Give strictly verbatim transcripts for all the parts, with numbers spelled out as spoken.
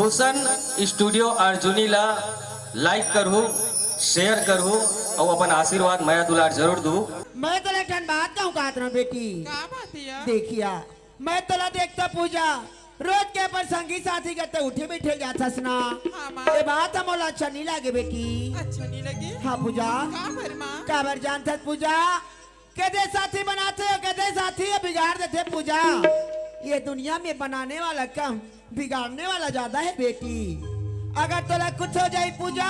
रोशन studio Arjuni ला like करहू, share करहू अउ अपन आशीर्वाद, मया दुलार जरूर दू। मैं तो एक ठन बात कहूँ, कहत रहूँ बेटी। का बात हे या? देखिया, मैं तोला देखता पूजा, रोज के अपन संगी साथी करते उठे बैठे जाथस ना। हाँ, माँ। ये बात ह मोला अच्छा नहीं लागे बेटी। अच्छा नहीं लगे? हाँ पूजा। का बर माँ? काबर जानथस पूजा? कदे साथी बनाथे अउ कदे साथी ह बिगाड़ देथे पूजा। ये दुनिया में बनाने वाला कम, बिगाड़ने वाला ज्यादा हे बेटी। अगर तोला कुछ हो जाही पूजा,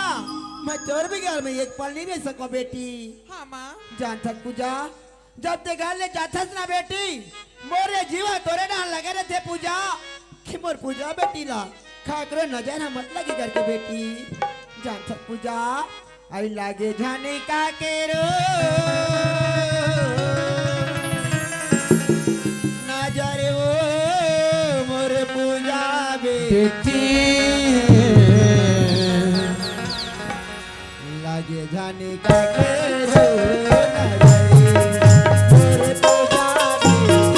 मैं तोर बिगड़ में एक पल नहीं रह सकों बेटी। हाँ माँ। जानथस पूजा, जब ते घर ले जाथस ना बेटी, मोर ये जीव ह तोरे डहन लगे रहिथे पूजा, कि मोर पूजा बेटी ला काकरो नजर ह मत लगे करके बेटी। जानथस पूजा, अई लागे झन काकरो नजर ओ मोर पूजा बेटी। लागे झन काकरो नजर ओ मोर पूजा बेटी।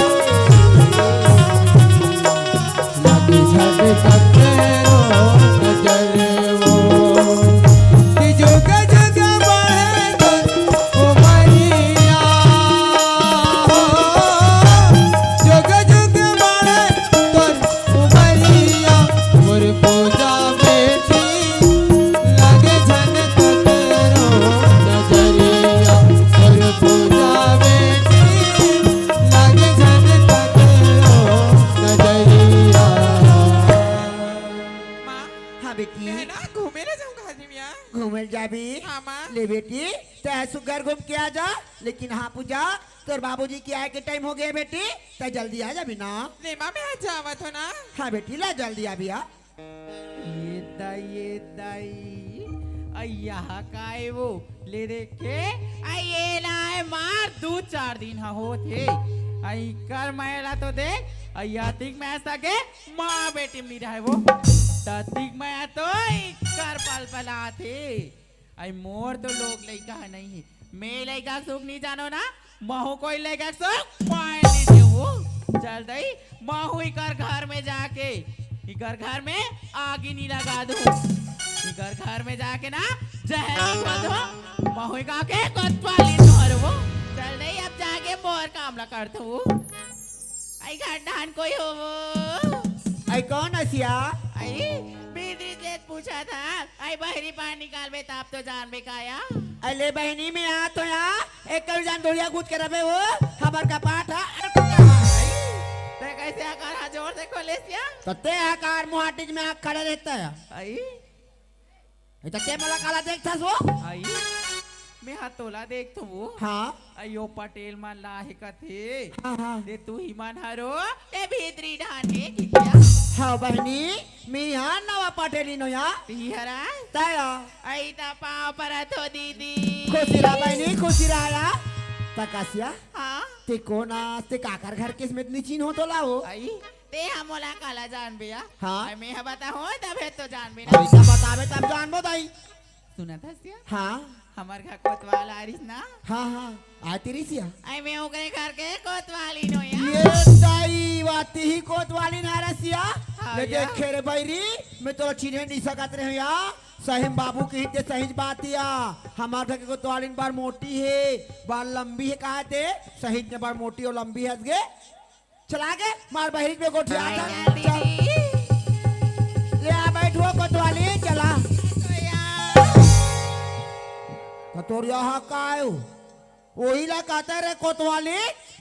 लागे झन काकरो नजर ओ। कि जुग जुग बढ़े तोर उमरिया हो, जुग जुग बढ़े तोर उमरिया, मोर पूजा बेटी, लागे झन काकरो नजरिया, मोर पूजा बेटी, लागे झन काकरो नजरिया। माँ, हाँ बेटी। मैं ना घूमे ला जाऊँ कहा थी मिया। घूमे ला जाबी? हाँ माँ। ले बेटी, तैं सुग्घर घूम के आ जा, लेकिन हाँ पूजा, तोर बाबूजी के आए के टाइम हो गया बेटी, तैं जल्दी आ जाबी ना। ले माँ, मैं आज जावत हूँ ना। हाँ बेटी, ला जल्दी आबी आ। ये दाई, ये दाई, अई यहाँ का हे वो? ले देखे, अई ये ना हे मार, दू चार दिन ह होत हे। अई कर मैला तो देख, अई अतिक मैं सगे माँ बेटी में नहीं रहे वो। ततिक मैं तो इकर पलपलात हे। अई मोर तो लोग लइका ह नहीं हे। मैं लइका के सुख नहीं जानों ना, महूँ कोई लइका के सुख पाए नहीं देवों। चल दई, महूँ इकर घर में जाके, इकर घर में आगी नहीं लगा दूँ। इकर घर में जाके ना जहर नहीं खा दूँ। महूँ इका के कोतवाली नहीं हरवों। चल दई, अब जाके मोर काम ला करथों। अई घर डहन कोई हो वो? अई कोन असिया? अई भीतरी से पूछत हँव। अई बहरी बाहर निकालबे तब तो जानबे का या? अई ले बहिनी, मैं आत हँव या, एक कभी जान धुरिया कूद के रबे वो, हमर कपाट ह। तैं कइसे हकार हा जोर से खोलेस या? त तैं हकार मुहाटिज में आके खड़े रहता है। अई ए त तैं मोला काला देखथस वो? अई, मैं हा तोला देखथों वो। हाँ। अई ओ पटेल मन ला हे कथे। हाँ, हाँ। ते तुही मन हरो, ए भीतरी डहन हे कि क्या? हाँ बहिनी, मैं हा नवा पटेली नों या। तिही हरा? तैं हा। अई त पाँव परत हों दीदी। खुशी रह बहिनी, खुशी रह या। त कसिया? हाँ। तैं कोन अस, तैं काकर घर के अस, मैं तो नइ चिन्हों तोला वो। अई, तैं हा मोला काला जानबे या? हाँ। अई, मैं हा बताहूँ, तभे तो जानबे ना। अई, त बताबे तब जानबो दाई। सुनत हस या? हाँ। हमर घर कोतवाल आरिस ना? हाँ, हाँ, आतिरिस या। अई, मैं ओकरे घर के कोतवालिन नों या। ये दाई, वा तिही कोतवालिन हरस या? हाँ ले या। देखे रे बइरी, मैं तोला चिन्हे नइ सकत रहेंव या। सहीम बाबू कहिथे सहीच बात या। हमर घर के कोतवालिन बड़ मोटी हे, बड़ लंबी हे, कहा ते सहीच में बड़ मोटी अउ लंबी हस गे। चला गे, मार बहिरी में गोठिया था। चल। ले आ, बइठ वो कोतवाली, चला। त तोर यहाँ का हे वो? ओही ला कहत रहें कोतवाली,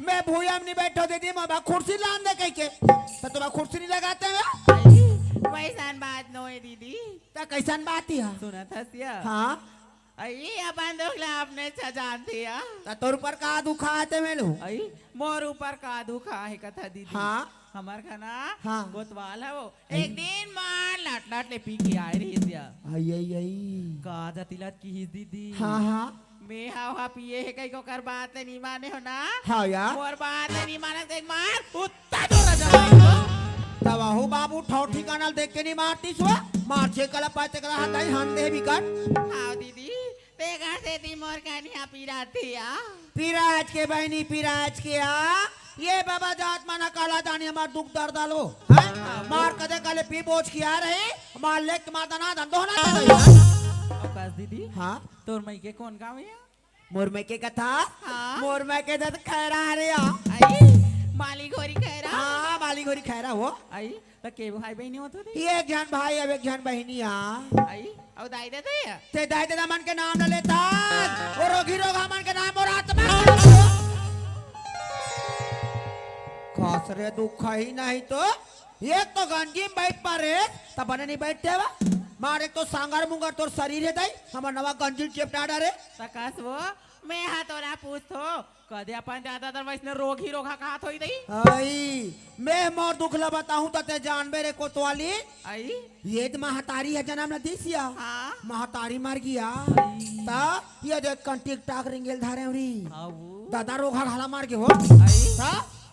मैं भुइयाँ में नइ बइठों दीदी, मैं बा कुर्सी लान दे कहिके। त तुम्हार कुर्सी नइ लगाते हो? वइसन बात नोहे दीदी। त कइसन बात हे? सुनत हस या? हाँ। अई, अपन दुख ला अपने छजान दिया। त तोर ऊपर का दुख आय ते मेलू? अई, मोर ऊपर का दुख आहे कथा दीदी? हाँ। हमर घर ना हाँ। कोतवाल हे वो। अई। एक दिन मार लट लट ले पी के आय रहिस या। अई, अई, अई। का जतिलत किहिस दीदी? हाँ, हाँ। मैं हा, हा पिए हे कहिके ओकर बात नहीं माने हो ना? हाँ या। मोर बात नहीं माने देख मार, उत- तब अहू बाबू ठौर ठिकाना ल देख के नइ मारतिस वो, मार छे कला पाए ते कला हताई हन दे बिकट। हाँ दीदी, तेकर सेती मोर कनिहा पिरात हे या। पिराज के बहिनी, पिराज के आ, ये बाबा जात मन ह काला जानी हमर दुख दर्द लो, हैं? मार कदे काले पी बोझ किया रहे, मार लेके मार दना दन दोहना दे दे। अवकाश दीदी, हाँ? तोर मइके कोन गाँव हे? मोर मइके कथा? हाँ। मोर मइके दत खैरा हरे या। आई, माली घोरी खैरा? हाँ, माली घोरी खैरा हो। आई, त के भाई बहिनी होत होती? एक झन भाई, अब एक झन बहिनी आ। आई, अउ दाई ददा या? ते दाई ददा मन के नाम न लेता, वो रोगी रोगा मन के नाम मोर आत्मा। खस रे दुख ही नहीं तो, एक तो गंजी में बैठ पा रे, त बने नहीं बैठते बा। मार एक तो सांगर मुंगर तोर शरीर हे दाई, हमर नवा गंजी चेपटा डारे। तकास वो, मैं हा तोरा पूछथो, कदे अपन दादा दर वैसने रोगी रोगा कहात होई दई? आई, मैं मोर दुख ला बताहूं त ते जानबे रे कोतवाली। आई? ये त महतारी ह जनम न दिस या। हाँ। महतारी मर गिया। आई। त ये देख कन टिक टाक रिंगेल धारे उरी। हाँ वो। दादा रोगा घला मर गे हो। आई। त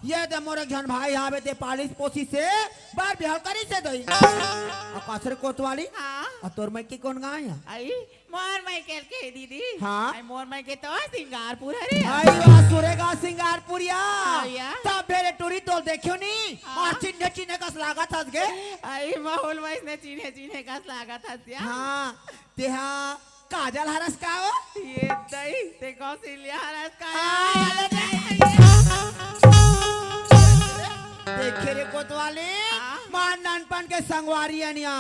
ये दे मोर एक झन भाई आवे ते पालिस पोसी से बार बिहाव करी से दई। अकास रे कोतवाली। हाँ। अउ तोर मइके कोन गाँव हे? आई, मोर मइके ल के दीदी। हाँ। आई, मोर मइके तो सिंगारपुर हरे। आई वाह, सुरेगा सिंगारपुरिया। हाँ भैया। तब भेरे टूरी तोल देखियो नी। हाँ। अउ चिन्हे चिन्हे कस लागत हस गे। आई, माहौल वैसने चिन्हे चिन्हे कस लागत हस या। हाँ, तेहा काजल हरस का हो? ये दई, ते कौशल्या हरस का? हाँ, ये दई। देखे रे कोतवाली, हाँ। मार नानपन के संगवारी अनिया।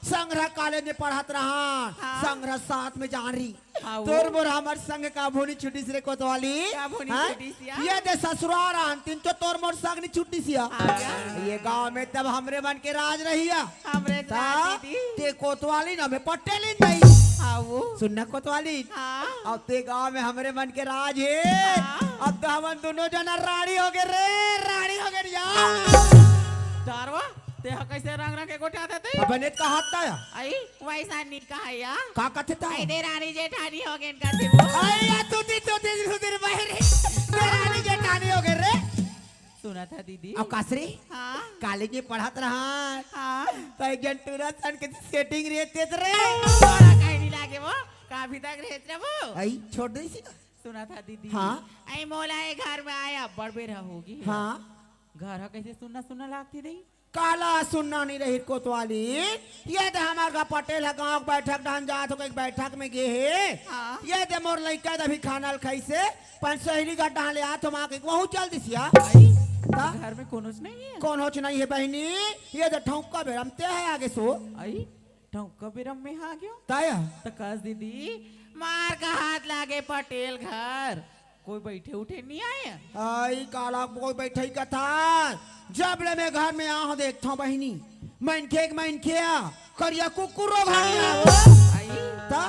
संघरा कॉलेज में पढ़त रहन, हाँ। संघरा साथ में जान रही। हाँ, वो। तोर मोर हमर संग का भूनी छुट्टी से रे कोतवाली। का भूनी हाँ? छुट्टी सिया? ये दे ससुराल रहन, तीन तो तोर मोर संग नहीं छुट्टी सिया। हाँ, क्या? ये गांव में तब हमरे मन के राज रहिया। हमरे ता राज दीदी। ते कोतवाली ना मैं पटेलिन नहीं। हाँ, वो। सुनना कोतवाली। हाँ। अब ते गांव में हमरे मन के राज हे। हाँ। अब तो हमन दोनों जना रानी हो गए रे, रानी हो गए यार। तारवा, ते हा कैसे रंग रंग के गोठा देते? अब बने कहा था या? आई, वैसा नहीं कहा या। का कथे ता? आई दे रानी जेठानी हो गए कथे वो। आई या तू दी, तू दी, तू दी, बहरी। दे रानी जेठानी हो गए रे। सुना था दीदी। अउ कासरी? हाँ। कॉलेज में पढ़त रहा। हाँ। तो एक जन टूरा सन के सेटिंग रहते रे। तोरा काहे नहीं लागे वो? काफी तक रहत रे वो। आई, छोड़ दे इसी का। सुना था दीदी। हाँ। आई मोला ए घर में आए अब्बड़ बेरा होगी। हाँ। घर हा कैसे सुन्ना सुन्ना लागती दई? काला सुन्ना नहीं रही कोतवाली। ये दे हमार का पटेल ह गांव के बैठक डाहन जात हो, एक बैठक में गे हे। हाँ। ये दे मोर लइका दे अभी खाना ल खाइसे, पन सहेली घर डाहन ले आत हो, माँ के वहू चल दिसिया। आई, ता? घर में कोनोच नहीं है? कोनोच नहीं है बहिनी। ये दे ठौका बेरम ते है आगे सो। आई, ठौका बेरम में हा गयो? ताया? तकास दीदी, मार का हाथ लागे पटेल घर। कोई बैठे उठे नहीं आए? आई काला कोई बैठे ही कथा। जब ले मैं घर में आ हूं देखता हूं बहिनी, मनखे के मनखे आ, करिया कुकुर रो घर में आ हो। आई? ता?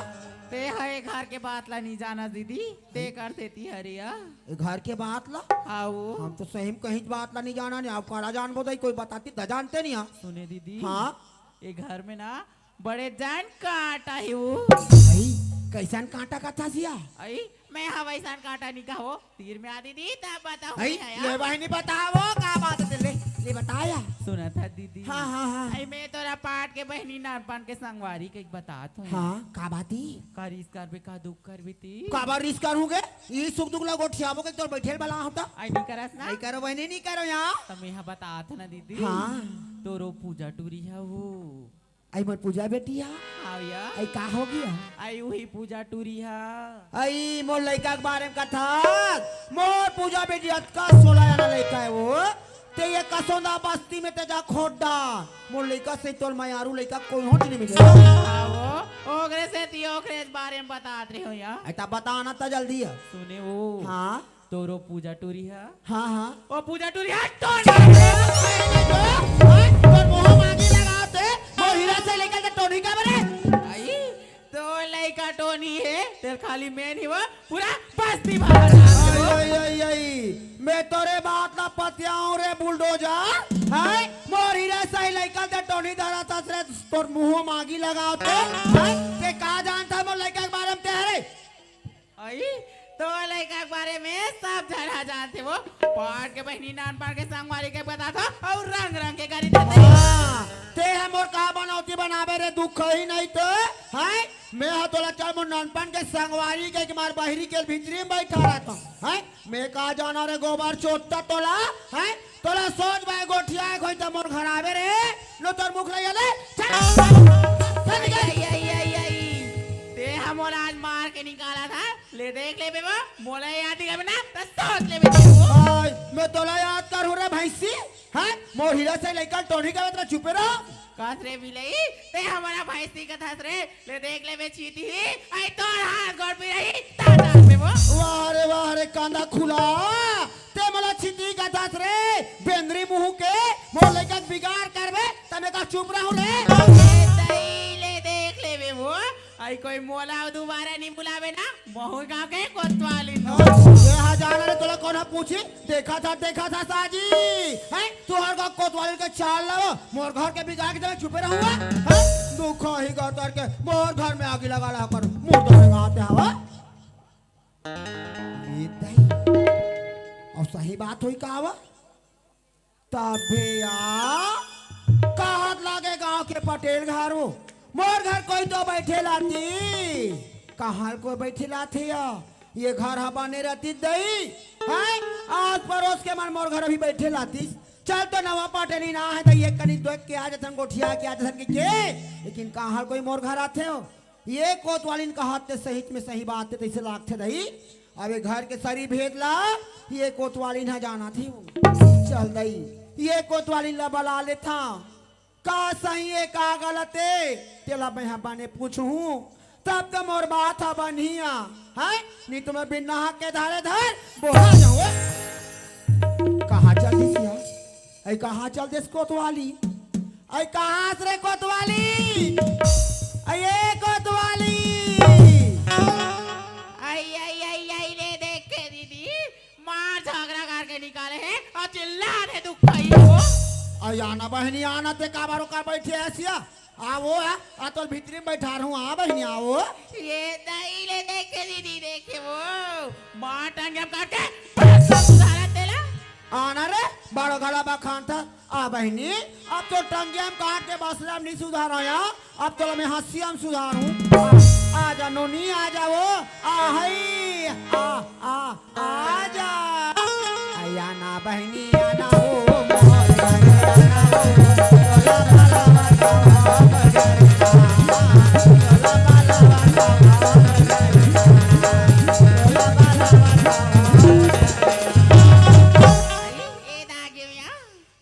ते हा ए घर के बात ला नहीं जाना दीदी, ते कर देती हरिया। ए घर के बात ला? हाँ वो। हम तो सही में कहीं बात ला नहीं जाना नहीं, आप काला जान बोदाई कोई बताती त जानते नहीं आ। सुने दीदी। हाँ? ए घर में ना बड़े जान कांटा ही वो। भाई, कैसन कांटा कथा सिया? आई, मैं हा वैसन कांटा नहीं कहो। तीर में आ दीदी, तब बताओ आई, भैया। ये बहिनी बताओ, का बात है? ले, ले बताया। सुना था दीदी। हाँ, हाँ, हाँ। आई, मैं तोरा पाट के बहिनी नानपन के संगवारी के एक बतात हूँ। हाँ, का बाती? का रिस करबे, का दुख करबे ती? काबर रिस करूँगे? ई सुख दुख ला गोठियाबो के तोर बैठेल बला होता। आई, नहीं करस ना? नहीं करो बहिनी, नहीं करो यहाँ। त मैं हा बतात ना दीदी। हाँ। तोरो पूजा टूरी है वो। आई मोर पूजा बेटी हा। हाँ भैया। आई का हो गया? आई वही पूजा टूरी हा। आई मोर लइका के बारे में कथा। मोर पूजा बेटी अतका सोला आना लइका है वो। ते ये कसोंदा बस्ती में ते जा खोद डार। मोर लइका से तोर मयारू लइका कोई होच नहीं मिले। हाँ वो, ओकरे से ती ओकरे बारे में बतात रहे हो या। ऐसा बताना था जल्दी है। सुने वो। हाँ। तोरो पूजा टूरी हा। हाँ, हाँ। ओ पूजा टूरी हा, टोनी। हाँ, तोर मुंह मांगी लगाते, मोर हीरा से लेकर के टोनी का बने। आई, तो लइका टोनी है, तेल खाली मैं नहीं वो, पूरा बस्ती भर आई, आई, आई, आई। मैं तोरे बात ना पतियाऊं रे बुलडोजर। हाय, मोर हीरा से लइका ते टोनी धरा था रे, तोर मुंह मांगी लगाते। हाय, ते का जानता मोर लइका के बारे में ते हरे? अई, तो लइका के बारे में सब झन ह जानथे वो। पाट के बहिनी नान पाट के संगवारी के बतात हो अउ रंग रंग के गारी देथे। हाँ, ते ह मोर का बनौती बनाबे रे, दुख ही नहीं तो, हैं? मैं हा तोला चल मोर ननपन के संगवारी के, के मार बहिरी के भीतरी में बैठा रहता, हैं? मैं का जाना रे गोबर चोट्टा तोला, हैं? तोला सोच भाई गोठिया खोई त मोर घर आवे रे, लो तोर मुख लइया ले, चल, चल निकल। आई, आई, आई, आई। ते हा मोला आज मार के निकाला था, ले देख लेबे वो, मोला याद ही ना, त सोच लेबे ते वो। आई, मैं तोला याद करूँ रे भैंसी, हैं? मोर हीरा से लइका टोनी का बेतरा चुपे रहो। कस रे बिलई, ते हमर भैंसी कथस रे, ले देख लेबे चीटी ही, आई तोर हाथ गोड़ पिरही, ता जान पे वो। वाह रे वाह रे कांदा खुला, ते मोला चीटी कथस रे, बेंदरी मुंह के, मोर लइका के बिगाड़ करबे, त मैं का चुप रहूं रे? ए दई, ले देख लेबे वो, आई कोई मोला अउ दुबारा नी बुलावे ना, महूं गांव के कोतवाली नो। ये हजार रे तोला कोन ह पूछी? देखा था, देखा था साजी। हैं? तुहर का कोतवाली के चाल लाओ, मोर घर के बिगाड़ के जगह छुपे रहूंगा। हैं? दुख ही गतर के मोर घर में आगी लगा ला कर, मुर्दा में आते हवा। ये दई। अउ सही बात होई का हवा? तभे आ, कहत लागे गांव के पटेल घर हो, मोर घर कोई तो बैठे लाती, कहाँ कोई बैठे लाथे या? ये घर ह बने रहती दई, हैं? आस पड़ोस के मन मोर घर अभी बैठे लाती। चल तो नवा पटेली ना है, तो ये कनी देख के आ जथन, गोठिया के आ जथन के, के? लेकिन कहाँ कोई मोर घर आथे हो? ये कोतवालिन कहत ते सहित में सही बात ते तैसे लागथे दई। अब ये घर के सरी भेद ला ये कोतवालिन ह जाना थी। चल दई, ये कोतवालिन ला बला लेथा। का सही है, का गलत है, तेला मैं ह बने पूछहूं, तब तो मोर बात ह बनही आ, हैं? नी तो मैं बिना हक के धारे धर बोला जाऊं। कहाँ चल दिस या? ऐ कहाँ चल दिस कोतवाली? ऐ कहाँ से रे कोतवाली? ऐ ये कोतवाली! आई, आई, आई, आई रे, देख के दीदी, मार झगड़ा करके निकाले हे अउ चिल्ला दे दुख खाई हो। अरे आना बहनी आना, ते काबारो का बैठे हस या? आ वो आ, आ तोर भीतरी में बैठा रहूं, आ बहनी आ वो। ये दई ले देखे दीदी, देखे वो मार टंगिया काट के बस सुधारा तेला। आना रे, बड़ो घड़ा बखान था। आ बहनी, अब तो टंगिया में काट के बस हम नहीं सुधारा या। अब तो मैं हंसिया में सुधारूं। आ, आ जा नोनी, आ जा वो। आ हई, आ, आ, आ जा। आया ना बहनी, आना हो मोर घर, आना हो। ए दागे मिया।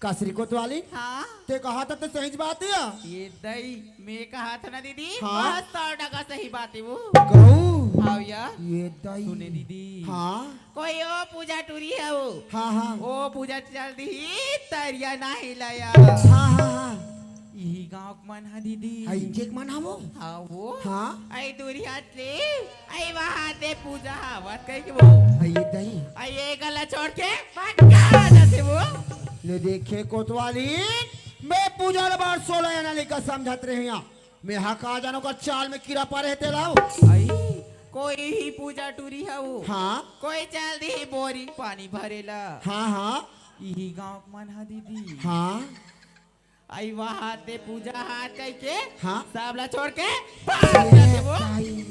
कसरी कोतवाली? हाँ। ते कहा था ते सही बात है या? ये दई, मैं कहा था ना दीदी, हाँ। बहुत सौ टका सही बात है वो। कहू? हाँ या। ये दई। सुने दीदी। हाँ। कोई ओ पूजा टूरी है वो। हाँ, हाँ। ओ पूजा चल दी, तरिया ना हिलाया। हाँ, हाँ, हाँ। यही गांव के मन हा दीदी। हाँ, इंजे के मन हा वो? हाँ, वो। हाँ। आई दूरी हाथ ले, आई वहां ते पूजा हावत कह के वो। हाँ, ये दई। आई ये गला छोड़ के, भाग जा से वो। ले देखे कोतवाली, मैं पूजा ले बार सोलह आना लेकर समझत रही हूँ। मैं हा का जानो का चाल में कीड़ा पड़े हे तेला। आई, कोई ही पूजा टूरी है वो। हाँ। कोई चल दी ही बोरी पानी भरेला। हाँ, हाँ। यही गांव के मन हा दीदी। हाँ। आई वहां ते पूजा हाथ कह के हाँ। सबला छोड़ के भाग जाते वो। ताई।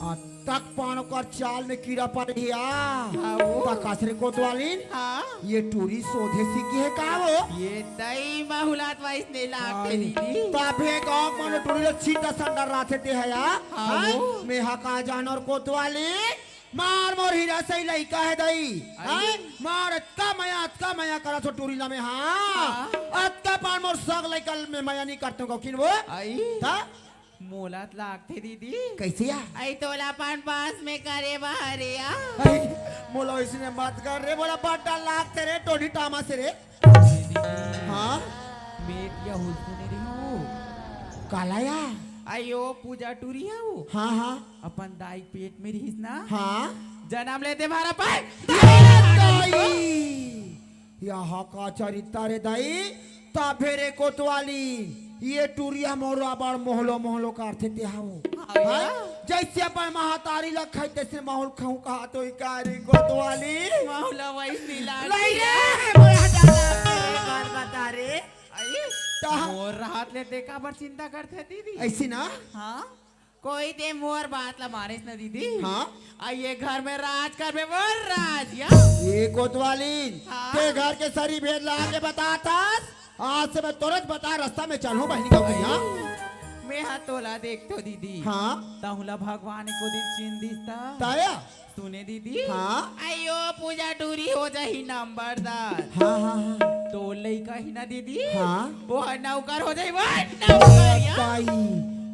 आ, तक पान ओकर चाल में कीड़ा पड़ गया। हाँ, वो। ता कसरे कोतवालिन? हाँ। ये टूरी सोधे सीखी है का वो? ये दई महुलात वाइस ने लागते आई। दीदी। तभे गांव कोनो टूरी लो छीटा संडर राथे ते है या? हाँ, हाँ? वो। मैं हा का जानोर कोतवालिन? मार मोर हीरा सही लइका है दई। आई। हाँ? मार अतका मया, अतका मया करा सो टूरी ला में हाँ। हाँ। अतका पान मोर सग लइका में मया नहीं करते हो किन वो? आई। ता? मोला त लागथे दीदी। कैसे या? आई तोला पान पास में करे बहरे या। आई, मोला वैसे ने मत कर रे, मोला बड्डा लागथे रे, टोनी टामा से रे। दीदी, हाँ? मैं या हुलसू नहीं रही हूँ। काला या? आई ओ पूजा टूरी है वो। हाँ, हाँ। अपन दाई के पेट में रहीस ना। हाँ। जन्म लेते मारा पाए। ये दाई। यहाँ का चरित्र रे दाई, तभे रे कोतवाली, ये टूरिया मोर अबार मोहलो मोहलो करथे ते हवो। हाँ। हाँ? जैसे अपन महतारी ला खाई, तैसे माहौल खाऊं कहा तो इकारी कोतवाली। माहौल वैसी लागी। लई रे, मोर हटा ला, बात बता रे। आई, ता- मोर हाथ ले देखा बर चिंता करथे दीदी। ऐसी ना? हाँ। कोई ते मोर बात ला मानिस न दीदी। हाँ? आ ये घर में राज करबे मोर राज या। ये कोतवाली, हाँ? ते घर के सरी भेद ला आके बतात हस। आज से मैं तुरंत बता रस्ता में चलहूँ बहिनी गौकन्या। मैं हा तोला देखथों दीदी। हाँ? तहूँ ला भगवान एको दिन चिन्ह दिस ता। ताया? सुने दीदी। हाँ? अयो पूजा टूरी हो जाही नंबरदार। हाँ, हाँ, हाँ। तो लइका ही ना दीदी। हाँ? वो हर नौकर हो जाही, वो हर नौकर या। ताई,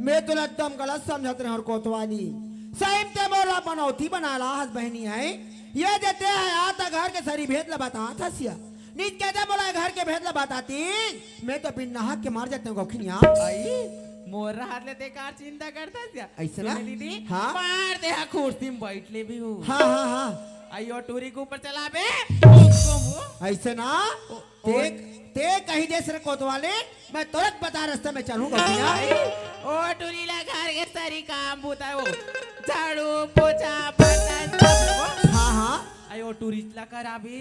मैं तोला एकदम गलत समझत रहेंव कोतवाली। सही में ते मोला मनौती बना ला हस बहिनी है। ये देते हैं आता घर के सरी भेद ला बतात हस या। नित कहते मोला घर के भेद ला बताती, मैं तो बिन नहाक के मर जातेंव गौकन्या। आई, मोर हाथ ले ते कार चिंता करथस या। अइसे ना? सुने दीदी, हाँ? मार दे हा कुर्सी में बैठ ले भी हूँ। हाँ, हाँ, हाँ। अयो टूरी के ऊपर चलाबे, उसको वो। अइसे ना? ओ, ते, ओ। ते कहि देस रे कोतवाली, मैं तुरंत बता रस्ता में चलहूँ गौकन्या। ओ टूरी ला घर के सरी काम बुता वो। झाड़ू, पोछा, बर्तन, सब वो। हाँ, हाँ। अयो टूरी ला कराबे।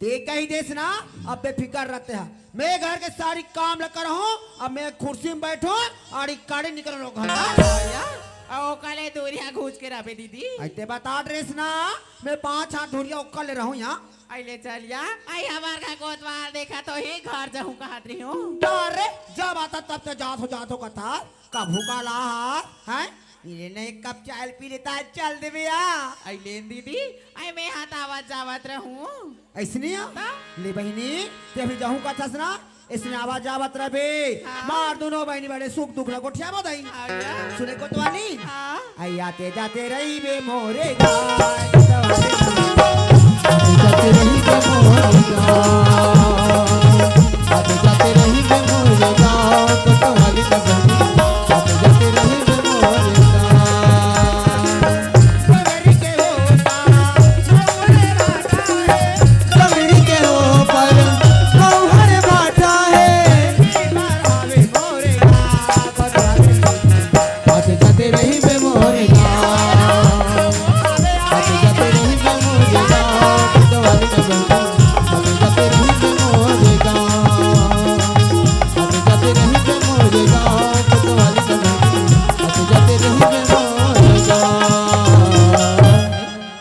ते कहि देस ना, अब बेफिकर रह ते हा। मैं घर के सारी काम ला करहूँ, अब मैं कुर्सी में बैठहूँ, आड़ी काड़ी निकलहूँ घर का। या, अउ ओकर ले दूरिहा घूंच के रहबे दीदी। अई ते बतात रहेस ना, मैं पाँच हाथ दूरिहा ओकर ले रहूँ या। अई ले चल या, अई हमर घर कोतवाल देखा तो ही घर जाहूँ कहत रही हूँ। अरे, जब आता तब ते जात हो, जात हो कथा, कभू काला हा, हैं? ये नहीं, एक कप चाय पी लेता है, चल देबे या। अई लेन दीदी, अई मैं हा त आवत जावत रहूँ। अइसने या? हाँ। ले बहिनी, ते अभी जाहूँ कथस ना, अइसने आवत जावत रहबे। हाँ। मार दूनों बहिनी बड़े सुख दुख ला गोठियाबो दाई। हाँ या। सुने कोतवाली? हाँ। अई आते जाते रहिबे मोरे गाँव। आते जाते रहिबे मोरे गाँव। आते जाते रहिबे मोरे गाँव। कोतवाली न बहिनी। आते जाते रहिबे मोरे गाँव। बंगरी के ओ पार, बंगरी के ओ पार, गौहर भाटा हे। आते जाते रहिबे मोरे गाँव। आते जाते रहिबे मोरे गाँव। कोतवाली न बहिनी। आते जाते रहिबे मोरे गाँव। आते जाते रहिबे मोरे गाँव। कोतवाली न बहिनी। आते जाते रहिबे मोरे गाँव।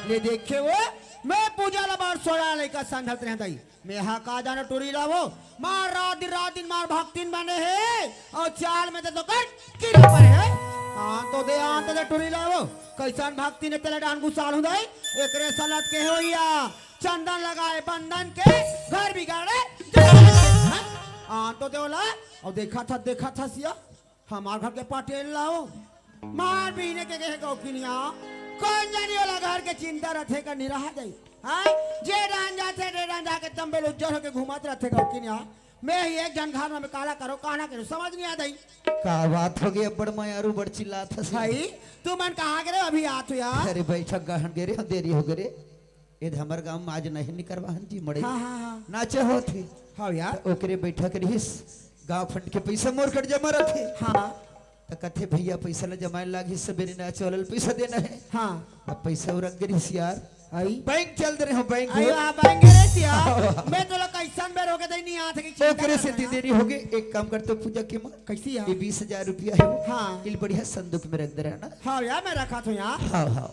ले देखे वो, मैं पूजा ला बार सोया लइका संझत रहे दाई। मैं हा का जानो टूरी ला वो, मार रात दिन, रात दिन मार भक्तिन बने हे, अउ चाल में ते तो कर किलो पर हे। हाँ तो दे, हाँ तो दे टूरी ला वो, कइसन भक्तिन हे तेला डान गुसाल हूँ दाई, एकरे सलत के होइया, चंदन लगाए बंदन के, घर बिगाड़े, हाँ तो दे ओला, अउ देखत हस, देखत हस या, हमार घर के पटेल ला वो, मार बिहने के गे हे गौकिनिया। कोन जानी ओला घर के चिंता रथे का निराह जाई। हाय, जे डान जाथे, जे डान जाके तंबेल उज्जर होके घूमत रथे गौकिनिया। मैं ही एक झन घर में काला करो, काना करो, समझ नहीं आता ही। का बात हो गई, अब्बड़ मयारू बड़ चिल्लात हस। भाई, तुमन कहाँ गे रहे हो? अभी आत हो यार। अरे बैठक गहन गे रहे हो, देरी हो गे रे। एदे हमर गांव में आज नहीं निकरवाहन जी मड़ई। हाँ, हाँ, हाँ। नाचा होत हे। हाँ यार। त ओकरे बैठक रहिस, गांव फंड के पइसा मोर कट जमा रथे। हाँ। त कथे, "भइया, पइसा ल जमाए लागही, सबेरे नाचे वाला ल पइसा देना हे।" हाँ। अब पइसा उरक गे रहिस यार। आई। बैंक चल दे रहे हो, बैंक आई हो। हाँ, बैंक रे सिया। हाँ। मैं तोला कइसन बेर होगे दई नहीं आत हे कि चिंता ओकरे से करना। देरी होगे, एक काम कर तो पूजा के माँ। कइसे यार? ये बीस हजार रुपया हे वो। हाँ। इल बढ़िया संदूक में रख दे रहे ना। हाँ यार, मैं रखा थो यार। हाँ, हाँ।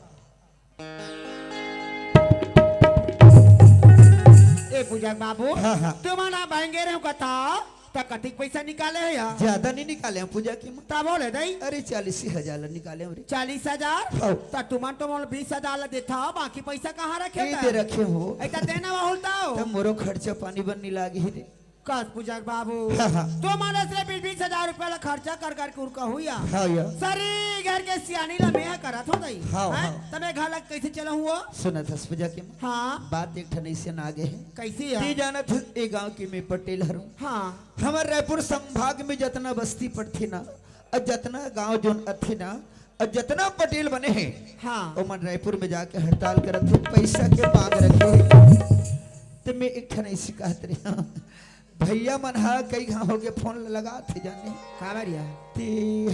ए पूजा के बाबू, हाँ, हाँ। तुमन हा बैंक गे रहे हो कथा, त कतिक पइसा निकाले हो यार? ज्यादा नहीं निकाले हम पूजा के माँ। तब बोले दई। अरे चालीस हजार ला निकाले हम रे। चालीस हजार? हाँ। त तुमन तो मोला बीस हजार ला देथा हो, बाकी पइसा कहाँ रखे हो? इधर रखे हो। ए, त देना वहुल ताओ। त मोरो खर्चा पानी बन नहीं लागी रे। कस पूजा के बाबू, हाँ, हाँ। तो मानस रे बीस बीस हजार रुपया ला खर्चा कर कर के उरका हुआ। हाँ, या। सरी घर के सियानी ला मैं करत हो दई। हाँ, हैं? हाँ। त मैं घर ला कइसे चला हुआ? सुनत हस पूजा के माँ। हाँ। बात एक ठन अइसे ना आगे हे। कइसे या? ते जानत हस, ए गांव के मैं पटेल हरहूँ। हाँ। हमर रायपुर संभाग में जतना बस्ती पड़थे ना, अउ जतना गांव जोन अथे ना, अउ जतना पटेल बने हे, हाँ। ओमन रायपुर में जाके हड़ताल करत हे, पइसा के मांग रखे हे। त मैं एक ठन अइसे कहत रहे हूँ, भइया मन हा कई घांव होगे फोन लगात हे जाने। का बात या? ते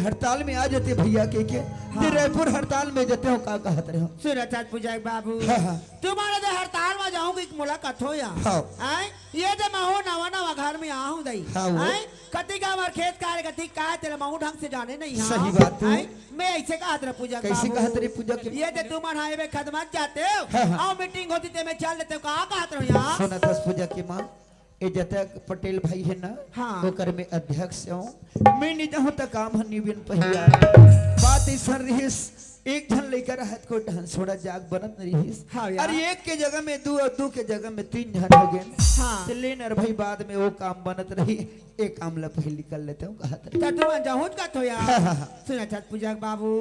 हड़ताल में आ जाते भइया के के, हाँ। ते रायपुर हड़ताल में जाते हो का कहत रहे हो? सुनत हस पूजा के बाबू। हाँ, हाँ। तुम्हारे तो हड़ताल में जाहूँ कि मोला कथो या। हाँ। आय? ये दे महू नवा नवा घर में आहूँ दई। हाँ, वो। आय? कति का हमर खेत खार कति का हे, तेला महूं ढंग से जाने नहीं हंव। सही बात हे। हैं? मैं अइसे कहत रहे पूजा के कैसे बाबू। कहत रहे पूजा के? ये ते तुमन हाईवे खदमत जाते हो, हाँ, हाँ। अउ मीटिंग होथे ते मैं चल देते हंव, का कहत रहे हंव यार? सुनत हस पूजा के माँ, ए जतक पटेल भाई हे ना, हाँ। ओकर मैं अध्यक्ष हंव। मैं नइ जाहूं त काम ह नइ बने पहिली। बात अइसन रिहिस, एक झन लइका रहत कोई ढंग से छोड़ा जाग बनत नइ रिहिस। हाँ यार। अरे एक के जगह में दू अउ दू के जगह में तीन झन हो गेन। हाँ। त ले न रे भाई, बाद में ओ काम बनत रही, ए काम ला पहिली कर लेते हंव कहत रहे। त तुमन जाहूं कहत हो यार। हाँ, हाँ, हाँ। सुनत हस पूजा के बाबू,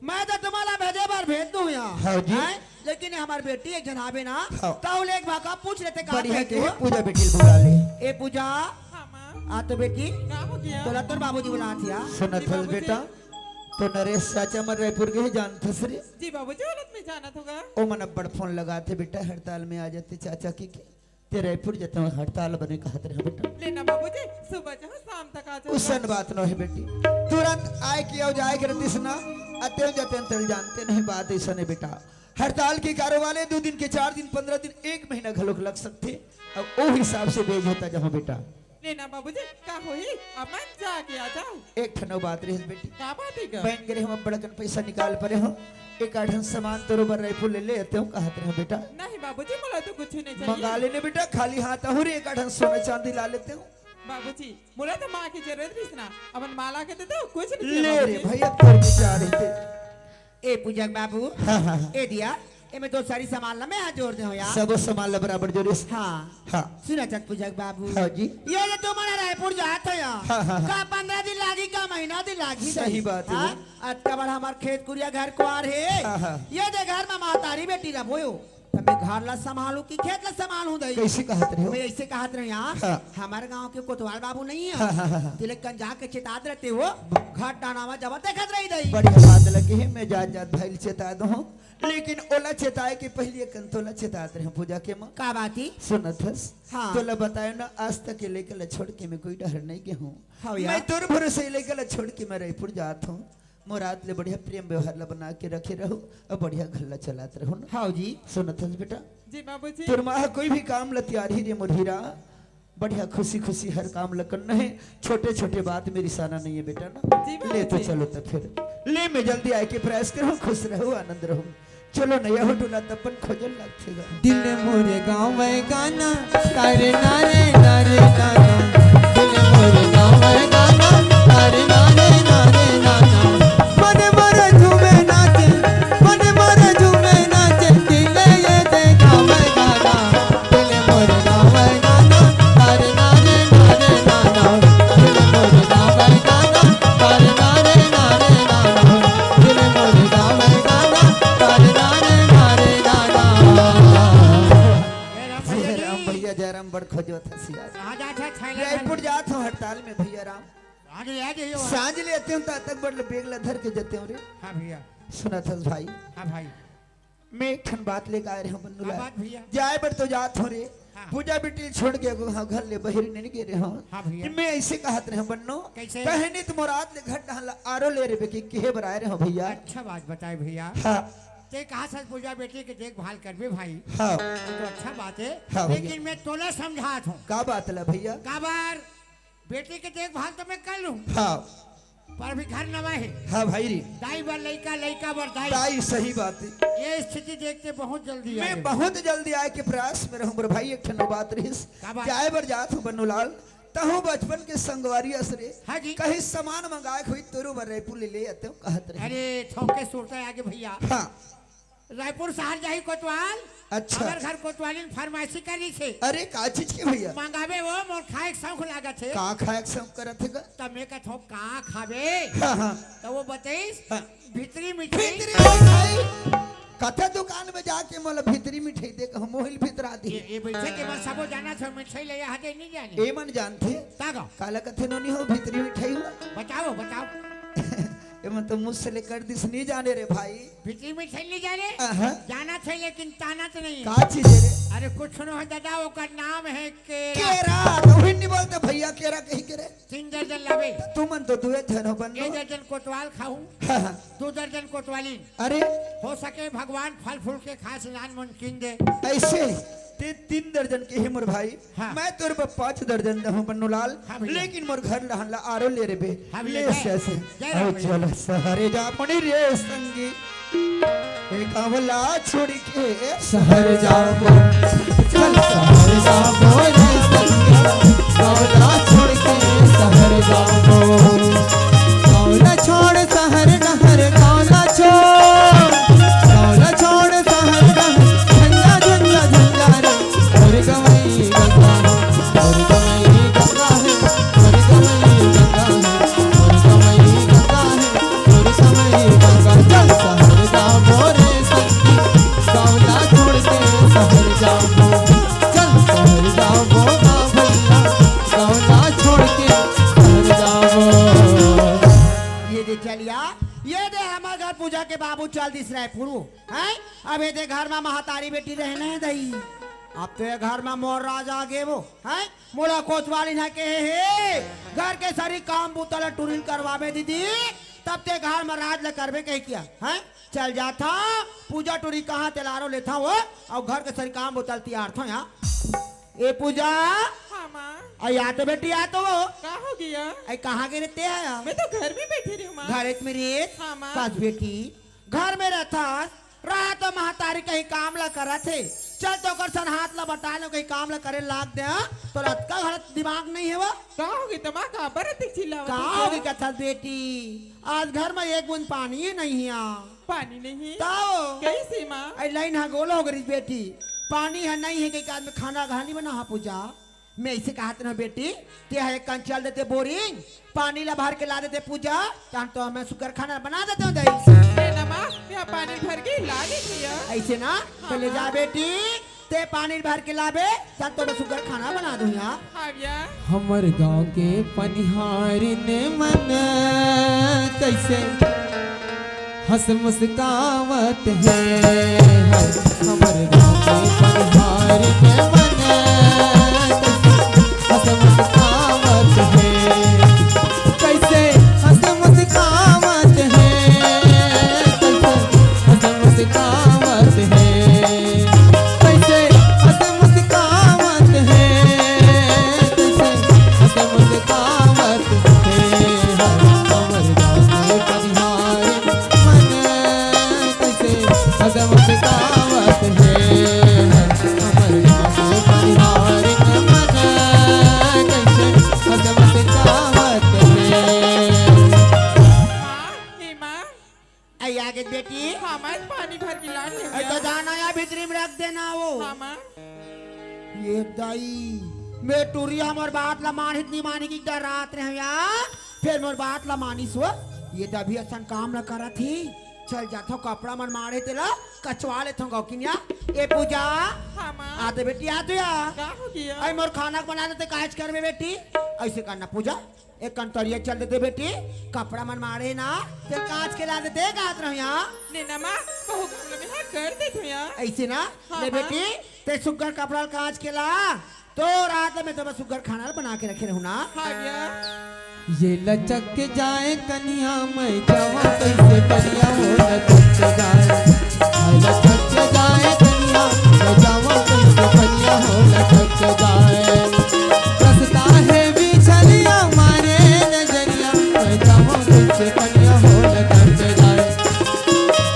मैं तो तुम्हारा भेजे बर भेज दूं यार। हाँ जी। हैं? लेकिन हमर बेटी एक झन आबे ना, हाँ। तहूं ले एक भाखा पूछ लेते का बढ़िया कहिथे के हो? पूजा बेटी ल बुला ले। ए पूजा, हाँ, माँ। आ तो बेटी, का हो गया? तोला तोर बाबूजी बुलात हे। सुनत जी, हस बाबूजी। बेटा, तो नरेश चाचा मन रायपुर गे हे, जानत हस रे? जी बाबूजी, ओला त मैं जानत हंव गा। ओ मन अब्बड़ फोन लगाथे बेटा, हड़ताल में आ जाते चाचा के, के। ते रायपुर जाते हंव, हड़ताल बने कहत रहे बेटा। ले ना बाबूजी, सुबह जाहूं, शाम तक आ जाहूं। अइसन बात नोहे बेटी, तुरंत आए के अउ जाए के रहितिस ना, अतेव जतेन तेला जानते नहीं, बात अइसन हे बेटा। हड़ताल के कारोबार हे, दू दिन के, चार दिन, पंद्रह दिन, एक महीना घलोक लग सकथे। अब ओ हिसाब से भेज होता जाहूं बेटा। ले ना बाबूजी, का होही, अपन जाके आ जाहूं। एक ठन अउ बात रहिस बेटी। का बात हे गा? बैंक गे रहेंव, अब्बड़ अकन पइसा निकाल परेंव, एक आध ठन सामान तोरो बर रायपुर ले ले आतेंव कहत रहेंव बेटा। नहीं बाबूजी, मोला तो कुछ नहीं चाहिए। मंगा ले न बेटा, खाली हाथ आहूं रे, एक आध ठन सोना चांदी ला लेतेंव। बाबूजी, मोला तो माँ के जरूरत रहिस ना, अपन माँ ला के दे दो, कुछ नहीं चाहिए ले रे बाबूजी। भाई, अब तोर विचार हे ते। ए पूजा के बाबू, हाँ, हाँ, हाँ। ए दिया, एमे दो सारी सामान ला मैं हाथ जोर दे हंव यार। सबो सामान ला बराबर जोरिस। हाँ। हाँ। सुनत हस पूजा के बाबू। हाँ जी। ये जो तुमन रायपुर जात हो यार, हाँ, हाँ, हाँ। का पंद्रह दिन लागी, का महीना दिन लागी सही भाई? बात हे। हाँ? अतका बड़ हमर खेत कुरिया घर कुआर हे। हाँ, हाँ। ये दे घर में महतारी बेटी रहिबो यो। त मैं घर ला संभालूं कि खेत ला संभालूं दई? कइसे कहत रहे हो? मैं अइसे कहत रहेंव यार, हाँ। हमर गांव के कोतवाल बाबू नहीं हे? हाँ, हाँ, हाँ, हाँ। तेला कन जाके चेतात रहिते हो, घर डाहना म जब देखत रही दई। बढ़िया बात लगे हे, मैं जात जात भाई ल चेता दूं। लेकिन ओला चेताए के पहिली एक कन तोला चेतात रहेंव पूजा के माँ। का बात हे? सुनत हस? हाँ। तोला बताएंव ना, आज तक ए लइका ला छोड़ के मैं कोई डहर नहीं गे हंव। हाँ यार। मैं तोर भरोसे ए लइका ला छोड़ के मैं रायपुर जात हंव। मोर आत ले बढ़िया प्रेम व्यवहार ला बना के रखे रहू अउ बढ़िया घर ला चलात रहू ना। हाँ जी। सुनत हस बेटा? जी बाबूजी। तोर माँ ह कोई भी काम ला तियारही रे मोर हीरा। बढ़िया खुशी खुशी हर काम ला करना हे। छोटे छोटे बात में रिसाना नहीं हे बेटा ना। जी ले तो बाबूजी। चलो त फिर। ले मैं जल्दी आए के प्रयास करहूं, खुश रहू, आनंद रहू। चलो न, यहू टोला त अपन खोजल लागथे गा। दिल मोरे गाँव गाना, तारे नारे नारे नाना। दिल मोरे गाँव गाना, तारे नारे नारे नाना। मन मोर झूमे नाचे, मन मोर झूमे नाचे, दिल ये दे गाँव गाना। दिल मोरे गाँव गाना, तारे नारे नारे नाना। दिल मोरे गाँव गाना, तारे नारे नारे नाना। दिल मोरे गाँव गाना, तारे नारे नारे नाना। जय राम भैया जय राम जी। भैया, जय राम, बड़ खोजो था सियार। कहाँ जात हे, छैला रायपुर जात हंव हड़ताल में भैया राम। आगे, आगे, ये वाला। सांझ ले आतेंव, त तक बड़ बेग ला धर के जातेंव रे। हाँ भैया। सुनत हस भाई? हाँ भाई। मैं एक ठन बात लेके आए रहेंव बन्नू का लाल। बात भैया? जाए बर तो जात हंव रे। हाँ। पूजा बेटी छोड़ के एगो हाँ घर ले बहिरी नहीं गे रहेंव। हाँ भैया। मैं अइसे कहत रहेंव बन्नू। कइसे? कहे नहीं त मोर आत ले घर डाहन ला आरो ले रे बेकी, कहे बर आए रहेंव भैया। अच्छा बात बताए भैया। हाँ। ते कहा सच पूजा बेटी के देखभाल करबे भाई। हाँ। ये तो अच्छा बात हे। हाँ भैया। लेकिन मैं तोला समझात हंव। का बात ला भैया? काबर बेटी के देखभाल तो मैं कर लूं। हाँ। पर अभी घर नवा हे। हाँ भाई रे। दाई बर लइका, लइका बर दाई। दाई, सही बात हे। ये स्थिति देखते बहुत जल्दी मैं आए। बहुत जल्दी आए के प्रयास में रहूं बर भाई, एक ठन बात रहिस। का बात? जाए बर जात हंव बन्नू लाल, तहूं बचपन के संगवारी अस रे। हाँ जी। कहीं सामान मंगाए के होही तोरो बर रायपुर ले ले आतेंव कहत रहे। अरे, थोके सुरता आगे भैया। हाँ। रायपुर शहर जाही कोतवाल, अच्छा। हमर घर कोतवालिन फरमाइशी करिस हे। अरे, का चीज के भैया? मंगाबे वो, मोर खाए के शौक लागत हे। का खाए के शौक करत हे गा? त मैं कहत हंव, का खाबे? हाँ, हाँ। त वो बताइस, हाँ। भीतरी मिठाई। भीतरी मिठाई? कथे दुकान में जाके मोला भीतरी मिठाई दे, कहूं मोहिल भीतरा दे। ये, ये बइठे के मन सबो जानत हे, मिठाई ले यहाँ दे नहीं जाने। ए मन जानथे? का गा? काला कथे नोनी हो, भीतरी मिठाई हो? बताओ, बताओ। ए मन तो मुझसे लेकर दिस नहीं जाने रे भाई। भीतरी मिठाई नहीं जाने? अहं। जानत हे लेकिन तानत नहीं। का चीज हे रे? अरे कुछ सुनो है दादा, ओकर नाम हे केरा। केरा, तो ही नहीं बोलते भैया केरा कहीं के रे। तीन दर्जन लाबे। तुमन तो दुए झन हो बन्नू। एक दर्जन कोतवाल खाहूं। हाँ, हाँ। दो दर्जन कोतवालिन। अरे। हो सके भगवान फल फूल के खास लान मन कीन दे। अइसे? ते तीन दर्जन के हे मोर भाई, हाँ। मैं तोर बर पाँच दर्जन दहूँ बन्नूलाल, हाँ भैया। लेकिन मोर घर लहन ला आरो ले रे बे। हाँ भैया, ले जय, से, से। जय राम भैया। चल सहरे जाबो नी रे संगी, ए गाँव ला छोड़ के सहर जाबो, चल सहर जाबो रे संगी, गाँव ला छोड़ के सहर जाबो। गाँव ला छोड़ सहर डहर, गाँव ला छोड़, गाँव ला छोड़ सहर डहर, झंझा, झंझा, झंझा रे। मोर गंवई गंगा हे, मोर गंवई गंगा हे, मोर गंवई गंगा हे, मोर गंवई गंगा हे, मोर गंवई गंगा। चल सहर जाबो रे संगी, गाँव ला छोड़ के सहर जाबो। चल सहर जाबो ना भैया, गाँव ला छोड़ के सहर जाबो। ये दे चलिया, ये दे हमर घर पूजा के बाबू चल दिस रायपुर, हैं? अब ये दे घर मा महतारी बेटी रहे नहीं दई। अब तो ये घर मा मोर राज आ गे वो, हैं? मोला कोतवाली ना के हे, घर के सारी काम बूता ला टुरी ल करवाबे दीदी, तब ते घर मा राज ला करबे कही किया, हैं? चल जाथा, पूजा टुरी कहाँ ते लारो लेथा वो, अउ घर के सारी काम बूता ल तियारथा यहाँ। ए पूजा, हाँ माँ। आ या तो बेटी आ तो वो। का हो गया? आई कहाँ गे रहते हैं? मैं तो घर में बैठी रही हूँ माँ। घर में रे? हाँ माँ। बस बेटी, घर में रहथस, रात महतारी कहीं काम ला करत हे। चल तो ओकर सन हाथ ला बटा लो, कहीं काम ला करे लाग दे, हाँ? तो रात का घर दिमाग नहीं है वो? का हो गई तमा का बरत चिल्लावत का हो? हो गई कथा बेटी? आज घर में एक बूंद पानी ही नहीं है। पानी नहीं? ताओ। कैसे माँ? आई लाइन हा गोल हो गई बेटी। पानी है नहीं है के बाद में खाना घर नहीं बना हा पूजा। मैं इसे कहा था ना बेटी, ते हा एक कन चल देते बोरिंग, पानी ला भर के ला देते पूजा, तहन तो मैं सुकर खाना बना देते हो दई। ए नमा, यहाँ पानी भर के ला दे भैया। ऐसे ना, तो ले जा हाँ। बेटी, ते पानी भर के लाबे, तहन तो मैं सुकर खाना बना दूँ यहाँ। हाँ भैया। हमर गांव के पनिहारिन मन कैसे हंस मुस्कावत हे, हमर गांव के पनिहारिन मन कैसे हंस मुस्कावत हे, कैसे हंस मुस्कावत हे, कैसे हंस मुस्कावत हे, कैसे हंस मुस्कावत हे, कैसे हंस मुस्कावत हे, हमर गांव के पनिहारिन मन कैसे हंस मुस्कावत हे, हमर गांव के पनिहारिन मन कैसे हंस मुस्कावत हे। माँ, हे माँ। आई आगे बेटी। हाँ माँ, पानी भर के लान ले आई तो भैया। जाना या भीतरी में रख देना वो। हाँ माँ। ये दाई, मैं टुरी हमर बात ला मानिस नहीं मानी कि डरात रहे या, फिर मोर बात ला मानिस हो। ये दभी असन काम न करत ही। चल जाथो कपड़ा मन मारे तेला कचवा लेथो गौकिनिया। ए पूजा, हाँ माँ। आते बेटी आ तू या। का हो गया? आई मोर खाना बना देते काज कर में बेटी। ऐसे करना पूजा, एक कन तरिया चल देते बेटी, कपड़ा मन मारे ना, ते काज के ला देते गात रहो यहाँ। ने नमा, बहु काम में हाँ कर दे तू यहाँ। ऐसे ना, हाँ ले माँ। बेटी, ते सुग्घर कपड़ा काज के ला, तो रात में तो मैं सुग्घर खाना बना के रखे रहूँ ना। हाँ भैया। ये लचक के जाए कनिया, मैं जावा कैसे कनिया हो, लचक के जाए, हाय लचक के जाए कनिया, मैं जावा कैसे कनिया हो, लचक के जाए। रस्ता है बिछलिया मारे नजरिया, मैं जावा कैसे कनिया हो, लचक के जाए।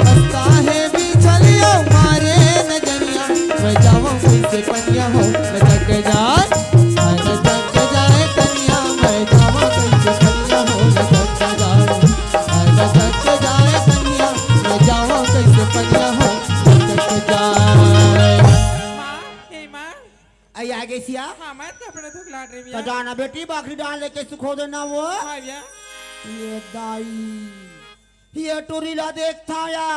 रस्ता है बिछलिया मारे नजरिया, मैं जावा कैसे कनिया हो, लचक के जाए। हाय लचक के जाए कनिया, मैं जावा कैसे कनिया हो, लचक के जाए। हाय लचक के जाए कनिया, मैं जावा कैसे कनिया हो, लचक के जाए। माँ, हे माँ। आई आगे सिया। हाँ, मैं कपड़ा धोक लाट रही तो भैया। जाना बेटी, बकरी डाल लेके सुखो देना वो। हाँ भैया। ये दाई, ये टुरी ला देखथा या,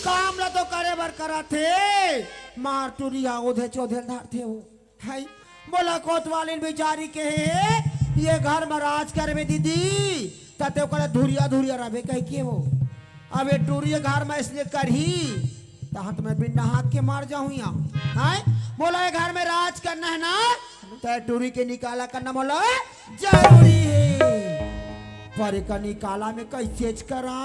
काम ला तो करे बर करत हे, मार टुरी हा ओधे चोधे ल धरथे वो। हाय, मोला कोतवालिन बिचारी के हे, ये घर म राज करबे दीदी, त ते ओकर धुरिया धुरिया रबे कह के वो। अब ये टुरी ये घर म इसने करही, तहाँ त मैं बिन नहात के मर जाहूँ या। हाय, मोला ये घर म राज करना है ना, त टुरी के निकाला करना मोला जरूरी हे। पर एकर निकाला में कैसे करा?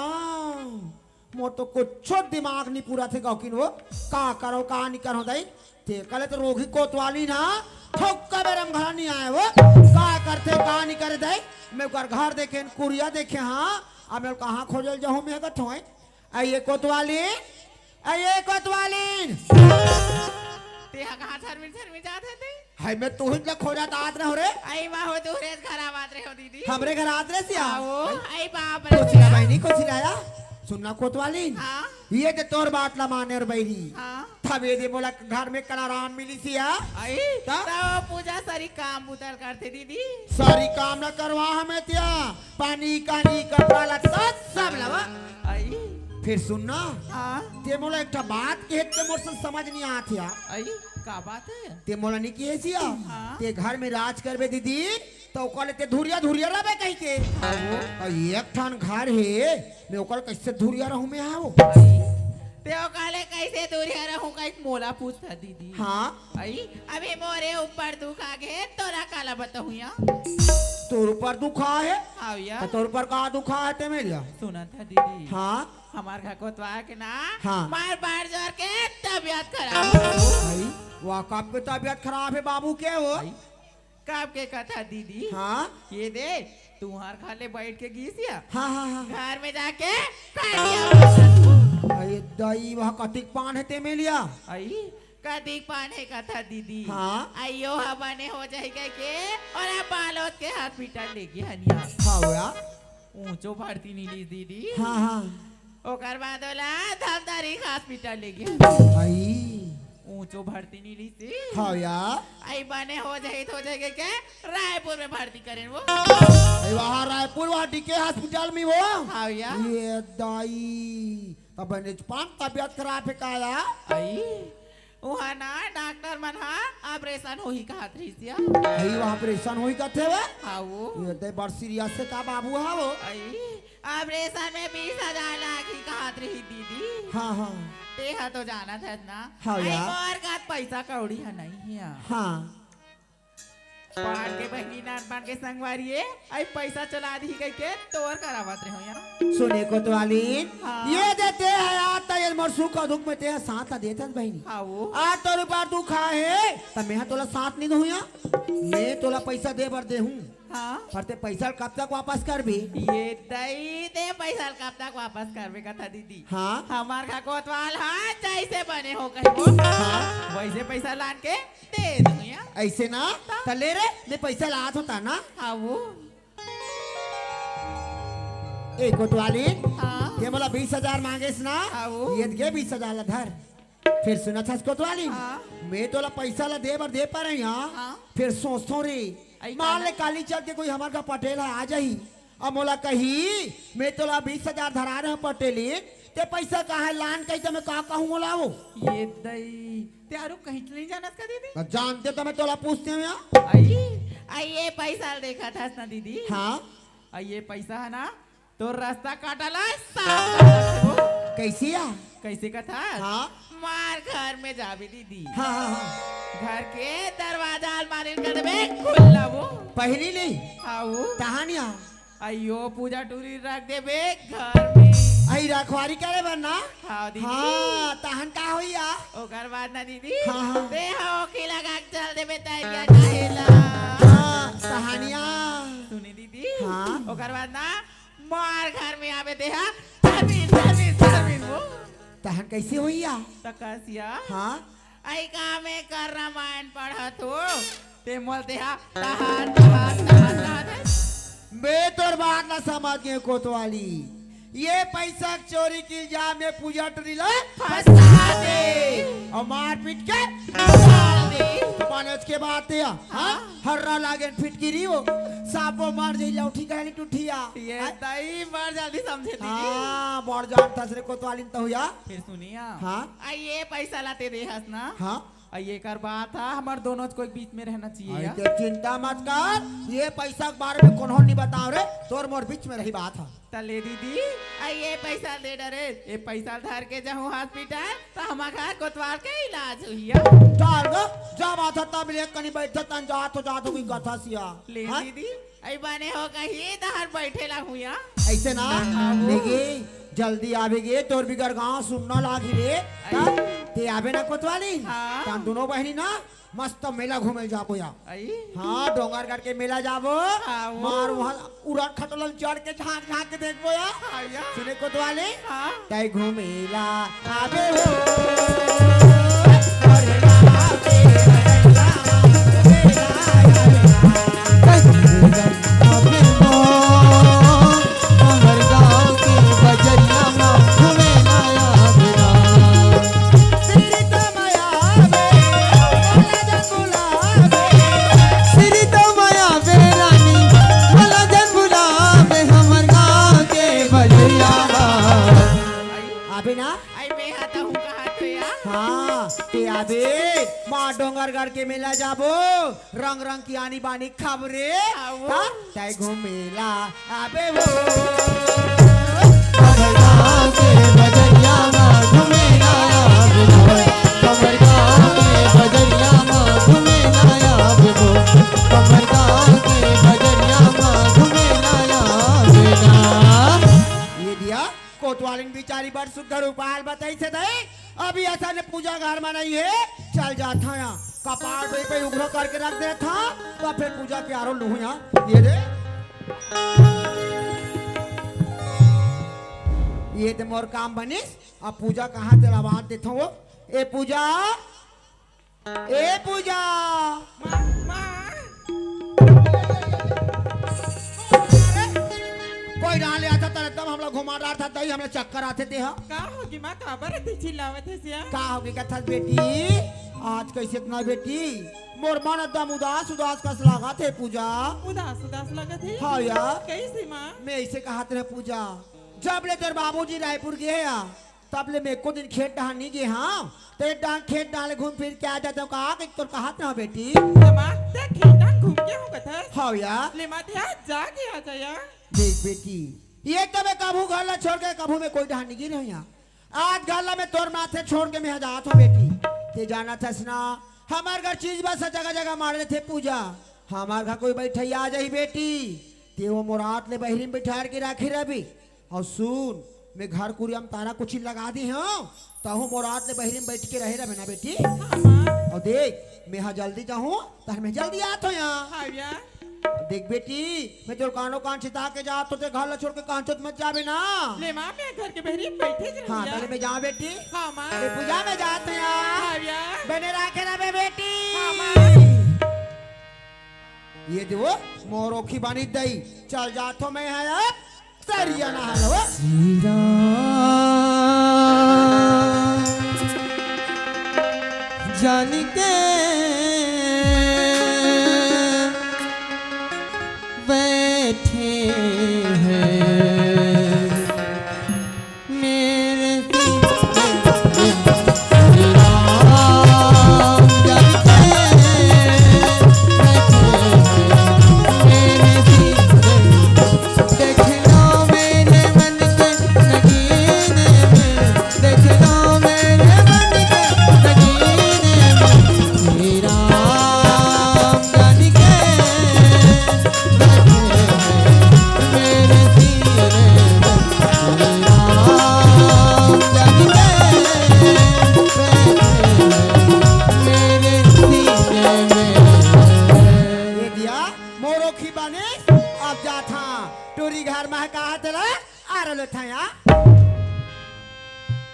मोर तो कुछो दिमाग नइ पूरा थे गौकिन वो। का करो, का नइ करो दई। ते कले तो रोगी कोतवाली ना, थोक्का बेरम घरा नइ आए वो। का करथे, का नइ करे दई। मैं ओकर घर देखे, कुरिया देखे, हाँ। अब मैं कहाँ खोजल जाहूँ मैं गठोए। अई ये कोतवाली, अई ये कोतवाली। ते हा कहाँ झरमिर झरमिर जात हे ते? हाय, मैं तुहिच ला खोजत आत रहो रे। अई वाह, हो तोहरे घर आवत रहे हो दीदी। हमरे घर आत रहे सिया। आओ, अई बाप रे खुशी ना सिया। बहिनी, खुशी ना या। सुनना कोतवाली। हाँ। ये दे तोर बात ला माने अउ बहिनी। हाँ। तब ये दे मोला घर में कना आराम मिली सिया। अई, ता? तब पूजा सारी काम बुता ल करथे दीदी। सारी काम ना करवा हमें तिया। पानी, कानी, कपड़ा लत्ता सब लवा। अई। फिर सुनना। हाँ। ते मोला एक ठा बात कहे ते मोर से समझ नइ आत या। अई, का बात हे? ते मोला नइ कहे सिया। हाँ। ते घर में राज करबे दीदी, त ओकर ले ते धुरिया धुरिया रहबे कहिके। हाँ वो। अई एक ठन घर हे, मैं ओकर कइसे धुरिया रहूँ मैं आओ। अई, ते ओकर ले कइसे धुरिया रहूँ कहिके मोला पूछता दीदी। हाँ। अई, अभी मोरे ऊपर दुख आ गे, तोला काला बताहूँ या? तोर ऊपर दुख आ हे? हाँ या। त तोर ऊपर का दुख आ हे ते मेरिया? सुनत हे दीदी। हाँ। हमार घर कोतवाल के ना, हाँ। मार बार जोर के तबियत खराब हो। भाई, वाह, कब के तबियत खराब हे बाबू के वो? भाई, कब के कथा दीदी? हाँ। ये दे, तुहार घर ले बैठ के गीस या? हाँ, हाँ, हाँ। घर में जाके काटिया बसत। अरे दई, वाह कतिक पान हे ते मेरिया? अई, कतिक पान हे कथा दीदी। हाँ। अइयो हा बने हो जाही कहिके, अउ बालोद के हॉस्पिटल ले गे हन या। हाँ या। ऊंचो भर्ती नइ लिस दीदी। हाँ, हाँ। ओकर बाद ओला धमतरी हॉस्पिटल ले गे। अई। ऊंचो भर्ती नइ लिस। हाँ या। अई बने हो जाही त हो जाही कहिके रायपुर में भर्ती करेन वो। अई वहाँ रायपुर, वहाँ डीके हॉस्पिटल में वो। हाँ या। ये दई। तब बने पान तबियत खराब हे का या? अई। उहाँ ना डॉक्टर मन हा ऑपरेशन होही कहत रहिस या। अई, वहाँ ऑपरेशन होही कथे वे? हाँ वो। ये दे बड़ सीरियस हे का बाबू हा वो? अई, ऑपरेशन में बीस हजार लागही कहत रहिस दीदी। हाँ, हाँ। ते हा तो जानत हस ना। हाँ अई, या। मोर करा पैसा कौड़ी हा नइ हे। हाँ। पान के बहिनी नान पान के संगवारी ए, अई पैसा चला दिही कहिके तोर करावत रहे हो या। सुने कोतवाली, हाँ। ये दे ते हा या, त ये मोर सुख अउ दुख में ते हा साथ ला देत हस बहिनी। हाँ वो। आज तोर ऊपर दुख आए हे, त मैं हा तोला साथ नइ दूँ या। मैं तोला पैसा दे बर देहूँ। हाँ। पर ते पैसा ल कब तक वापस करबे? ये दई, ते पैसा ल कब तक वापस करबे कथा दीदी? हाँ। हमार घर कोतवाल हा, जइसे बने हो कहिबो। हाँ। वइसे पैसा लान के दे दूँ या। अइसे ना? ता? त ले रे, मैं पैसा लात हों ता ना। हाँ वो। ए कोतवाली, हाँ। ते मोला बीस हजार मांगेस ना? हाँ वो। ये दे बीस हजार ला धर। फिर सुनत हस कोतवाली, हाँ। मैं तोला पैसा ला दे बर दे पारे हँव, हाँ। फिर सोचथों रे, अई मान काला? ले काली चल के कोई हमर घर पटेल ह आ जाही, अब मोला कही, "मैं तोला बीस हजार धरा रहे हँव पटेली, ते पैसा कहाँ हे लान कही, त मैं का कहूँ मोला वो?" ये दई, ते आरू कहीं नइ जानस का दीदी? जानते त मैं तोला पूछते हँव या। अई, अई ये पैसा ल देखत हस ना दीदी? हाँ। अई ये पैसा हे ना, तोर रस्ता काटा ला साफ कर देबो। कइसे या? कइसे कथा? हाँ। मार घर में जाबे दीदी। हाँ, हाँ, हाँ। घर के दरवाजा अलमारी कर देबे खुल्ला वो। पहिली नइ? हाँ वो। तहान या? अइयो पूजा टूरी रख देबे घर में। अई रखवारी करे बर ना? हाँ दीदी। हाँ, तहन का होई या? ओकर बाद ना दीदी, हाँ, हाँ। ते हा ओखी लगा के चल देबे तरिया चाहे ला। हाँ, तहन या? सुने दीदी। हाँ। ओकर बाद ना मार घर में आबे ते हा, धर्मी, धर्मी, धर्मी वो। तहन कइसे होई या? त कस या? हाँ। अई का मैं कर रामायण पढ़त हों, ते मोला ते हा, तहार, तहार, तहार, तहार। मैं तोर बात ला समझ गेंव कोतवाली। ये पैसा के चोरी के इल्जाम में पूजा टूरी ला फंसा दे। अउ मारपीट के डाल दे। त माने के बात हे, हाँ? हाँ। हर्रा लागे फिटकिरी हो, साँपो मर जाही लौठी कहली टुठिया। ये हैं? दई बड़ जल्दी समझे दीदी। हाँ, बड़ जान थस रे कोतवालिन तहुया। फिर सुनिया। हाँ? अई ये पैसा ला ते देहस ना? हाँ? अई एकर बात हा, हमर दोनों कोई बीच में रहना चाहिए अई या। ते चिंता मत कर, ये पैसा के बारे में कोनो नइ बतावँव रे, तोर मोर बीच में रही बात हा। त ले दीदी, अई ये पैसा दे डरे, ये पैसा धर के जाहूँ हॉस्पिटल, त हमर घर कोतवाल के इलाज होही या। टाल ग, जा बात हा, तब ले कनी बैठे तन जात हो, जात हो कोई कथा सिया। ले हैं? दीदी, अई बने हो कही, तहर बैठे ला हुआ। अइसे ना, हाँ, वो। लेकिन जल्दी आबे गे, तोर बिगर गांव सुन्ना लागही रे। अई। त ते आबे ना कोतवाली? हाँ। त हम दुनों बहिनी ना मस्त मेला घूमे जाबो या। अई। हाँ, डोंगरगढ़ के मेला जाबो। हाँ, वो। मार वहाँ उड़न खटोला ल चढ़ के झांक झांक के देखबो या। हाँ या। सुने कोतवाली? हाँ। तैं घूमेला आबे हो। अरे राम रे, घूमेला आबे हो। हमर गाँव के बजरिया म घूमे ना आवे राम। श्री तमया बे, भोला जन बुलावे। श्री तमया बे रानी, भोला जन बुलावे, हमर गाँव के बजरिया म। आबे ना? आई मैं आता हूँ कहाँ तो यार? हाँ, ते आबे, माँ डोंगरगढ़ के मेला जाबो। रंग रंग के आनी बानी खाबो रे। हाँ वो। हाँ? तैं घूमेला आबे हो। हमर गाँव के बजरिया म घूमेला आबे हो। हमर गाँव के बजरिया म घूमेला आबे हो। हमर गाँव के बजरिया म घूमेला आबे ना। ये दिया, कोतवालिन बिचारी बड़ सुग्घर उपाय बताइस हे दई। अभी अइसने पूजा घर म नइ हे, चल जाथंव या। कपाट पे, पे उघरा करके रख देथंव, त फेर पूजा के आरो लुहूँ या। ये दे। ये दे मोर काम बनिस। अब पूजा कहाँ तेला बांट देथंव वो। ए पूजा, ए पूजा। माँ, माँ। कोई डाले आता त एकदम हमला घुमा डारथस दई, हमला चक्कर आथे ते ह। का होगे माँ, काबर अतेक चिल्लावत हस या? का होगे कथस बेटी, आज कइसे अतना बेटी, मोर मन एकदम उदास उदास कस लागत हे पूजा। उदास उदास लागत हे? हाँ या। कइसे माँ? मैं अइसे कहत रहेंव पूजा, जब ले तोर बाबूजी रायपुर गे हे या, तब ले मैं एको दिन खेत डहर नइ गे हंव। त एक डहर खेत डहर ले घूम फिर के आ जाथंव का, कहिके तोर कहत रहेंव बेटी। त माँ, तैं खेत डहर घूम के आहूँ कथस? हाँ या। ले माँ, तैं आज जाके आ जा या। देख बेटी, ये तो मैं कभू घर ला छोड़ के कभू मैं कोई डहर नइ गे रहेंव या। आज घर ला मैं तोर माथे छोड़ के मैं जात हंव बेटी। तैं जानत हस ना, हमर घर चीज बस जगह जगह माड़े रहिथे पूजा। हमर घर कोई बइठइया आ जाही बेटी, तैं वो मोर आत ले बहिरी म बइठार के राखे रहबे। अउ सुन, मैं घर कुरिया म तारा कुछी लगा दे हंव, तहूँ मोर आत ले बहिरी म बइठ के रहे रहबे ना बेटी। हाँ माँ। अउ देख, मैं हा जल्दी जाहूँ, तहन मैं जल्दी आत हंव या। हाँ या। देख बेटी, मैं तोर कानो कान चिता के जात हंव, तैं घर ला छोड़ के कांचोत मत जाबे ना। ले माँ, मैं घर के बहिरी बइठे ज रहूँ या। हाँ, तले मैं जांव बेटी। हाँ माँ। ले पूजा, मैं जात हंव या। हाँ या। बने राखे रहबे बेटी। हाँ माँ। ये दे वो, मोर ओखी बानी दई, चल जात हंव मैं हा अब। सरिया ना हलो। श्री राम जान के बैठे हैं मेरे सीने में। श्री राम जान के बैठे हैं मेरे सीने में। देख लो मेरे मन के नगीने में, देख लो मेरे मन के नगीने में, श्री राम जान के बैठे हैं मेरे सीने में, श्री राम जान के बैठे हैं मेरे सीने में। ये दिया मोर ओखी बानी, अब जाथंव टूरी घर म, कहा तेला आरो लेथंव या।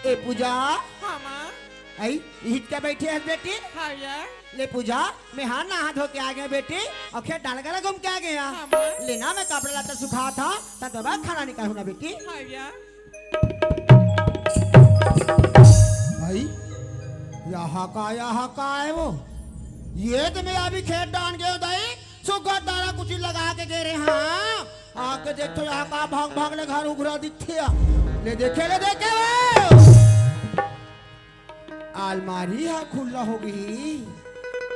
ए पूजा। हाँ माँ। अई, इहिच का बइठे हस बेटी? हाँ या। ले पूजा, मैं हा नहा धो के आ गेंव बेटी, अउ खेत डहर घला घूम के आ गेंव। हाँ माँ। ले ना, मैं कपड़ा लत्ता सुखात हंव, त तोर बर खाना निकालहूँ ना बेटी। हाँ या। भाई, यहाँ का, यहाँ का हे वो? ये तो मैं अभी खेत डहर गेंव दई, सुग्घर तारा कुछी लगा के गे रहेंव। आके देखथंव, यहाँ का भंग भंग ले घर उघरा दिखथे। ले देखे, ले देखे वो। अलमारी हा खुल्ला होगे।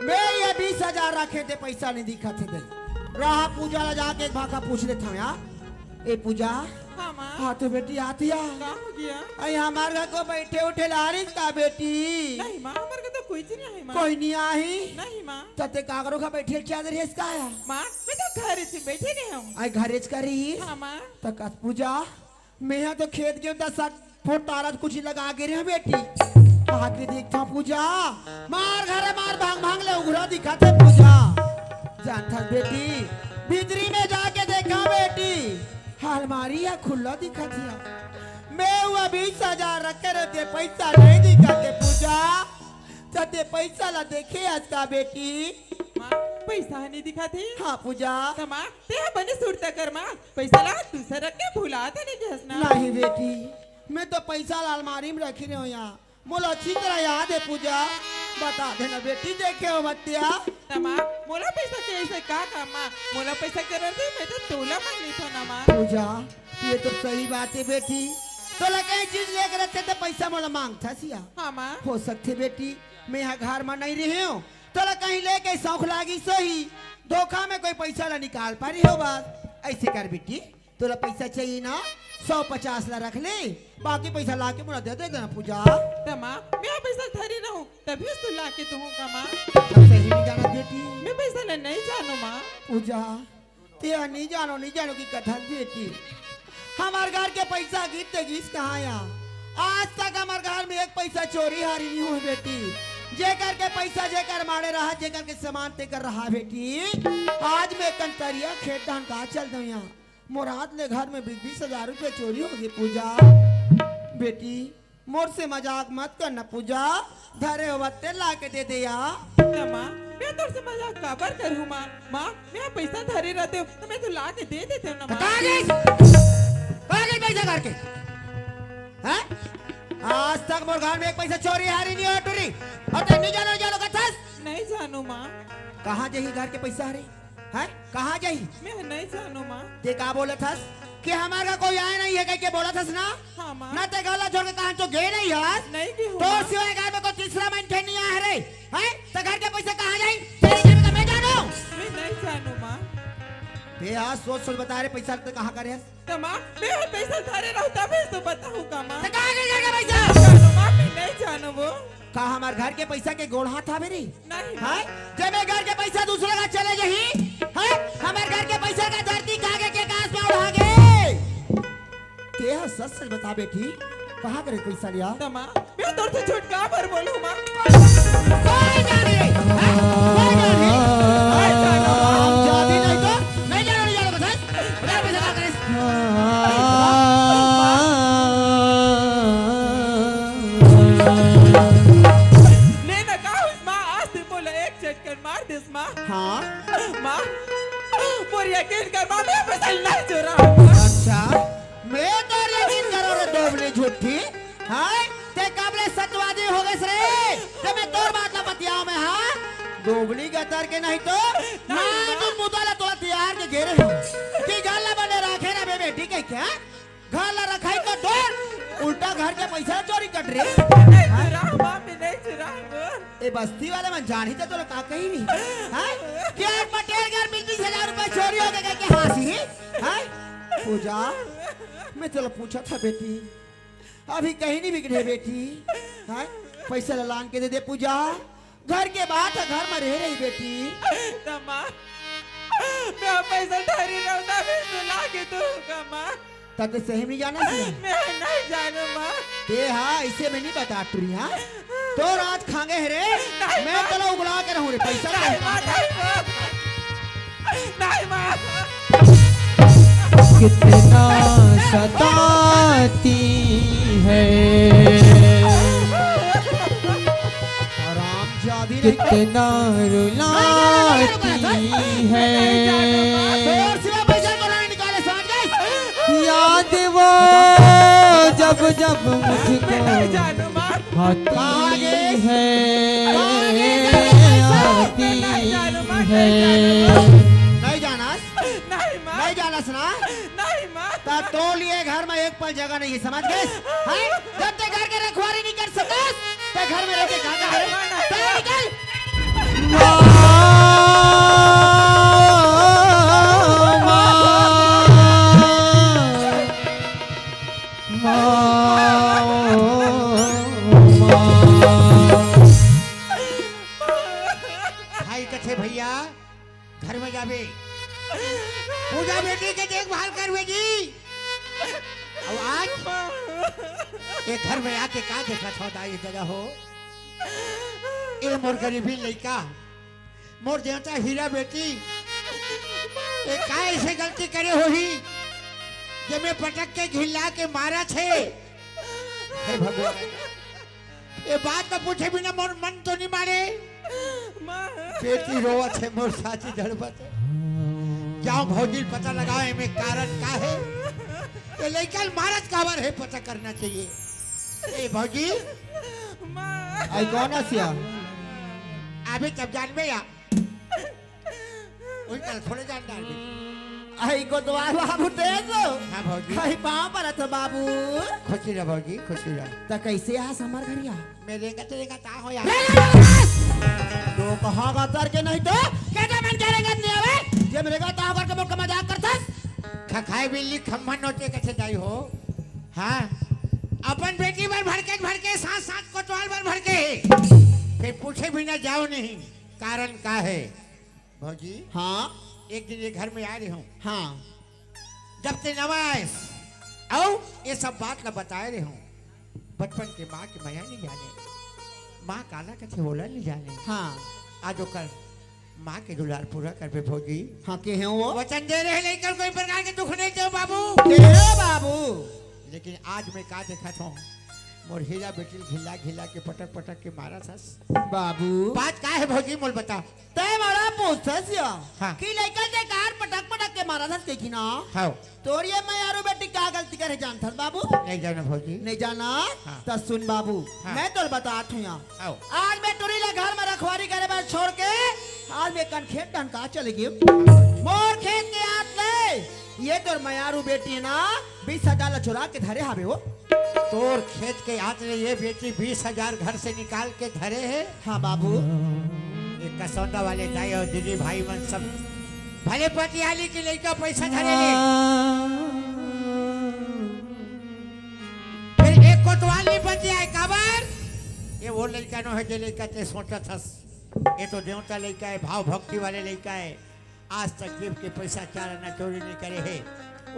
मैं ये बीस हजार रखे तें, पइसा नइ दिखत हे दई। रहा पूजा ला जाके एक भाखा पूछ लेथंव या। ए पूजा। हाँ माँ। हाँ तो बेटी आतिया। का होगे? अई हमर घर कोई बइठे उठे ला आइस का बेटी? नहीं माँ, हमर घर तो कोई नइ आही माँ। कोई नइ आही? नहीं माँ। त तें काकरो घर बइठे ल चल देस का या? माँ, मैं तो घरे च बइठे रहेंव। अई घरे च करिस? हाँ माँ। त कस पूजा, मेहा तो खेत गेंव त सट फोट तारा कुछ लगा गे रहे बेटी। आके देखथंव पूजा, मार घर मार भांग भांग ले उघरा दिखत हे पूजा। जानथस बेटी, भीतरी में जाके देखा बेटी, अलमारी ह खुल्ला दिखत हे। मैं वो बीस हजार रखे रहे, ते पैसा नहीं दिखत हे पूजा। त ते पैसा ला देखे हस का बेटी? माँ, पैसा नहीं दिखत हे? हाँ पूजा। त माँ, ते ह बने सुरता कर माँ, पैसा ला दूसर रख के भुला त नहीं गेस ना? नहीं बेटी, मैं तो पैसा ला अलमारी में रखी रहे हंव। मोला अच्छी तरह याद हे पूजा, बता देना बेटी, देखे हो मत्या। त माँ, मोला पैसा चाहिए से का काम माँ? मोला पैसा के रहते मैं तो तोला मांग लेथंव ना माँ। पूजा, ये तो सही बात हे बेटी, तोला कहीं चीज लेके रखे त पैसा मोला मांगथस या? हाँ माँ। हो सकथे बेटी, मैं हा घर में नहीं रहे हंव, तोला कहीं लेके शौक लागिस होही, धोखा में कोई पैसा ला निकाल पारे हो बस। ऐसे कर बेटी, तोला पैसा चाहिए ना, सौ पचास ला रख ले, बाकी पैसा लाके मोला दे देना पूजा। त माँ, मैं पैसा धरे रहूं, तभी तो लाके दूंगा माँ। तब सही नहीं जाना बेटी। मैं पैसा ला नहीं जानों माँ। पूजा, ते ह नहीं जानो, नहीं जानो की कथस बेटी। हमार घर के पैसा गिस ते गिस कहाँ या? आज तक हमार घर में एक पैसा चोरी हारी नहीं होय बेटी। जेकर के पैसा जेकर माड़े रहा, जेकर के सामान तेकर रहा बेटी। आज मैं कनतरिया खेत धान का चल दंव या, मोर हाथ ले घर में बीस बीस हजार रुपया चोरी हो गे पूजा। बेटी, मोर से मजाक मत कर ना पूजा, धरे होवत ते ला के दे दे या। ना माँ, मैं तोर से मजाक काबर करूँ माँ? माँ, मैं पैसा धरे रहते हो तो मैं तो ला के दे देते हो ना माँ। कहाँ गिस? कहाँ गिस पैसा घर के? हैं? आज तक मोर घर में एक पैसा चोरी हारी नहीं होय टुरी। अउ ते नहीं जानो, नहीं जानो कथस? नहीं जानों माँ। कहाँ जाही घर के पैसा हरे? हैं? कहाँ जाही? मैं नहीं जानों माँ। ते का बोलथस कि हमार घर कोई आय नहीं हे कहिके बोलथस ना? हाँ माँ। ना ते घर ला छोड़ के कहाँ तो गे नहीं हस? नहीं गे हूँ तोर माँ। सिवाय घर में कोई तीसरा मनखे नहीं आय हरे। हैं? त घर के पैसा कहाँ जाही? तेरे घर में तो मैं जानों। मैं नहीं जानों माँ। ते आज सोच सोच बता रे, पैसा ते कहाँ करे हस? त माँ, मैं वो पैसा धरे रहूं तभी तो बताहूं का माँ? त कहाँ गिस घर के पैसा? जानों माँ, मैं नहीं जानों वो। का हमार घर के पैसा के गोड़ हाथ हावे रे? नहीं। हैं? जब मैं घर के पैसा दूसरा का चले जाही, हैं? हमार घर के पैसा का धरती खा गे के आकाश में उड़ा गे। ते ह सच सच बता बेटी, कहाँ करे पैसा लिया? त माँ, मैं तोर से झूठ काबर बोलूं माँ? कोई जाने रे, हैं? कोई जाने। हम जाती नहीं तो, नहीं जानो, नहीं जानो, बता। बता पैसा कहाँ करे? ले ना का हुस माँ, आज ते मोला एक झटकन मार देस माँ। हाँ। माँ, मोर यकीन कर माँ, मैं पैसा नहीं चोरा। अच्छा, मैं तोर यकीन करों रे दोबली झूठी। हाँ, ते कब ले सत्यवादी हो गेस रे? ते मैं तोर बात ला बतियावंव मैं, हाँ? दोबली गतर के नहीं तो, ना माँ। तुम मुद्दा ला तोला तैयार के घेरे हो। कि घर ला बने राखे ना बे बेटी के क्या? घर ला रखाई तो डोर, उल्टा घर के पैसा चोरी कर रे। नहीं चुराहूं माँ, मैं नहीं चुराहूं। ए बस्ती वाले मन जानही त तोला का कही नहीं, हैं? कि आज पटेल घर बीस बीस हजार रुपया चोरी हो गे कहिके हाँसही, हैं? पूजा, मैं तोला पूछत हंव बेटी, अभी कहीं नहीं बिगड़े बेटी, हैं? पैसा ला लान के दे दे पूजा। घर के बात ह, घर में रहे रही बेटी। त माँ, मैं पैसा धरी रहूं ना, मैं तो लाके दूंगा माँ। तब ते सही में नहीं जाना चाहिए। मैं नहीं जानों माँ। ते हा, इसे मैं नहीं बता टुरी, हाँ? तोर आज खांगे हे रे, नहीं मैं माँ। तोला उगला के रहूं रे, पैसा नहीं माँ, नहीं माँ। नहीं माँ। कितना सताती है, आराम जादी नहीं तो। कितना रुलाती है। तोर सिवा पैसा को नहीं निकाले, समझ गए? याद वो जब जब मुझको नहीं जानों माँ। आती है, आती है। नहीं जानस? नहीं माँ। नहीं जानस ना? नहीं माँ। त तोर लिए घर में एक पल जगह नहीं है, समझ गए? हैं? जब ते घर के रखवारी नहीं कर सकस, ते घर में रह के का करे? ते निकल। माँ, माँ, माँ, ओ, माँ। भाई कथे भैया, घर में जाबे, पूजा बेटी के देखभाल करबे जी। अब ए घर में आके का देखत हो दाई ददा हो? ए मोर गरीबी लइका, मोर देवता हीरा बेटी, ए का ऐसे गलती करे होही, जे मैं पटक के घिल्ला के मारत हे? हे भगवान, ए बात तो पूछे बिना मोर मन तो नहीं मारे। माँ। बेटी रोवत हे, मोर साथी धड़पत हे। जाओ भौजी, पता लगाओ एमे कारण का हे, ए लइका ल मारत काबर हे, पता करना चाहिए। ए भौजी, माँ। आई कौन आसिया? अभी तब जानबे या। ओही कल थोड़े जान डाल दी। आई कोतवाल बाबू तेज हो। हाँ भौजी। आई पाँव परत हो बाबू। खुशी रह भौजी, खुशी रह। त कैसे आस हमर घरिया? मैं रेंगत रेंगत आ हो यार। तो कहाँ का तर के नहीं तो? कहते मन के रेंगत नहीं आवे? ये मेरे का ताव करके मुझको मजाक करता? खखाए बिल्ली खम्मा नोचे कैसे जाई हो? हाँ? अपन बेटी बर भड़के भड़के, साथ साथ कोतवाल बर भड़के हे। फिर पूछे बिना जाओ नहीं, कारण का हे? भौजी, हाँ? एक दिन ये घर में आए रहे हूँ। हाँ। जब ते नवा आयस, अउ ये सब बात ला बताए रहे हूँ। बचपन के माँ के मया नहीं जाने, माँ काला कथे ओला नहीं जाने। हाँ। आज ओकर माँ के दुलार पूरा करबे भौजी। हाँ, के हे वो? वचन दे रहे, लेकिन कोई प्रकार के दुख नहीं दे बाबू। दे बाबू। लेकिन आज मैं का देखत हूँ, मोर हीरा बेटी ल घिल्ला घिल्ला के पटक पटक के मारत हस। बाबू। बात का हे भौजी, मोल बता। तै मोला पूछथस या हाँ। कि लइका के कार पटक पटक के मारत हस कहिके ना? हाँ। तोर ये मयारू बेटी का गलती करे जानथस बाबू? नहीं जाना भौजी। नहीं जाना? हाँ। त सुन बाबू, हाँ। मैं तोला बतात हूँ या। हाँ। आज मैं टुरी ला घर में रखवारी करे बर छोड़ के आज मैं कन खेत डहन का चले गेंव। मोर खेत के आत ले ये तोर मयारू बेटी ना बीस हजार ला चुरा के धरे हावे हो। तोर खेत के आत ले ये बेटी बीस हजार घर से निकाल के धरे हे। हाँ बाबू। ये कसौंदा वाले दाई अउ दीदी भाई मन सब भले पटियाली के लइका पैसा धरे ले। फिर एक कोतवाल नहीं बचे आए, काबर? ये वो लइका नो हे, जे लइका ते सोचत हस। ये तो देवता लइका हे, भाव भक्ति वाले लइका हे। आज तक जेब के पैसा चार आना चोरी नहीं करे हे।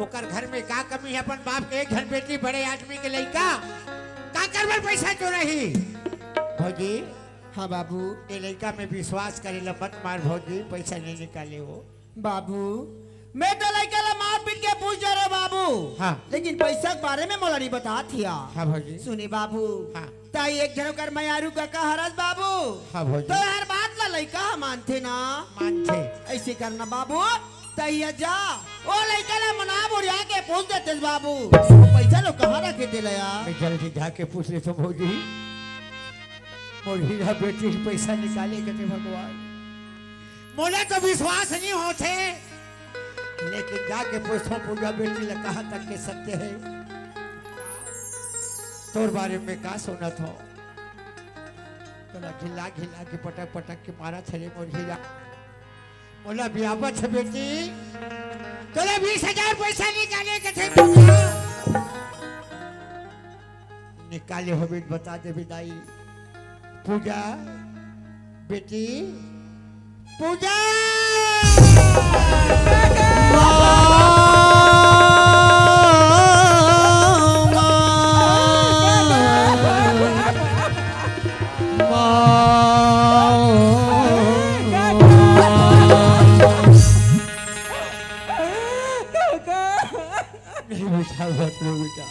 ओकर घर में का कमी हे? अपन बाप के एक झन बेटी, बड़े आदमी के लइका, काकर बर पैसा चोराही? भौजी, हाँ बाबू। ये लइका में विश्वास करे ला मत मार भौजी, पैसा नहीं निकाले हो। बाबू, मैं तो लइका ला मार पीट के पूछ डरे बाबू। हाँ। लेकिन पैसा के बारे में मोला नहीं बतात हिया। हाँ भौजी। सुनी बाबू। हाँ। ताई एक झन ओकर मयारू कका हरस बाबू। हाँ भौजी। तो हर बात ला लइका ह मानथे ना। मानथे। ऐसे करना बाबू, तैया जा, ओ लइका ला मना बुढ़िया के पूछ देतेस बाबू। पैसा लो कहाँ रखे तेला यार? मैं जल्दी जाके पूछ लेथों भौजी। मोर हीरा बेटी के पैसा निकाले कथे भगवान। मोला तो विश्वास नहीं होथे, लेकिन जाके पूछथों पूजा बेटी ला कहाँ तक के सत्य हे। तोर बारे में का सुनत हों? तोला घिल्ला घिल्ला के पटक पटक के मारत हे रे मोर हीरा। मोला बियाबत हे बेटी, तोला बीस हजार पैसा निकाले कथे पूजा। निकाले होबे त बता देबे दाई। पूजा, बेटी, पूजा। नहीं बेटा, मत रो बेटा।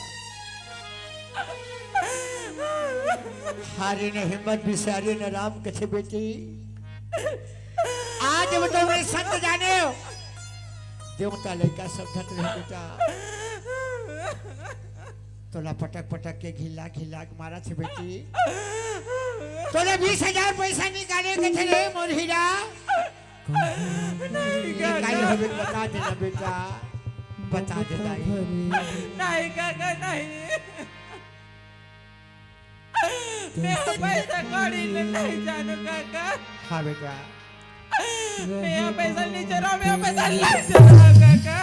हारे न हिम्मत बिसारे न राम कथे बेटी। आज वो तो मैं संत जानेंव, देवता लइका समझत रहे बेटा। तोला पटक पटक के घिल्ला घिल्ला के मारत हे बेटी। तोला बीस हजार पैसा निकाले कथे रे मोर हीरा। नहीं काका। काई हवे बता देना बेटा, बता दे दाई। नहीं काका, नहीं। मैं पैसा कौड़ी ले नहीं जानूं काका। हाँ बेटा। मैं पैसा नहीं चुरांव, मैं पैसा नहीं चुरांव काका।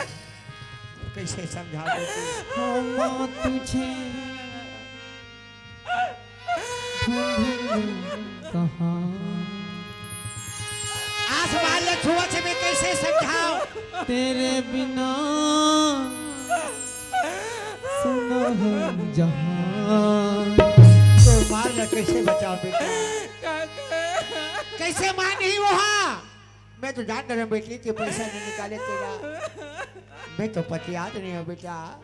कैसे समझाओ बेटी? हम तुझे कहाँ? आसमान ला छुआ से मैं कैसे समझाओ? तेरे बिना सुना जहां। तो मार ला, कैसे बचाओ बेटा? कैसे मार नहीं वो? हाँ, मैं तो जान डरे बेटी, ते पैसा नहीं निकाले तेरा। मैं तो पतियात नहीं हूँ बेटा।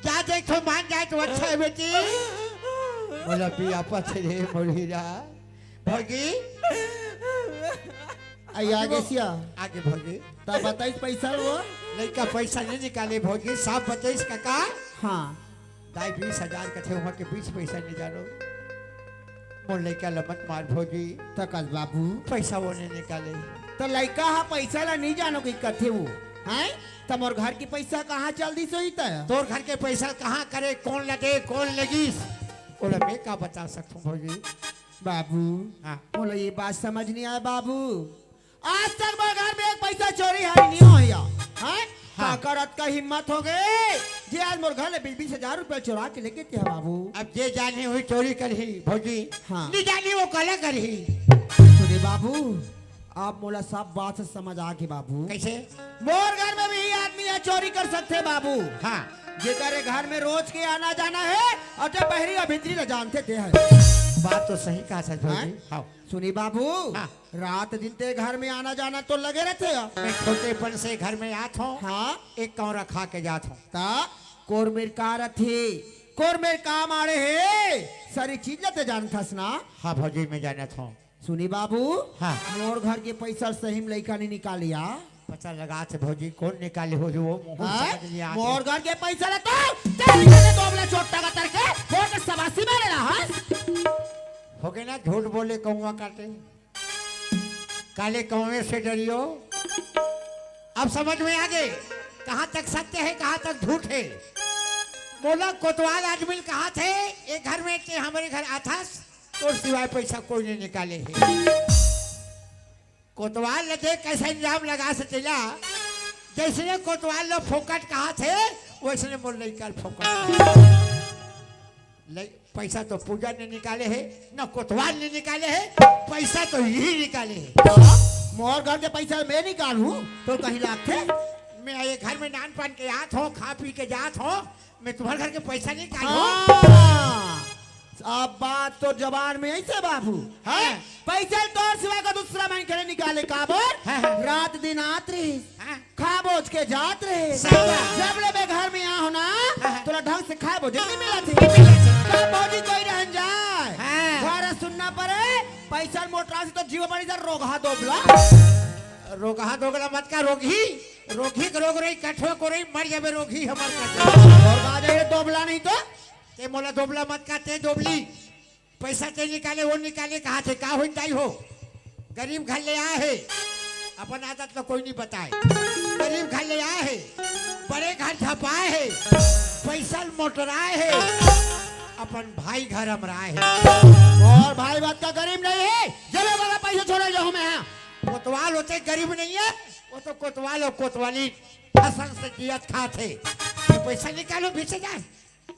जा देख तो मान जाए तो अच्छा है बेटी। बोला भी आपस रे मोरीरा। भौजी। आई आगे सिया। आगे भौजी। ता बताइस पैसा वो? लइका पैसा नहीं निकाले भौजी, साफ बताइस काका। हाँ। दाई बीस हजार कथे, वहाँ के बीस पैसा नहीं जानो। मोर लइका ल मत मार भौजी। त कस बाबू? पैसा वो नहीं निकाले। त लइका हा पैसा ला नहीं जानो कि कथे वो, हैं? त मोर घर के पैसा कहाँ चल दिस होही त? तोर घर के पैसा कहाँ करे, कौन लगे, कौन लगिस, ओला मैं का बता सकथूं भौजी? बाबू, हाँ। मोला ये बात समझ नहीं आया बाबू। आज तक मोर घर में एक पैसा चोरी हारी नहीं होया। हैं? हाँ। काकर अतका हिम्मत हो गए जे आज मोर घर ले बीस बीस हजार रुपया चोरा के लेगे ते हा बाबू। अब जे जानी हुई चोरी करही भौजी। हाँ। नहीं जानी वो काला करही। सुने बाबू, अब मोला सब बात से समझ आ गे बाबू। कैसे? मोर घर में भी आदमी है चोरी कर सकथे बाबू। हाँ। जेकर घर में रोज के आना जाना है और ते बहरी और भीतरी ला जानथे ते है। बात तो सही कहा सच भौजी। हैं? हाँ। सुनी बाबू, हाँ। रात दिन ते घर में आना जाना तो लगे रथे हो। मैं छोटेपन से घर में आत हूँ। हाँ। एक कौरा खा के जात हूँ। ता कोरमेर का रथे, कोरमेर का माड़े हे, सारी चीज ला ते जानथस ना। हाँ भौजी, मैं जानत हूँ। सुनी बाबू, हाँ। मोर घर के पैसा सही में लइका नहीं निकालिया। पता लगा थे भौजी, कौन निकाले हो जो वो मुँह हाँ? समझ नहीं आते। मोर घर के पैसा ला तो तेरे के दोबला चोट्टा का तरके मोर के सबासी मारे ला, हाँ? हो गए ना, झूठ बोले कौवा काटे। काले कौवे से डरियो। अब समझ में आ गए कहाँ तक सत्य है, कहाँ तक झूठ है। मोला कोतवाल आदमी ल कहा थे, एक घर में ते हमरे घर आथस, तोर सिवाय पैसा कोई नहीं निकाले है। कोतवाल ल देख कैसे इल्जाम लगा सकेला, जैसने कोतवाल ल फोकट कहा थे, वैसने मोर लइका ल फोकट। ले, पैसा तो पूजा नहीं निकाले है, ना कोतवाल नहीं निकाले है, पैसा तो यही निकाले है। मोर घर के पैसा मैं निकालूं तो कहीं लागथे? मैं ये घर में नान पान के आत हो, खा पी के जात हो, मैं तुम्हारे घर के पैसा नहीं निकालूं। हाँ, अब बात तो जबान में ऐसे बाबू, हैं? हाँ। पैसा तोर सिवा का दूसरा मन के नहीं निकाले, काबर? हाँ, हाँ। रात दिन आत रही। हाँ। खा बोझ के जात रहे। सही बात। जब ले मैं घर में आ हो ना, हाँ, हाँ। तोला ढंग से खाए बोझे नहीं मिला थे। नहीं मिला थे। तब भौजी कोई रहन जाए। हाँ। घर सुनना पड़े, पैसा मोटरा से तो जीव बड़ी सर रोगहा दोबला। रोगहा दोगला मत का, रोगही, रोगही के रोग रही, कठवा को रही, मर जाबे रोगही हमर कठवा। और बाजे ये दोबला नहीं तो? ते मोला दोबला मत का, ते दोबली। पैसा ते निकाले, वो निकाले, कहा थे, का होई दाई हो? गरीब घर ले आए हे, अपन आदत ला कोई नहीं बताए। गरीब घर ले आए हे, बड़े घर झपाए हे, पैसा मोटराए हे, अपन भाई घर अमराए हे। और भाई बात का गरीब नहीं है, जब वाला पैसा छोड़े जाऊँ मैं, हाँ। कोतवाल होते गरीब नहीं है, वो तो कोतवाल और कोतवाली फसल से जियत खात हे। ये पैसा निकालो, बीस हजार।